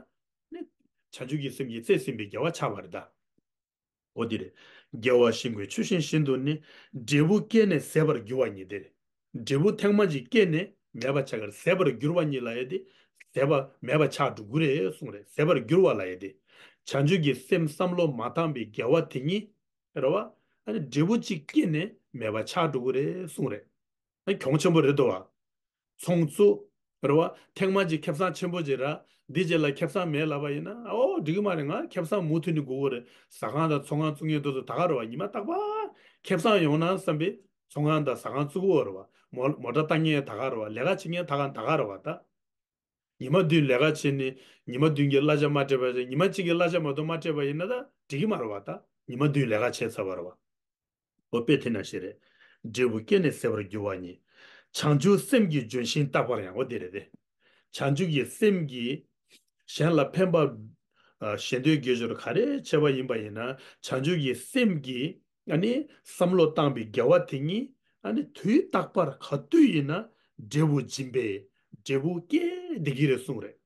ནི། བྱང་ཆུབ་ཀྱི་སེམས་ཀྱིས་རྩིས་ཟིན་པའི་དགེ་བ་ཆགས་པ་རེད་ད། འོ་འདི་རེད། དགེ་བ་གཞན་ཀུན་ཆུ་ཤིང་བཞིན་དུ་ནི། འབྲས་བུ་སྐྱེས་ནས་ཟད་པར་འགྱུར་བ་ཉིད་དེ་རེད། འབྲས་བུ་ཐེངས་མ་གཅིག་སྐྱེས་ནས་མེད་པ་ཆགས་ཀྱི་རེད། ཟད་པར་འགྱུར་བ་ཉིད་ལབ་ཡས་དེ། ཟད་པ་མེད་པ་ཆགས་འགྲོ་གི་རེད་གསུངས་རེད། ཟད་པར་འགྱུར་བ་ལབ་ཡས་དེ། བྱང་ཆུབ་ཀྱི་སེམས་བསམ་བློ་མ་བཏང་པའི་དགེ་བ་དེ་ཉིད། རེད་བ། ཨ་ནི་འབྲས་བུ་གཅིག་སྐྱེས་ནས་མེད་པ་ཆགས་འགྲོ་གི་རེད་གསུངས་རེད། ཨ་གྱོང་ཆེན་པོ་རེད་དོ་བ། ཚོང་བཙུགས། རེད་བ། ཐེངས་མ་གཅིག་ཁེ་བཟང་ཆེན་པོ་ཅིག་རག་འདི་རྗེས་ལ་ཁེ་བཟང་མེད་ལབ་པ་ཡིན་ན་ཨོ་འགྲིག་གི་མ་རེད། ང་ཁེ་བཟང་མུ་མཐུད་ནས་དགོས་ཀྱི་རེད། ཟ་ཁང་དང་ཚོང་ཁང་བཙུགས་མཁན་དེ་ཚོ་ད་ག་རེད་བ། ཉི་མ་རྟག་པར་ཁེ་བཟང་ཡོང་ན་བསམ་པའི་ཚོང་ཁང་དང་ཟ་ཁང་བཙུགས་ཀྱི་ཡོད་རེད་བ། མོ་མོ་ཊ་བཏང་མཁན་ད་ག་རེད་བ། ལས་ཀ་བྱེད་མཁན་ད་ག་ད་ག་རེད་བ་ད། ཉི་མ་བདུན་ལས་ཀ་བྱས་ནས་ཉི་མ་བདུན་གྱི་གླ་ཆ་མ་སྤྲད་པ་བྱས། ཉི་མ་གཅིག་གི་གླ་ཆ་མ་གཏོགས་མ་སྤྲད་པ་ཡིན་ན་ད་འགྲིག་གི་མ་རེད་བ། ད་ཉི་མ་བདུན་ལས་ཀ་བྱས་ཚར་བ་རེད་བ། འོ་དཔེ་དེ་ནང་བཞིན་རེད། འབྲས་བུ་སྐྱེས་ནས་ཟད་པར་འགྱུར་བ་ཉིད། བྱང་ཆུབ་སེམས་ཀྱི་ལྗོན་ཤིང་རྟག་པར་ཡང་། འོ་དེ་རེད་དེ། བྱང་ཆུབ་ཀྱི་སེམས་ཀྱིས་གཞན་ལ་ཕན་པ། ཨ། གཞན་དོན་དགེ་སྦྱོར་ག་རེ་བྱས་པ་ཡིན་པ་ཡིན་ན། བྱང་ཆུབ་ཀྱི་སེམས་ཀྱིས་ཨ་ནི་བསམ་བློ་བཏང་པའི་དགེ་བ་དེ་ཉིད་ཨ་ནི་དུས་རྟག་པར་ག་དུས་ཡིན་ན་འབྲས་བུ་འབྱིན་པས་འབྲས་བུ་སྐྱེས་བསྡད་ཀྱི་རེད་གསུངས་རེད།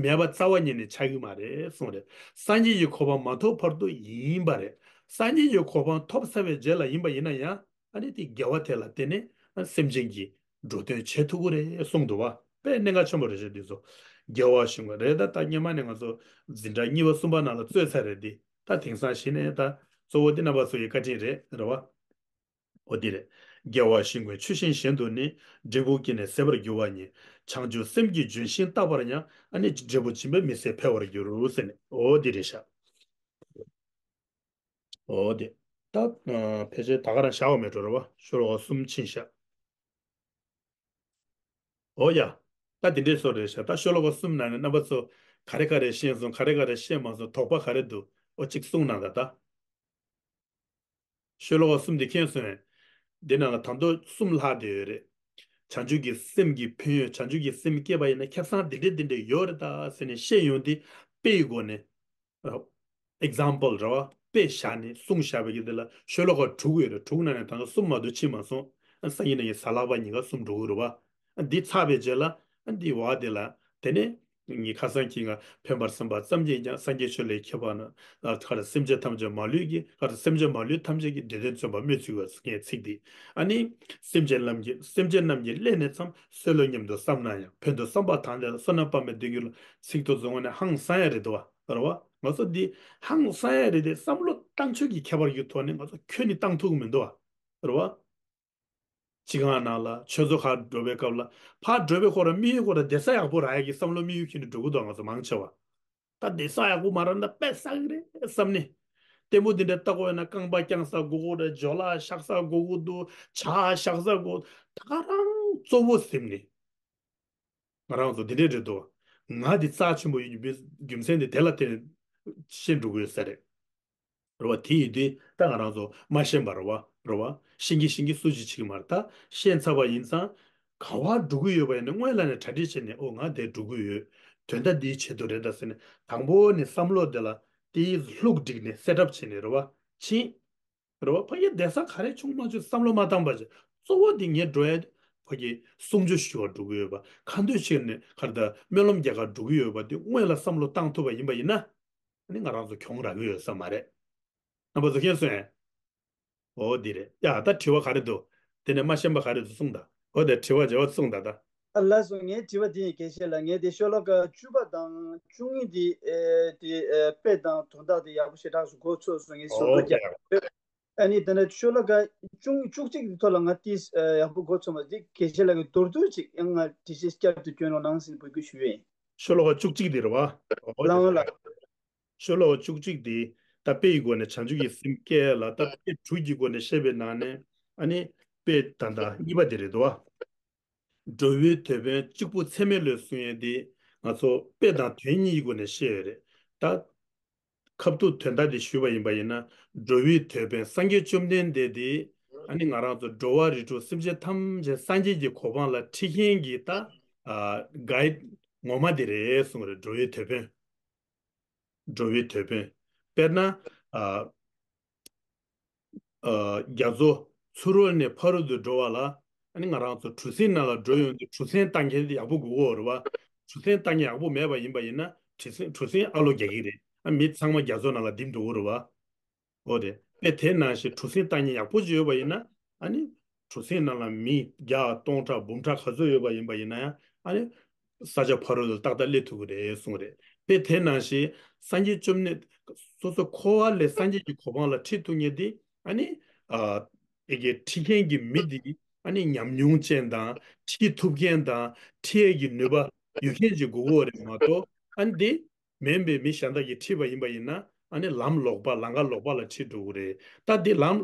མེད་པ་རྩ་བ་ཉིད་ནས་ཆགས་ཀྱི་མ་རེད་གསུངས་རེད། སངས་རྒྱས་ཀྱི་གོ་འཕང་མ་ཐོབ་བར་དུ་ཡིན་པ་རེད། སངས་རྒྱས་ཀྱི་གོ་འཕང་ཐོབ་ཚར་བའི་རྗེས་ལ་ཡིན་པ་ཡིན་ན་ཡང་། ཨ་ནི་དེ་དགེ་བ་དེ་ལ་བརྟེན་ནས་སེམས་ཅན་གྱི་འགྲོ་དོན་བྱེད་ཐུབ་ཀྱི་རེད་གསུངས་འདུག་བ། དཔེ་གནད་འགག་ཆེན་པོ་རེད་ཤག་འདི་ཚོ། དགེ་བ་ཞིག་རེད། ད་ད་སྔོན་མ་ནས་ང་ཚོ་འཛིན་གྲྭ་གཉིས་པ་གསུམ་པ་ནང་ལ་རྩོད་ཚར་རེད་དེ། ད་དེང་སང་གཞི་ནས་ད་གཙོ་བོ་དེ་རྣམ་པ་ཚོ་ཡི་བཀའ་དྲིན་རེད། རེད་བ། འོ་དེ་རེད། དགེ་བ་ཞིག་ཆུ་ཤིང་བཞིན་དུ་ནི། འབྲས་བུ་སྐྱེས་ནས་ཟད་པར་འགྱུར་བ་ཉིད། བྱང་ཆུབ་སེམས་ཀྱི་ལྗོན་ཤིང་རྟག་པར་ཡང་། ཨ་ནི་འབྲས་བུ་འབྱིན་པས་མི་ཟད་འཕེལ་བར་འགྱུར་ཟེར་ནས། འོ་དེ་རེད་ཤག་འོ་དེ། ད་ཕལ་ཆེར་ད་ག་རང་བཞག་པ་མེད་འགྲོ་རེད་བ། ཤོ་ལོ་ཀ་གསུམ་ཕྱིན་ཤག་འོ་ཡ། ད་དེ་འདྲའི་བཟོ་རེད་ཤག་ད་ཤོ་ལོ་ཀ་གསུམ་ནང་ནས་རྣམ་པ་ཚོ་ག་རེ་ག་རེ་ཤེས་སོང་། ག་རེ་ག་རེ་ཤེས་མ་སོང་། དོགས་པ་ག་རེ་འདུག་འོ་གཅིག་གསུངས་གནང་ད་ད། ཤོ་ལོ་ཀ་གསུམ་དེ་མཁྱེན་སོང་ངས། འདི་ནང་ལ་དང་པོ་གསུམ་ལྷག་བསྡད་ཡོད་རེད། བྱང་ཆུབ་ཀྱི་སེམས་ཀྱི་ཕན་ཡོན། བྱང་ཆུབ་ཀྱི་སེམས་སྐྱེས་པ་ཡིན་ན་ཁེ་བཟང་འདི་འདྲ་འདི་འདྲ་ཡོད་རེད་ད་ཟེར་ནས་བཤད་ཡོང་དུས། དཔེ་ཡི་སྒོ་ནས། ཨེག་ཛམ་པལ་རེད་བ། དཔེ་བཞག་ནས་གསུངས་བཞག་པའི་གི་དེ་ལ་ཤོ་ལོ་ཀ་དྲུག་ཡོད་རེད། དྲུག་ནང་ནས་ད་ལྟ་གསུམ་མ་གཏོགས་ཕྱིན་མ་སོང་། ཨ། སང་ཉིན་ནས་ཡིན་གཟའ་ལྷག་པ་ཉིན་ཀ་གསུམ་འགྲོ་གི་རེད་བ། ཨ། འདི་ཚར་བའི་རྗེས་ལ། ཨ། འདི་བ་དེ་ལ། དེ་ནས་ངས་ཁ་སང་གི་ང་ཕན་པར་སེམས་པ་ཙམ་གྱིས་ཀྱང་སངས་རྒྱས་ཆོས་ལ་ཁྱབ་པ་ན། ཨ། ག་རེ། སེམས་ཅན་ཐམས་ཅད་མ་ལུས་ཀྱི། ག་རེ། སེམས་ཅན་མ་ལུས་ཐམས་ཅད་ཀྱི་བདེ་དོན་མཚོན་པ་སྨོས་ཚིག་པའི་ངའི་ཚིག་འདི། ཨ་ནི་སེམས་ཅན་རྣམས་ཀྱི། སེམས་ཅན་རྣམས་ཀྱི་སླད་ནས་ཙམ་གསོད་ལོ་སྙམ་དུ་བསམ་ན་ཡང་། ཕན་དུ་བསམ་པ་དང་ལྡན་ལ་བསོད་ནམས་སྤངས་པས་བདེ་འགྱུར་ལ། ཚིག་ཏུ་བཟུང་བ་ནི་ཧང་སང་ཡ་རེད་འདུག་བ། རེད་བ། ང་ཚོ་འདི་ཧང་སང་ཡ་རེད་དེ། བསམ་བློ་བཏང་ཕྱོགས་ཀྱི་ཁྱད་པར་གྱི་ཐོག་ནས་ང་ཚོ་ཁྱོན་ནས་བཏང་ཐུབ་ཀྱི་མི་འདུག་བ། རེད་བ། སྤྱི་ཁང་ནང་ལ་ཆོས་ཚོགས་ཁག་འགྲོ་བའི་སྐབས་ལ། ཕར་འགྲོ་བའི་ཁོ་ར་དམིགས་ཡུལ་ཁོ་ར་བསྡད་ས་ཡག་པོ་རག་ཡ་གི་བསམ་བློ་དམིགས་ཡུལ་ཁྱེར་ནས་འགྲོ་གི་འདུག་ང་ཚོ་མང་ཆེ་བ། ད་བསྡད་ས་ཡག་པོ་མ་རག་ན་དཔེ་བསགས་ཀྱི་རེད་བསམ་ནས། ལྟད་མོ་འདི་འདྲ་ལྟ་དགོས་ཡོད་ན་རྐང་པ་བརྐྱང་ས་དགོས་ཀྱི་རེད། ཇོ་ལགས་བཞག་ས་དགོས་ཀྱི་འདུག་ཇ་བཞག་ས་དགོས། ད་ག་རང་གཙོ་བོ་ཟིན་ནས། ང་རང་ཚོ་འདི་འདྲས་རེད་དོ། ང་འདི་རྩ་ཆེན་པོ་ཡིན་པའི་རྒྱུ་མཚན་དེ་དེ་ལ་བརྟེན་ནས་ཤེས་འགྲོ་གི་ཡོད་ས་རེད། རེད་བ། དེ་ཡིན་དུས་ད་ང་རང་ཚོ་མ་ཤེས་པ་རེད་བ། རེད་བ། ཤེས་ཀྱི་ཤེས་ཀྱི་སུ་ཅིག་བྱེད་ཀྱི་མ་རེད། ད་ཤེས་ཚར་བ་ཡིན་ཙང་། ག་བ་འགྲོ་གི་ཡོད་པ་ཡིན་ན་སྔོན་ལ་ནས་གྲ་སྒྲིག་བྱས་ནས། ཨོ། ང་འདིར་འགྲོ་གི་ཡོད། དོན་དག་འདིའི་ཆེད་དུ་རེད་ད་ཟེར་ནས། དང་པོ་ནས་བསམ་བློ་དེ་ལ་དེའི་ལྷུག་བསྒྲིགས་ནས་སེ་ཊབ་བྱས་ནས། རེད་བ། ཕྱིན། རེད་བ། ཕ་གི་བསྡད་ས་ག་རེ་བྱུང་མ་བྱུང་བསམ་བློ་མ་བཏང་བ་བྱས། གཙོ་བོ་དེ་ངས་འགྲོ་ཡ་ཕ་གི་གསུང་ཆོས་ཞུ་བར་འགྲོ་གི་ཡོད་པ། ཁ་འདོན་བྱས་ནས་ག་རེ་ད་སྨོན་ལམ་རྒྱག་གར་འགྲོ་གི་ཡོད་པ་དེ་སྔོན་ལ་བསམ་བློ་བཏང་ཐུབ་པ་ཡིན་པ་ཡིན་ན། ཨ་ནི་ང་རང་ཚོ་གྱོང་རག་གི་ཡོད་ས་མ་རེད། རྣམ་པ་ཚོ་མཁྱེན་སོང་ངས། འོ་འདི་རེད་ཡ། ད་དྲི་བ་ག་རེ་འདུག་དེ་ནས་མ་ཤེས་པ་ག་རེ་འདུག་གསུངས་དང་། འོ་དེ་དྲི་བ་བྱས་པ་གསུངས་དང་ད། ཨ་ལགས་སོ། ངའི་དྲི་བ་དེ་ཡིན། དགེ་བཤེས་ལགས། ངས་དེ་ཤོ་ལོ་ཀ་བཅུ་པ་དང་བཅུ་གཉིས་དེ། ཨེ། དེ། ཨེ། དཔེ་དང་དོན་དག་དེ་ཡག་པོ་ཞེ་དྲག་ཞིག་གོ་ཚོད་སོང་། ངས་ཟུར་འོ་དུ་དེ་རྒྱག་ཨ་ནི་དེ་འདྲ་ཤོ་ལོ་ཀ་བཅུ་བཅུ་གཅིག་གི་ཐོག་ལ་ང་ཏིས་ཡག་པོ་གོ་ཚོད་མ་རེད། དེ་དགེ་བཤེས་ལགས་ཀྱིས་མདོར་བསྡུས་ཅིག་ཡང་ང་འགྲེལ་བཤད་བསྐྱར་དུ་སྐྱོན་རོགས་གནང་ཟེར་འབོད་སྐུལ་ཞུ་ཡས་ཡིན། ཤོ་ལོ་ཀ་བཅུ་གཅིག་དེ་རེད་བ། འོ་ལགས་འོ་ལགས། ཤོ་ལོ་ཀ་བཅུ་གཅིག་དེ་ད་དཔེ་ཡི་སྒོ་ནས་བྱང་ཆུབ་ཀྱི་སེམས་སྐྱེ་ལ། ད་དཔེ་དྲུག་གི་སྒོ་ནས་བཤད་པའི་ནང་ནས། ཨ་ནི་དཔེ་ད་ལྟ་གཉིས་པ་དེ་རེད་འདུག་བ། འགྲོ་བའི་དོད་དཔོན་གཅིག་པུ་ཚད་མེད་ལས་གསུང་ཡས་དེ་ང་ཚོ་དཔེ་དང་དོན་གཉིས་ཀྱི་སྒོ་ནས་བཤད་ཡོད་རེད། ད་ཁ་ཐུག་དོན་དག་དེ་ཞུས་པ་ཡིན་པ་ཡིན་ན། འགྲོ་བའི་དོད་དཔོན་སངས་རྒྱས་བཅོམ་ལྡན་འདས་དེ། ཨ་ནི་ང་རང་ཚོ་འགྲོ་བ་རིགས་དྲུག་སེམས་ཅན་ཐམས་ཅད་སངས་རྒྱས་ཀྱི་གོ་འཕང་ལ་ཁྲིད་མཁན་གྱི་ད། ཨ། གའིཌ་ངོ་མ་དེ་རེད་གསུངས་རེད། འགྲོ་བའི་དོད་དཔོན། འགྲོ་བའི་དོད་དཔོན། དཔེར་ན། ཨ། ཨ། རྒྱ་མཚོ་ཚུ་རོལ་ནས་ཕ་རོལ་ཏུ་འགྲོ་བ་ལ། ཨ་ནི་ང་རང་ཚོ་གྲུ་གཟིངས་ནང་ལ་འགྲོ་ཡོང་དུས་གྲུ་གཟིངས་བཏང་མཁན་དེ་ཡག་པོ་དགོས་ཀྱི་ཡོད་རེད་བ། གྲུ་གཟིངས་བཏང་མཁན་ཡག་པོ་མེད་པ་ཡིན་པ་ཡིན་ན་གྲུ་གཟིངས་གྲུ་གཟིངས་ཨ་ལོ་རྒྱག་གི་རེད། ཨ། མི་ཚང་མ་རྒྱ་མཚོ་ནང་ལ་ལྡིང་འགྲོ་གི་རེད་བ། འོ་རེད། དཔེ་དེ་ནང་བཞིན་གྲུ་གཟིངས་བཏང་མཁན་ཡག་པོ་ཅིག་ཡོད་པ་ཡིན་ན། ཨ་ནི་གྲུ་གཟིངས་ནང་ལ་མི་བརྒྱ་སྟོང་ཕྲག་འབུམ་ཕྲག་ག་ཚོད་ཡོད་པ་ཡིན་པ་ཡིན་ན་ཡང་། ཨ་ནི་ས་ཆ་ཕ་རོལ་དུ་ཏག་ཏག་སླེབས་ཐུབ་ཀྱི་རེད་གསུངས་རེད། དཔེ་དེ་ནང་བཞིན་སངས་རྒྱས་བཅོམ་ལྡན། སོ་སོ་འཁོར་བ་ལས་སངས་རྒྱས་ཀྱི་གོ་འཕང་ལ་ཁྲིད་ཐུབ་མཁན་དེ། ཨ་ནི། ཨ། ཨེ་གེ་ཁྲིད་མཁན་གྱི་མི་དེ། ཨ་ནི་ཉམས་མྱོང་ཅན་དང་། ཁྲིད་ཐུབ་མཁན་དང་། ཁྲིད་ཡས་ཀྱི་ནུས་པ་ཡོད་མཁན་ཅིག་དགོས་ཀྱི་ཡོད་རེད་མ་གཏོགས། ཨ་ནི་དེ་མིན་པའི་མི་གཞན་དག་གིས་ཁྲིད་པ་ཡིན་པ་ཡིན་ན། ཨ་ནི་ལམ་ལོག་པ། ལམ་ཁ་ལོག་པ་ལ་ཁྲིད་འགྲོ་གི་རེད། ད་དེ་ལམ་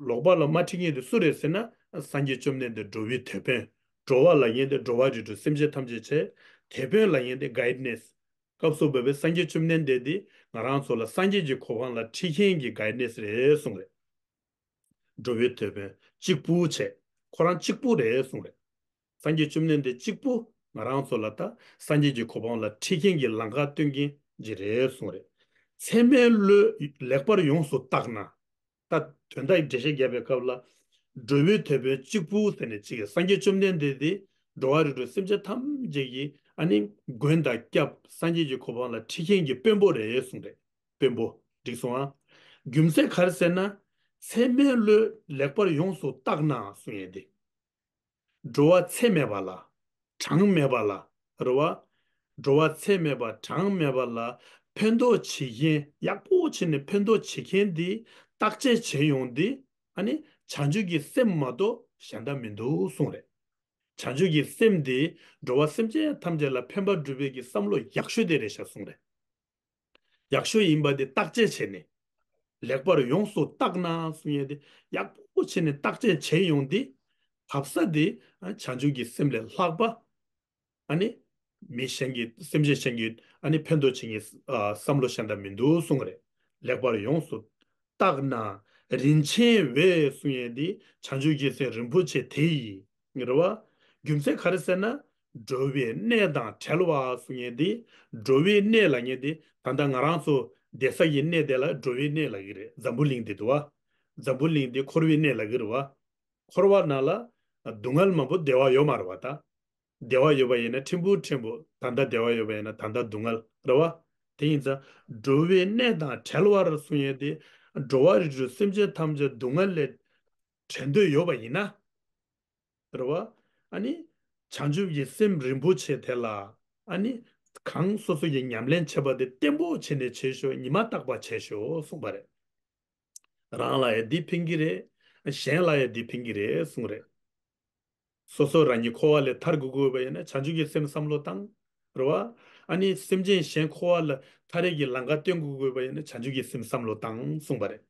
ལོག་པ་ལ་མ་ཁྲིད་མཁན་དེ་སུ་རེད་ཟེར་ན། སངས་རྒྱས་བཅོམ་ལྡན་འདས་འགྲོ་བའི་དོད་དཔོན། འགྲོ་བ་ལབ་མཁན་དེ་འགྲོ་བ་རིགས་དྲུག་སེམས་ཅན་ཐམས་ཅད་བྱས། དེད་དཔོན་ལབ་མཁན་དེ་གའིཌ་ནེས། སྐབས་སུ་བབས་པའི་སངས་རྒྱས་བཅོམ་ལྡན་འདས་དེ་ང་རང་ཚོ་ལ་སངས་རྒྱས་ཀྱི་གོ་འཕང་ལ་ཁྲིད་མཁན་གྱི་གའིཌ་ནེས་རེད་གསུངས་རེད། འགྲོ་བའི་དེད་དཔོན་གཅིག་པུ་བྱས། ཁོ་རང་གཅིག་པུ་རེད་གསུངས་རེད། སངས་རྒྱས་བཅོམ་ལྡན་འདས་གཅིག་པུ་ང་རང་ཚོ་ལ་ད་སངས་རྒྱས་ཀྱི་གོ་འཕང་ལ་ཁྲིད་མཁན་གྱི་ལམ་ཁ་སྟོན་མཁན་ཅིག་རེད་གསུངས་རེད། ཚད་མའི་བློས་ལེགས་པར་ཡོངས་སུ་བརྟགས་ན། ད་དོན་དག་འགྲེལ་བཤད་རྒྱབ་པའི་སྐབས་ལ། འགྲོ་བའི་དེད་དཔོན་གཅིག་པུ་ཟེར་ནས་གཅིག་གིས་སངས་རྒྱས་བཅོམ་ལྡན་འདས་དེ་འགྲོ་བ་རིགས་དྲུག་སེམས་ཅན་ཐམས་ཅད་ཀྱི་ཨ་ནི་མགོན་དང་སྐྱབས། སངས་རྒྱས་ཀྱི་གོ་འཕང་ལ་ཁྲིད་མཁན་གྱི་དཔོན་པོ་རེད་གསུངས་རེད། དཔོན་པོ་འགྲིག་སོང་ཨ། རྒྱུ་མཚན་ག་རེ་ཟེར་ན། ཚད་མའི་བློས་ལེགས་པར་ཡོངས་སུ་བརྟགས་ན་གསུང་ཡས་དེ། འགྲོ་བ་ཚད་མེད་པ་ལ། གྲངས་མེད་པ་ལ། རེད་བ། འགྲོ་བ་ཚད་མེད་པ་གྲངས་མེད་པ་ལ་ཕན་ཐོགས་བྱེད་མཁན། ཡག་པོ་བྱས་ནས་ཕན་ཐོགས་བྱེད་མཁན་དེ་བརྟག་དཔྱད་བྱེད་ཡོང་དུས། ཨ་ནི་བྱང་ཆུབ་ཀྱི་སེམས་མ་གཏོགས་གཞན་དག་མི་འདུག་གསུངས་རེད། བྱང་ཆུབ་ཀྱི་སེམས་དེ་འགྲོ་བ་སེམས་ཅན་ཐམས་ཅད་ལ་ཕན་པ་སྒྲུབ་པའི་གི་བསམ་བློ་ཡག་ཤོས་དེ་རེད་ཤག་གསུངས་རེད། ཡག་ཤོས་ཡིན་པ་དེ་བརྟག་དཔྱད་བྱས་ནས། ལེགས་པར་ཡོངས་སུ་བརྟགས་ན་གསུང་ཡས་དེ། ཡག་པོ་བྱས་ནས་བརྟག་དཔྱད་བྱས་ཡོང་དུས། བབས་ས་དེ་བྱང་ཆུབ་ཀྱི་སེམས་ལས་ལྷག་པ། ཨ་ནི་མི་གཞན་གྱི་སེམས་ཅན་གཞན་གྱི་ཨ་ནི་ཕན་ཐོགས་བྱེད་མཁན་བསམ་བློ་གཞན་དག་མི་འདུག་གསུང་གི་རེད། ལེགས་པར་ཡོངས་སུ་བརྟགས་ན་རིན་ཆེན་འོད་གསུང་ཡས་དེ་བྱང་ཆུབ་ཀྱི་སེམས་རིན་པོ་ཆེ་དེ་ཡིས་རེད་བ། རྒྱུ་མཚན་ག་རེ་ཟེར་ན། འགྲོ་བའི་གནས་དང་བྲལ་བ་གསུང་ཡས་དེ། འགྲོ་བའི་གནས་ལབ་མཁན་དེ་ད་ལྟ་ང་རང་ཚོ་བསྡད་ས་ཀྱི་གནས་དེ་ལ་འགྲོ་བའི་གནས་ལབ་ཀྱི་རེད། འཛམ་བུ་གླིང་འདི་འདུག་བ། འཛམ་བུ་གླིང་འདི་འཁོར་བའི་གནས་ལབ་ཀྱི་རེད་བ། འཁོར་བ་ནང་ལ་སྡུག་བསྔལ་མང་པོ་བདེ་བ་ཡོད་མ་རེད་བ་ད། བདེ་བ་ཡོད་པ་ཡིན་ན་ཕྲན་བུ་ཕྲན་བུ། ད་ལྟ་བདེ་བ་ཡོད་པ་ཡིན་ན་ད་ལྟ་སྡུག་བསྔལ་རེད་བ། དེ་ཡིན་ཙང་འགྲོ་བའི་གནས་དང་བྲལ་བར་གསུང་ཡས་དེ། འགྲོ་བ་རིགས་དྲུག་སེམས་ཅན་ཐམས་ཅད་སྡུག་བསྔལ་ལས་བྲལ་འདོད་ཡོད་པ་ཡིན་ན། རེད་བ། ཨ་ནི་བྱང་ཆུབ་ཀྱི་སེམས་རིན་པོ་ཆེ་དེ་ལ། ཨ་ནི་གང་སོ་སོ་ཡི་ཉམས་ལེན་བྱེད་པ་དེ་བརྟན་པོ་བྱས་ནས་བྱེད་ཤོག་ཉི་མ་རྟག་པར་བྱེད་ཤོག་གསུངས་པ་རེད། རང་ལ་ཡང་འདི་ཕན་གྱི་རེད། གཞན་ལ་ཡང་འདི་ཕན་གྱི་རེད་གསུངས་རེད། སོ་སོ་རང་ཉིད་འཁོར་བ་ལས་ཐར་དགོས་དགོས་པ་ཡིན་ན་བྱང་ཆུབ་ཀྱི་སེམས་བསམ་བློ་བཏང་། རེད་བ། ཨ་ནི་སེམས་ཅན་གཞན་འཁོར་བ་ལ་ཐར་ཡས་ཀྱི་ལམ་ཁ་སྟོན་དགོས་དགོས་པ་ཡིན་ན་བྱང་ཆུབ་ཀྱི་སེམས་བསམ་བློ་བཏང་གསུངས་པ་རེད།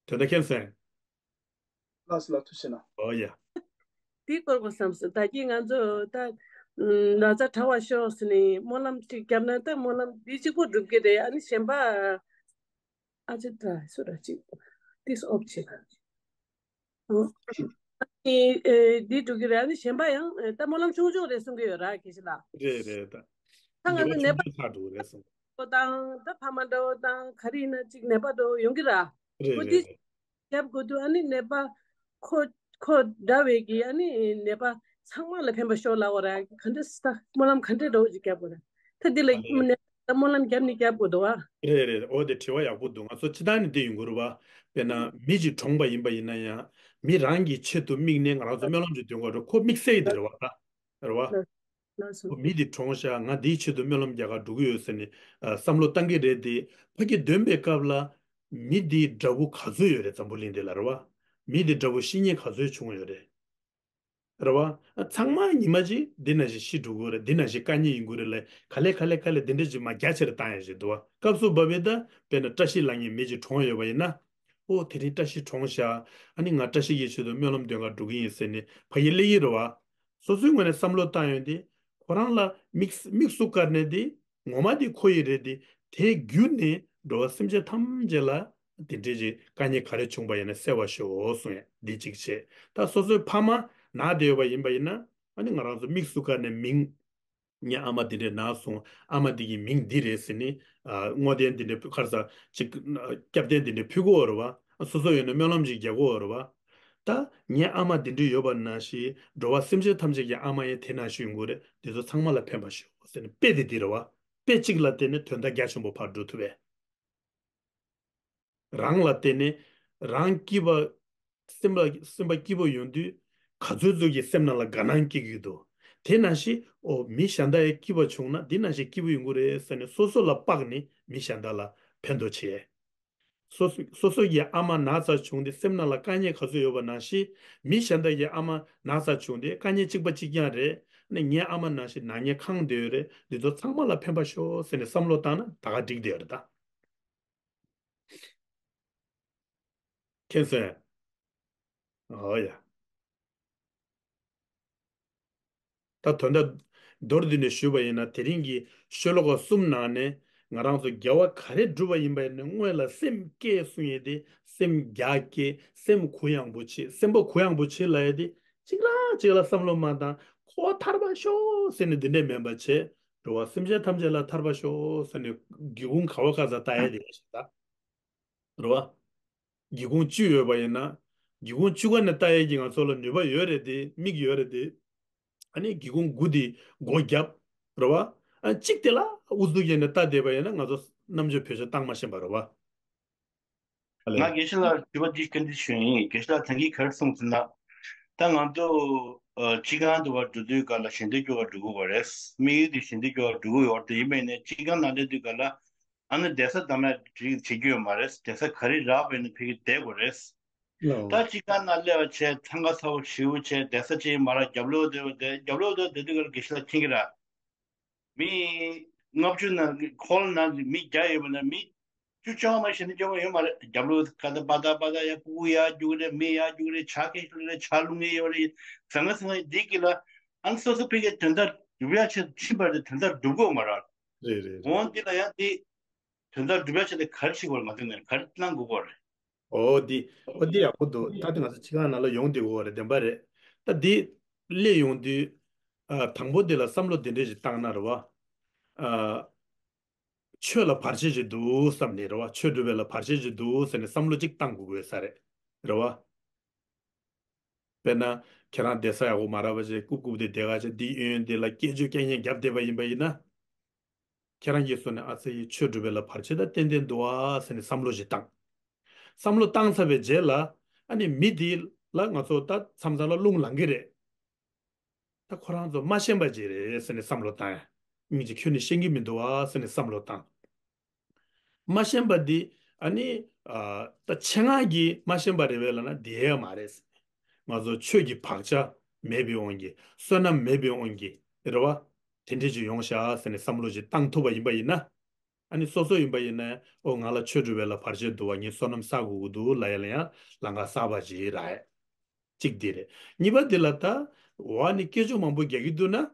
དོན་དག་མཁྱེན་སོང་། ལགས་སོ་ལགས། ཐུགས་རྗེ་གནང་། ཨོ་ཡ། དེའི་སྐོར་གོ་བསམ་སོང་། ད་གིན་ང་ཚོ་ད་ན་ཚ་དྲག་པ་ཤོར་ཟེར་ནས་སྨོན་ལམ་ཅིག་བརྒྱབ་ན་ད་སྨོན་ལམ་འདི་གཅིག་པོ་འགྲུབ་ཀྱི་རེད། ཨ་ནི་གཞན་པ་ཨ་ཅེ་ད་སུ་ར་ཅིག་ཏིས་ཨོབ་ཆེ་ལ། ཨ་ནི་འདི་འགྲུབ་ཀྱི་རེད། ཨ་ནི་གཞན་པ་ཡང་ད་སྨོན་ལམ་ཆུང་ཆུང་རེད་གསུང་གི་ཡོད་ར་ཁྱེད་ཅག་ལ། རེད་རེད་ད། ད་ང་ཚོ་ནད་པ་ཆུང་ཆུང་ཐག་འགྲོ་གི་རེད་གསུང་། པོ་དང་ད་ཕ་མ་འདྲ་བོ་དང་ག་རེ་ཡིན་ན་ཅིག་ནད་པ་འདྲ་བོ་ཡོང་གི་ར། རེད་ཁོ་རེད་འདི་རེད། རྒྱབ་དགོས་དུས་ཨ་ནི་ནད་པ་ཁོ་ཁོ་འདྲ་བའི་གི་ཨ་ནི་ནད་པ་ཚང་མ་ལ་ཕན་པ་ཤོག་ལབ་པ་ར། ག་འདྲ་ས་སྨོན་ལམ་ག་འདྲ་འདྲ་བོ་ཅིག་རྒྱབ་དགོས་ར། ད་འདི་ལ་ཨ་ནི་ནད་པ་སྨོན་ལམ་རྒྱབ་ནི་རྒྱབ་དགོས་འདུག་བ། རེད་རེད། འོ་དེ་དྲི་བ་ཡག་པོ་འདུག་ང་ཚོ་སྤྱི་བཏང་ནས་འདི་ཡོང་གི་རེད་བ། དཔེར་ན་མི་གཅིག་གྲོངས་པ་ཡིན་པ་ཡིན་ན་ཡང་མི་རང་གི་ཆེད་དུ་དམིགས་ནས་ང་རང་ཚོ་སྨོན་ལམ་ཅིག་འདོན་དགོས་རེད། ཁོ་དམིགས་བསལ་ཡིན་དེ་རེད་བ་ད། རེད་བ། ལགས་སོ། ཁོ་མི་འདི་གྲོངས་ཤག་ང་འདིའི་ཆེད་དུ་སྨོན་ལམ་རྒྱག་གར་འགྲོ་གི་ཡོད་ཟེར་ནས་ཨ་བསམ་བློ་བཏང་གི་རེད་དེ། ཕ་གི་འདོན་པའི་སྐབས་ལ་མི་འདིའི་དགྲ་བོ་ག་ཚོད་ཡོད་རེད། འཛམ་བུ་གླིང་འདི་ལ་རེད་བ། མི་འདིའི་དགྲ་བོ་ཤི་མཁན་ག་ཚོད་བྱུང་ཡོད་རེད། རེད་བ། ཚང་མ་ཉི་མ་གཅིག་འདི་ནང་བཞིན་ཤི་འགྲོ་གི་རེད། འདི་ནང་བཞིན་དཀའ་ངལ་ཡོང་གི་རེད་ལ། ག་ལེ་ག་ལེ་ག་ལེ་འདི་འདྲ་ཅིག་མར་རྒྱ་ཆེར་བཏང་ཡ་ཞིག་འདུག་བ། སྐབས་སུ་བབས་པའི་ད་དཔེར་ན་བཀྲ་ཤིས་ལབ་མཁན་མི་གཅིག་གྲོངས་ཡོད་པ་ཡིན་ན། ཨོ་དེ་རིང་བཀྲ་ཤིས་གྲོངས་ཤག་ཨ་ནི་ང་བཀྲ་ཤིས་ཀྱི་ཆེད་དུ་སྨོན་ལམ་འདོན་གར་འགྲོ་གི་ཡིན་ཟེར་ནས་ཕ་གི་སླེབས་ཀྱི་རེད་བ། སོ་སོའི་ངོས་ནས་བསམ་བློ་བཏང་ཡོང་དུས་ཁོ་རང་ལ་དམིགས་དམིགས་སུ་བཀར་ནས་དེ་ངོ་མ་དེ་ཁོ་ཡི་རེད་དེ། དེ་བརྒྱུད་ནས་འགྲོ་བ་སེམས་ཅན་ཐམས་ཅད་ལ་དེ་འདྲའི་ཅིག་དཀའ་ངལ་ག་རེ་བྱུང་པ་ཡིན་ན་སེལ་བར་ཤོག་གསུང་ཡ་འདི་གཅིག་བྱས། ད་སོ་སོའི་ཕ་མ་ན་བསྡད་ཡོད་པ་ཡིན་པ་ཡིན་ན་ཨ་ནི་ང་རང་ཚོ་དམིགས་སུ་བཀར་ནས་མིང་། ངའི་ཨ་མ་འདི་འདྲས་ན་སོང་། ཨ་མ་འདི་གི་མིང་འདི་རེད་ཟེར་ནས། ཨ་བསྔོ་རྟེན་འདི་འདྲས་ག་རེ་ཟ་ཅིག་སྐྱབས་རྟེན་འདི་འདྲས་ཕུལ་གོ་རེད་བ། སོ་སོ་ཡོད་ན་སྨོན་ལམ་ཅིག་རྒྱག་གོ་རེད་བ། ད་ངའི་ཨ་མ་འདི་འདྲས་ཡོད་པ་ནང་བཞིན་འགྲོ་བ་སེམས་ཅན་ཐམས་ཅད་ཀྱི་ཨ་མ་ཡང་དེ་ནང་བཞིན་ཡོང་གི་རེད། འདི་ཚོ་ཚང་མ་ལ་ཕན་པ་ཤོག་ཟེར་ནས་དཔེ་དེ་འདི་རེད་བ། དཔེ་གཅིག་ལ་བརྟེན་ནས་དོན་དག་རྒྱ་ཆེན་པོ་ཕར་འགྲོ་ཐུབ་པས། རང་ལ་བརྟེན་ནས་རང་སྐྱིད་པ། སེམས་ལ་སེམས་པ་སྐྱིད་པོ་ཡོང་དུས་ག་ཚོད་ཚོད་ཀྱི་སེམས་ནང་ལ་དགའ་སྣང་སྐྱེ་གི་འདུག་དེ་ནང་བཞིན་ཨོ་མི་གཞན་དག་ཡང་སྐྱིད་པ་བྱུང་ན་འདི་ནང་བཞིན་སྐྱིད་པོ་ཡོང་གི་རེད་ཟེར་ནས་སོ་སོ་ལ་དཔག་ནས་མི་གཞན་དག་ལ་ཕན་ཐོགས་བྱེད། སོ་སོ་སོ་སོ་ཡི་ཨ་མ་ན་ཚ་བྱུང་སྟེ་སེམས་ནང་ལ་དཀའ་ངལ་ག་ཚོད་ཡོད་པ་ནང་བཞིན་མི་གཞན་དག་གི་ཨ་མ་ན་ཚ་བྱུང་སྟེ་དཀའ་ངལ་གཅིག་པ་གཅིག་རྐྱང་རེད། ནས་ངའི་ཨ་མ་ནང་བཞིན་ན་མཁན་གང་བསྡད་ཡོད་རེད། འདི་ཚོ་ཚང་མ་ལ་ཕན་པ་ཤོག་ཟེར་ནས་བསམ་བློ་བཏང་ན་ད་ག་འགྲིག་བསྡད་ཡོད་རེད་ད། མཁྱེན་སོང་། ཨོ་ཡ། ད་དོན་དག་ མདོར་བསྡུས་ནས་ཞུས་པ་ཡིན་ན། དེ་རིང་གི་ཤོ་ལོ་ཀ་གསུམ་ནང་ནས་ང་རང་ཚོ་དགེ་བ་ག་རེ་བསྒྲུབས་པ་ཡིན་པ་ཡིན་ན། སྔོན་ལ་སེམས་བསྐྱེད་གསུང་ཡས་དེ། སེམས་རྒྱ་བསྐྱེད། སེམས་གུ་ཡངས་པོ་བྱེད། སེམས་པ་གུ་ཡངས་པོ་བྱེད་ལབ་ཡས་དེ། གཅིག་ལ་གཅིག་ལ་བསམ་བློ་མ་བཏང་། ཁོ་ཐར་པ་ཤོག་ཟེར་ནས་འདི་འདྲས་མིན་པ་བྱེད། རེད་བ། སེམས་ཅན་ཐམས་ཅད་ལ་ཐར་པ་ཤོག་ཟེར་ནས་སྒེའུ་ཁུང་ག་བ་ག་ས་ལྟ་ཡས་དེ་ཞིག་ད། རེད་བ། སྒེའུ་ཁུང་བཅུ་ཡོད་པ་ཡིན་ན། སྒེའུ་ཁུང་བཅུ་ཀ་ནས་ལྟ་ཡས་ཀྱི་ང་ཚོ་ལ་ནུས་པ་ཡོད་རེད་དེ། མིག་ཡོད་རེད་དེ། ཨ་ནི་སྒེའུ་ཁུང་དགུ་དེ་སྒོ་བརྒྱབ། རེད་བ། ཨ་གཅིག་དེ་ལ་ཨུ་ཚུགས་བྱས་ནས་ལྟ་བསྡད་པ་ཡིན་ན། ང་ཚོ་རྣམ་དཔྱོད་བེད་སྤྱོད་བཏང་མ་ཤེས་པ་རེད་བ། ཨ་ལས། ང་དགེ་བཤེས་ལགས་དྲི་བ་འདི་སྐད་འདི་ཞུ་ཡིན། དགེ་བཤེས་ལགས་ད་གིན་ག་རེ་གསུངས་ཟེར་ན། ད་ང་ཚོ་ཨ་སྤྱི་ཁང་དུ་བ་འགྲོ་དུས་ག་ལ་ཞལ་འདོན་སྐྱོར་བ་འགྲོ་དགོས་པ་རེད། དམིགས་ཡུལ་དེ་ཞལ་འདོན་སྐྱོར་བ་འགྲོ་དགོས་ཡོད་རེད། དེ་ཡིན་པ་ཡིན་ན་སྤྱི་ཁང་ནང་སླེབས་དུས་ག་ལ། ཨ་ནི་བསྡད་ས་དང་ན་བྲིས་བྱེད་རྒྱུ་ཡོད་མ་རེད། བསྡད་ས་ག་རེ་རག་པ་ཡིན་ན་ཕ་གི་བསྡད་དགོས་རེད། ལའོ། ད་སྤྱི་ཁང་ནང་སླེབས་པ་བྱས། འཚང་ཁ་ཚ་པོ་ཞེ་པོ་བྱས། བསྡད་ས་ཅིག་མ་རག་རྒྱབ་ལོགས་དེ་བ་བསྡད། རྒྱབ་ལོགས་དེ་བསྡད་དུས་ག་ལ་དགེ་བཤེས་ལགས་མཁྱེན་གྱི་རེད། མི་ལྔ་བཅུ་ནང་ཧོལ་ནང་གི་མི་བརྒྱ་ཡོད་པ་ན་མི་བཅུ་བཅོ་ལྔ་མ་ཞལ་འདོན་སྐྱོར་མཁན་ཡོད་མ་རེད། རྒྱབ་ལོགས་ཀ་ད་པ་ད་པ་ད་ཡ་ཕྲུ་གུ་ཡར་རྒྱུག་རེད། མི་ཡར་རྒྱུག་རེད། ཇ་སྐད་ཤོར་རེད། ཇ་བླུག་མཁན་ཡོད་རེད། ཟང་ངེ་ཟིང་ངེ་འདི་གི་ལ། ཨ་ནི་སོ་སོ་ཕ་གིའི་དོན་དག་སྒྲུབ་ཡ་ཆེད་ཕྱིན་པ་རེད། དོན་དག་སྒྲུབ་དགོས་མ་རེད། རེད་རེད་རེད། འོང་འདི་ལ་ཡང་འདི་དོན་དག་སྒྲུབ་ཡ་ཆེད་དུ་ག་རེ་བྱེད་དགོས་རེད། ང་ཚོ་ནས་ག་རེ་གནང་དགོས་རེད། ཨོ་འདི། ཨོ་འདི་ཡག་པོ་འདུག་ད་འདི་ང་ཚོ་སྤྱི་ཁང་ནང་ལ་ཡོང་བསྡད་ཡོད་རེད། བདེན་པ་རེད། ད་འདི་སླེབས་ཡོང་དུས། ཨ་དང་པོ་འདི་ལ་བསམ་བློ་འདི་འདྲས་ཞིག་བཏང་ན་རེད་བ། ཨ་ཆོས་ལ་བར་ཆད་ཅིག་འདུག་བསམ་ནས་རེད་བ། ཆོས་སྒྲུབ་པ་ལ་བར་ཆད་ཅིག་འདུག་ཟེར་ནས་བསམ་བློ་ཅིག་བཏང་དགོས་དགོས་ས་རེད། རེད་བ། དཔེར་ན་ཁྱེད་རང་བསྡད་ས་ཡག་པོ་མ་རག་པ་བྱས། རྐུབ་རྐུབ་སྟེ་བསྡད་ག་བྱས། འདི་གཡོན་འདི་ལ་སྐད་ཅོར་སྐད་སྙན་རྒྱབ་བསྡད་པ་ཡིན་པ་ཡིན་ན། ཁྱེད་རང་གིས་བཟོས་ནས་ཨ་ཙི་ཡི་ཆོས་སྒྲུབ་པ་ལ་བར་ཆད་ད་ཏན་ཏན་འདུག་ཨ་ཟེར་ནས་བསམ་བློ་ཞིག་བཏང་། བསམ་བློ་བཏང་ཚར་བའི་རྗེས་ལ། ཨ་ནི་མི་དེ་ལ་ང་ཚོ་ད་མཚམས་མཚམས་ལ་རླུང་ལངས་ཀྱི་རེད། ད་ཁོ་རང་ཚོ་མ་ཤེས་པ་ཅིག་རེད་ཟེར་ནས་བསམ་བློ་བཏང་ཡ། མི་གཅིག་ཁྱོན་ནས་ཤེས་ཀྱི་མི་འདུག་ཨ་ཟེར་ནས་བསམ་བློ་བཏང་། མ་ཤེས་པ་འདི་ཨ་ནི་ཨ་ད་ཆེད་མངགས་ཀྱིས་མ་ཤེས་པ་རེད་པས་ལབ་ན་དེ་ཡང་མ་རེད། ང་ཚོ་ཆོས་ཀྱི་བག་ཆགས་མེད་པའི་དབང་གིས། བསོད་ནམས་མེད་པའི་དབང་གིས་རེད་བ། དེ་འདྲས་ཅིག་ཡོང་ཤག་ཟེར་ནས་བསམ་བློ་ཅིག་བཏང་ཐུབ་པ་ཡིན་པ་ཡིན་ན། ཨ་ནི་སོ་སོ་ཡིན་པ་ཡིན་ན། ཨོ་ང་ལ་ཆོས་སྒྲུབ་པ་ལ་བར་ཆད་འདུག་བ། ངས་བསོད་ནམས་བསག་དགོས་ཀྱི་འདུག་ལབ་ཡ་ལ་ཡང་ལམ་ཁ་གསར་པ་ཅིག་རག་ཡ། གཅིག་འདི་རེད། གཉིས་པ་འདི་ལ་ད་འོ་ཨ་ནི་སྐད་ཅོར་མང་པོ་རྒྱག་གི་འདུག་ན།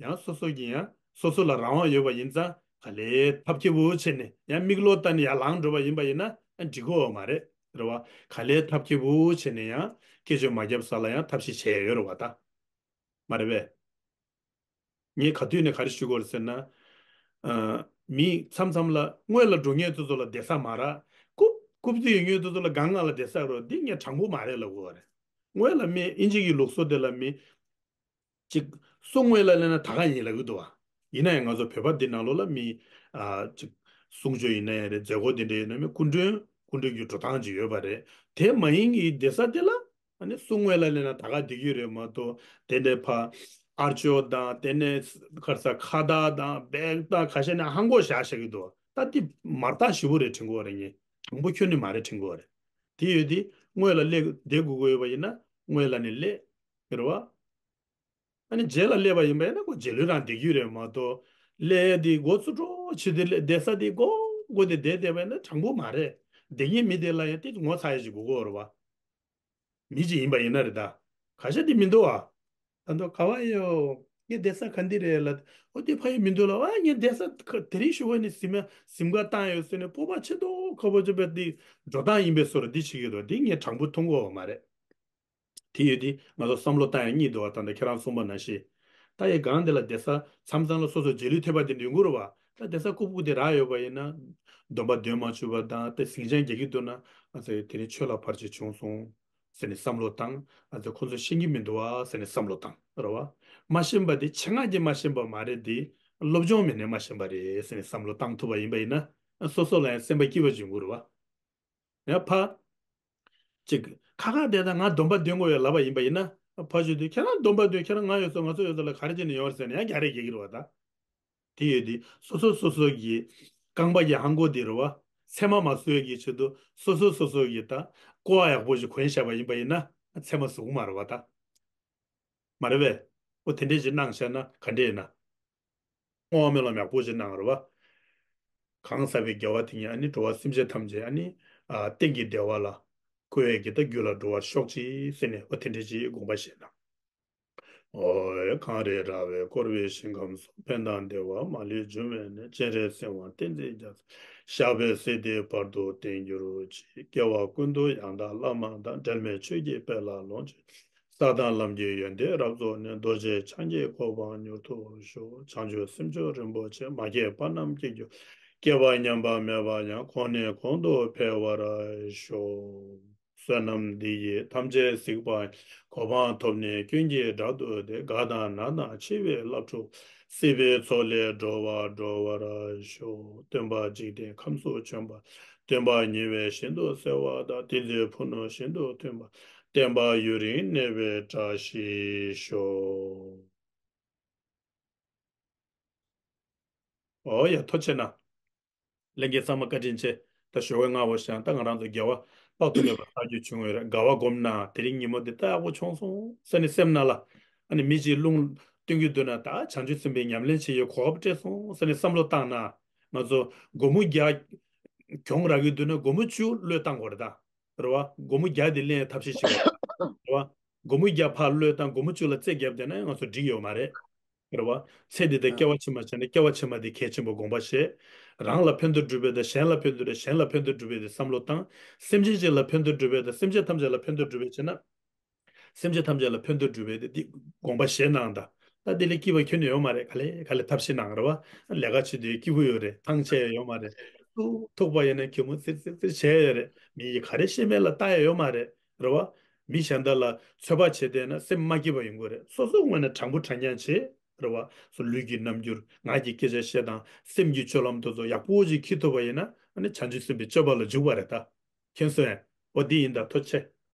ཡང་སོ་སོ་གིས་ཡང་སོ་སོ་ལ་རང་དབང་ཡོད་པ་ཡིན་ཙང་། ག་ལེར་ཐབས་སྐྱོ་པོ་བྱས་ནས་ཡང་མིག་ལོག་ལྟ་ནས་ཡར་ལངས་འགྲོ་བ་ཡིན་པ་ཡིན་ན་ཨ་འགྲིག་གི་ཡོད་མ་རེད། རེད་བ། ག་ལེར་ཐབས་སྐྱོ་པོ་བྱས་ནས་ཡང་སྐད་ཅོར་མ་རྒྱབ་ས་ལ་ཡང་ཐབས་ཤེས་བྱས་ཡོད་རེད་བ་ད། མ་རེད་པས། ངས་ག་དུས་ནས་ག་རེ་ཞུ་དགོས་རེད་ཟེར་ན། ཨ་མི་མཚམས་མཚམས་ལ་སྔོན་ལ་འགྲོ་མཁན་དེ་ཚོ་ལ་བསྡད་ས་མ་རག་རྐུབ་རྐུབ་སྟེ་ཡོང་མཁན་དེ་ཚོ་ལ་སྒང་ང་ལ་བསྡད་ས་རོ། འདི་ངས་དྲང་པོ་མ་རེད་ལབ་དགོས་པ་རེད། སྔོན་ལ་མི་ཨིན་ཇི་གི་ལུགས་སྲོལ་དེ་ལ་མི་གཅིག་སུ་སྔོན་ལ་སླེབས་ན་ད་ག་ཡིན་ལབ་ཀྱི་འདུག་བ། ཡིན་ན་ཡང་ང་ཚོ་བོད་པ་འདི་ནང་ལོགས་ལ་མི་ཨ་གཅིག་གསུང་ཆོས་ཡིན་ན་ཡང་རེད། མཛད་སྒོ་འདི་འདྲ་ཡིན་ན་མི་སྐུ་མགྲོན་སྐུ་མགྲོན་གྱི་འགྲོ་སྟངས་ཅིག་ཡོད་པ་རེད། དེ་མ་ཡིན་གྱི་བསྡད་ས་དེ་ལ། ཨ་ནི་སུ་སྔོན་ལ་སླེབས་ན་ད་ག་བསྡད་ཀྱི་རེད་མ་གཏོགས། དེ་འདྲའི་ཕ་ཨར་ཅོ་དང་། དེ་ནས་ག་རེ་ཟ། ཁ་བརྡ་དང་། སྦེག་དང་། ཁ་ཤས་ནས་ཧང་གོ་བཞག་བཞག་གི་འདུག་ད་འདི་མར་ཐག་ཞེ་པོ་རེད་དྲན་གྱི་ཡོད་རེད། ངས་དྲང་པོ་ཁྱོན་ནས་མ་རེད་དྲན་གྱི་ཡོད་རེད། དེ་ཡོད་དེ་སྔོན་ལ་སླེབས་བསྡད་དགོས་ཀྱི་ཡོད་པ་ཡིན་ན་སྔོན་ལ་ནས་སླེབས། རེད་བ། ཨ་ནི་རྗེས་ལ་སླེབས་པ་ཡིན་པ་ཡིན་ན་ཁོ་རྗེས་ལུས་རང་བསྡད་རྒྱུ་རེད་མ་གཏོགས། སླེབས་དེ་མགོ་ཚོས་གྲོགས་བྱེད་དེ་སླེབས་བསྡད་ས་དེ་མགོ་མགོ་དེ་བསྡད་བསྡད་པ་ཡིན་ན་དྲང་པོ་མ་རེད། བསྡད་མཁན་མི་དེ་ལ་ཡང་དེ་ངོ་ཚ་ཡ་ཞིག་དགོས་ཀྱི་ཡོད་རེད་བ། མི་གཅིག་ཡིན་པ་ཡིན་ན་རེད་ད། ཁ་ཤས་དེ་མི་འདུག་ཨ། ད་འདུག་ག་བ་ཡོད། ངའི་བསྡད་ས་ག་འདི་རེད་ལབ། ཨོ་དེ་ཕ་ཡུལ་མི་འདུག་ལབ། ཨ་ངའི་བསྡད་ས་ཁ་དེ་རིང་ཞུ་བ་ནི་གཟིམ་གཟིམ་ཁ་བཏང་ཡོད་ཟེར་ནས་སྤོབས་པ་ཆེ་མདོག་ཁ་པོ་བྱས་པ་འདི་འགྲོ་སྟངས་ཡིན་པའི་བཟོ་འདྲ་འདི་བྱེད་ཀྱི་འདུག་འདི་ངས་དྲང་པོ་མཐོང་གི་ཡོད་མ་རེད། དེ་ཡོད་དེ་ང་ཚོ་བསམ་བློ་བཏང་ཡ་གཉིས་འདུག་བ། ད་ལྟ་ཁྱེད་རང་གསུངས་པ་ནང་བཞིན། ད་ཡའི་སྒང་དེ་ལ་བསྡད་ས་མཚམས་མཚམས་ལ་སོ་སོ་རྗེས་ལུས་ཐེབས་པ་དེ་འདྲ་ཡོང་གི་རེད་བ། ད་བསྡད་ས་རྐུབ་རྐུབ་དེ་རག་ཡོད་པ་ཡིན་ན། སྡོམ་པ་འདོན་མ་བཅུག་པ་དང་། དེ་ཟིང་ཆ་རྒྱག་གི་འདུག་ན། ཨ་ཙི་དེ་རིང་ཆོས་ལ་བར་ཆད་བྱུང་སོང་ཟེར་ནས་བསམ་བློ་བཏང་། ཨ་ཙི་ཁོ་ཚོ་ཤེས་ཀྱི་མི་འདུག་བ་ཟེར་ནས་བསམ་བློ་བཏང་རེད་བ། མ་ཤེས་པ་དེ་ཆེད་མངགས་ཀྱིས་མ་ཤེས་པ་མ་རེད་དེ། སློབ་སྦྱོང་མེད་ནས་མ་ཤེས་པ་རེད་ཟེར་ནས་བསམ་བློ་བཏང་ཐུབ་པ་ཡིན་པ་ཡིན་ན། སོ་སོ་ལ་ཡང་སེམས་པ་སྐྱིད་པ་བྱུང་གི་རེད་བ། ཡང་ཕ། ཅིག་ཁ་ཁ་བསྡད་ད་ང་སྡོམ་པ་འདོན་དགོས་ཡོད་ལབ་པ་ཡིན་པ་ཡིན་ན། ཕ་ཞུ་དུས་ཁྱེད་རང་སྡོམ་པ་འདོན། ཁྱེད་རང་ང་ཡོད་ཚོད་ང་ཚོ་ཡོད་ཚོད་ལ་ག་རེ་བྱས་ནས་ཡོང་བ་ཟེར་ནས་ཡང་རྒྱག་རེས་རྒྱག་གི་རེད་བ་ད། དེ་ཡོད་དུས་སོ་སོ་སོ་སོ་གི་རྐང་པ་གི་ཧང་གོ་དེ་རེད་བ། མཚན་མ་མ་བཟོ་ཡས་ཀྱི་ཆེད་དུ་སོ་སོ་སོ་སོ་གི་ད་ཀོ་བ་ཡག་པོ་ཞིག་གོན་བཞག་པ་ཡིན་པ་ཡིན་ན་མཚན་མ་བཟོ་གི་མ་རེད་བ་ད། མ་རེད་པས། ཨོ་དེ་འདྲས་ཅིག་གནང་བཞག་ན་ག་འདྲས་ཡིན་ན། བསྔོ་བ་སྨོན་ལམ་ཡག་པོ་ཅིག་གནང་རོགས་པ། གང་བསགས་པའི་དགེ་བ་དེ་ཉིད་ཨ་ནི་འགྲོ་བ་སེམས་ཅན་ཐམས་ཅད་ཨ་ནི་ཨ་གཏན་གྱི་བདེ་བ་ལ་བཀོད་ཡས་ཀྱི་ད་རྒྱུ་ལ་འགྲོ་བར་ཤོག་ཅིག་ཟེར་ནས་ཨོ་དེ་འདྲས་ཅིག་དགོངས་པ་བཞེས་གནང་། ཨོ། གངས་རི་ར་བས་བསྐོར་བའི་ཞིང་ཁམས་སུ། ཕན་དང་བདེ་བ་མ་ལུས་འབྱུང་བའི་གནས། སྤྱན་རས་གཟིགས་དབང་བསྟན་འཛིན་རྒྱ་མཚོ། ཞབས་པད་སྲིད་མཐའི་བར་དུ་བརྟན་གྱུར་ཅིག་སྐྱེ་བ་ཀུན་ཏུ་ཡང་དག་བླ་མ་དང་། འབྲལ་མེད་ཆོས་ཀྱི་དཔལ་ལ་ལོངས་སྤྱོད། ས་དང་ལམ་གྱི་ཡོན་ཏན་རབ་རྫོགས་ནས། རྡོ་རྗེ་འཆང་གི་གོ་འཕང་མྱུར་ཐོབ་ཤོག་བྱང་ཆུབ་སེམས་མཆོག་རིན་པོ་ཆེ། མ་སྐྱེས་པ་རྣམས་སྐྱེ་གྱུར། སྐྱེས་པ་ཉམས་པ་མེད་པ་ཡང་། གོང་ནས་གོང་དུ་འཕེལ་བར་ཤོག་བསོད་ནམས་འདི་ཡིས་ཐམས་ཅད་གཟིགས་པ་ཡི། གོ་འཕང་ཐོབ་ནས་ཀུན་གྱི་བདག་ཏུ་བདེ། རྒ་དང་ན་དང་འཆི་བའི་རླབས་འཁྲུགས། སྲིད་པའི་མཚོ་ལས་སྒྲོལ་བར་སྒྲོལ་བར་ཤོག་སྟོན་པ་འཇིག་རྟེན་ཁམས་སུ་བྱོན་པ། སྟོན་པ་ཉེ་བའི་ཞིང་དུ་གསལ་བ་དང་། ཏིང་འཛིན་ཕུ་ནུ་ཤིན་ཏུ་མཐུན་པ། བསྟན་པ་ཡུན་རིང་གནས་པའི་བཀྲ་ཤིས་ཤོག་ཨོ་ཡ། ཐུགས་རྗེ་གནང་། ལྷན་རྒྱས་ཚང་མ་བཀའ་དྲིན་ཆེ། ད་ཞོགས་ཀས་སྔ་བོ་ཞིག་ད་ང་རང་ཚོ་དགེ་བ་དཔག་ཏུ་མེད་པ་བསགས་རྒྱུ་བྱུང་ཡོད་རེད། དགའ་བ་སྒོམ་ན་དེ་རིང་ཉིན་མོ་འདི་ད་ཡག་པོ་བྱུང་སོང་ཟེར་ནས་སེམས་ནང་ལ། ཨ་ནི་མི་གཅིག་རླུང་བསྟུན་གྱི་འདུག་ན། ད་བྱང་ཆུབ་སེམས་དཔའི་ཉམས་ལེན་བྱེད་ཡའི་གོ་སྐབས་སྤྲད་སོང་ཟེར་ནས་བསམ་བློ་བཏང་ན། ང་ཚོ་སྒོར་མོ་བརྒྱ་གྱོང་རག་གི་འདུག་ན་སྒོར་མོ་བཅུ་བློས་བཏང་དགོས་རེད་ད། རེད་བ། སྒོར་མོ་བརྒྱ་དེ་ལེན་ཐབས་ཤེས་བྱེད་དགོས་རེད་བ། སྒོར་མོ་བརྒྱ་ཕར་བློས་བཏང་སྒོར་མོ་བཅུ་ལ་རྩེ་བརྒྱབ་བསྡད་ན་ང་ཚོ་འགྲིག་ཡོད་མ་རེད། རེད་བ། ཚེ་འདི་ལྟར་སྐྱེ་བ་ཕྱི་མ་བྱས་ན་སྐྱེ་བ་ཕྱི་མ་དེ་གལ་ཆེན་པོ་དགོངས་པ་བཞེས། རང་ལ་ཕན་དོན་སྒྲུབ་པའི་དང་གཞན་ལ་ཕན་དོན་སྒྲུབ། གཞན་ལ་ཕན་དོན་སྒྲུབ་པའི་དེ་བསམ་བློ་བཏང་། སེམས་ཅན་གཅིག་ལ་ཕན་དོན་སྒྲུབ་པའི་དང་སེམས་ཅན་ཐམས་ཅད་ལ་ཕན་དོན་སྒྲུབ་པའི་བྱས་ན། སེམས་ཅན་ཐམས་ཅད་ལ་ཕན་དོན་སྒྲུབ་པའི་དེ་འདི་དགོངས་པ་བཞེས་གནང་དང་། ད་དེ་ལས་སྐྱིད་པ་ཁྱོན་ནས་ཡོད་མ་རེད། ག་ལེ་ག་ལེ་ཐབས་ཤེས་གནང་རེད་བ། ལས་ཀ་བྱེད་དུས་སྐྱིད་པོ་ཡོད་རེད། ཐང་ཆད་ཡོད་མ་རེད། ཐུག་ཐུག་པ་ཡིན་ན་གད་མོ་ཙིར་ཙིར་ཙིར་བྱས་ཡོད་རེད། མི་ཡིས་ག་རེ་བཤད་མེད་ལ་ལྟ་ཡ་ཡོད་མ་རེད། རེད་བ། མི་གཞན་དག་ལ་ཚོད་དཔག་བྱས་བསྡད་ན་སེམས་མ་སྐྱིད་པ་ཡོང་གི་རེད། སོ་སོ་ངོས་ནས་དྲང་པོ་དྲང་རྐྱང་བྱེད། རེད་བ། སོ་ལུས་ཀྱི་རྣམ་འགྱུར་ངག་གི་སྐད་ཆ་བཤད་སྟངས་སེམས་ཀྱི་སྤྱོད་ལམ་དེ་ཚོ་ཡག་པོ་ཅིག་འཁྱེར་ཐུབ་པ་ཡིན་ན་ཨ་ནི་བྱང་ཆུབ་སེམས་དཔའི་སྤྱོད་པ་ལ་འཇུག་པ་རེད་ད། མཁྱེན་སོང་ངས། འོ་འདི་ཡིན་ད། ཐུགས་རྗེ་ཆེ།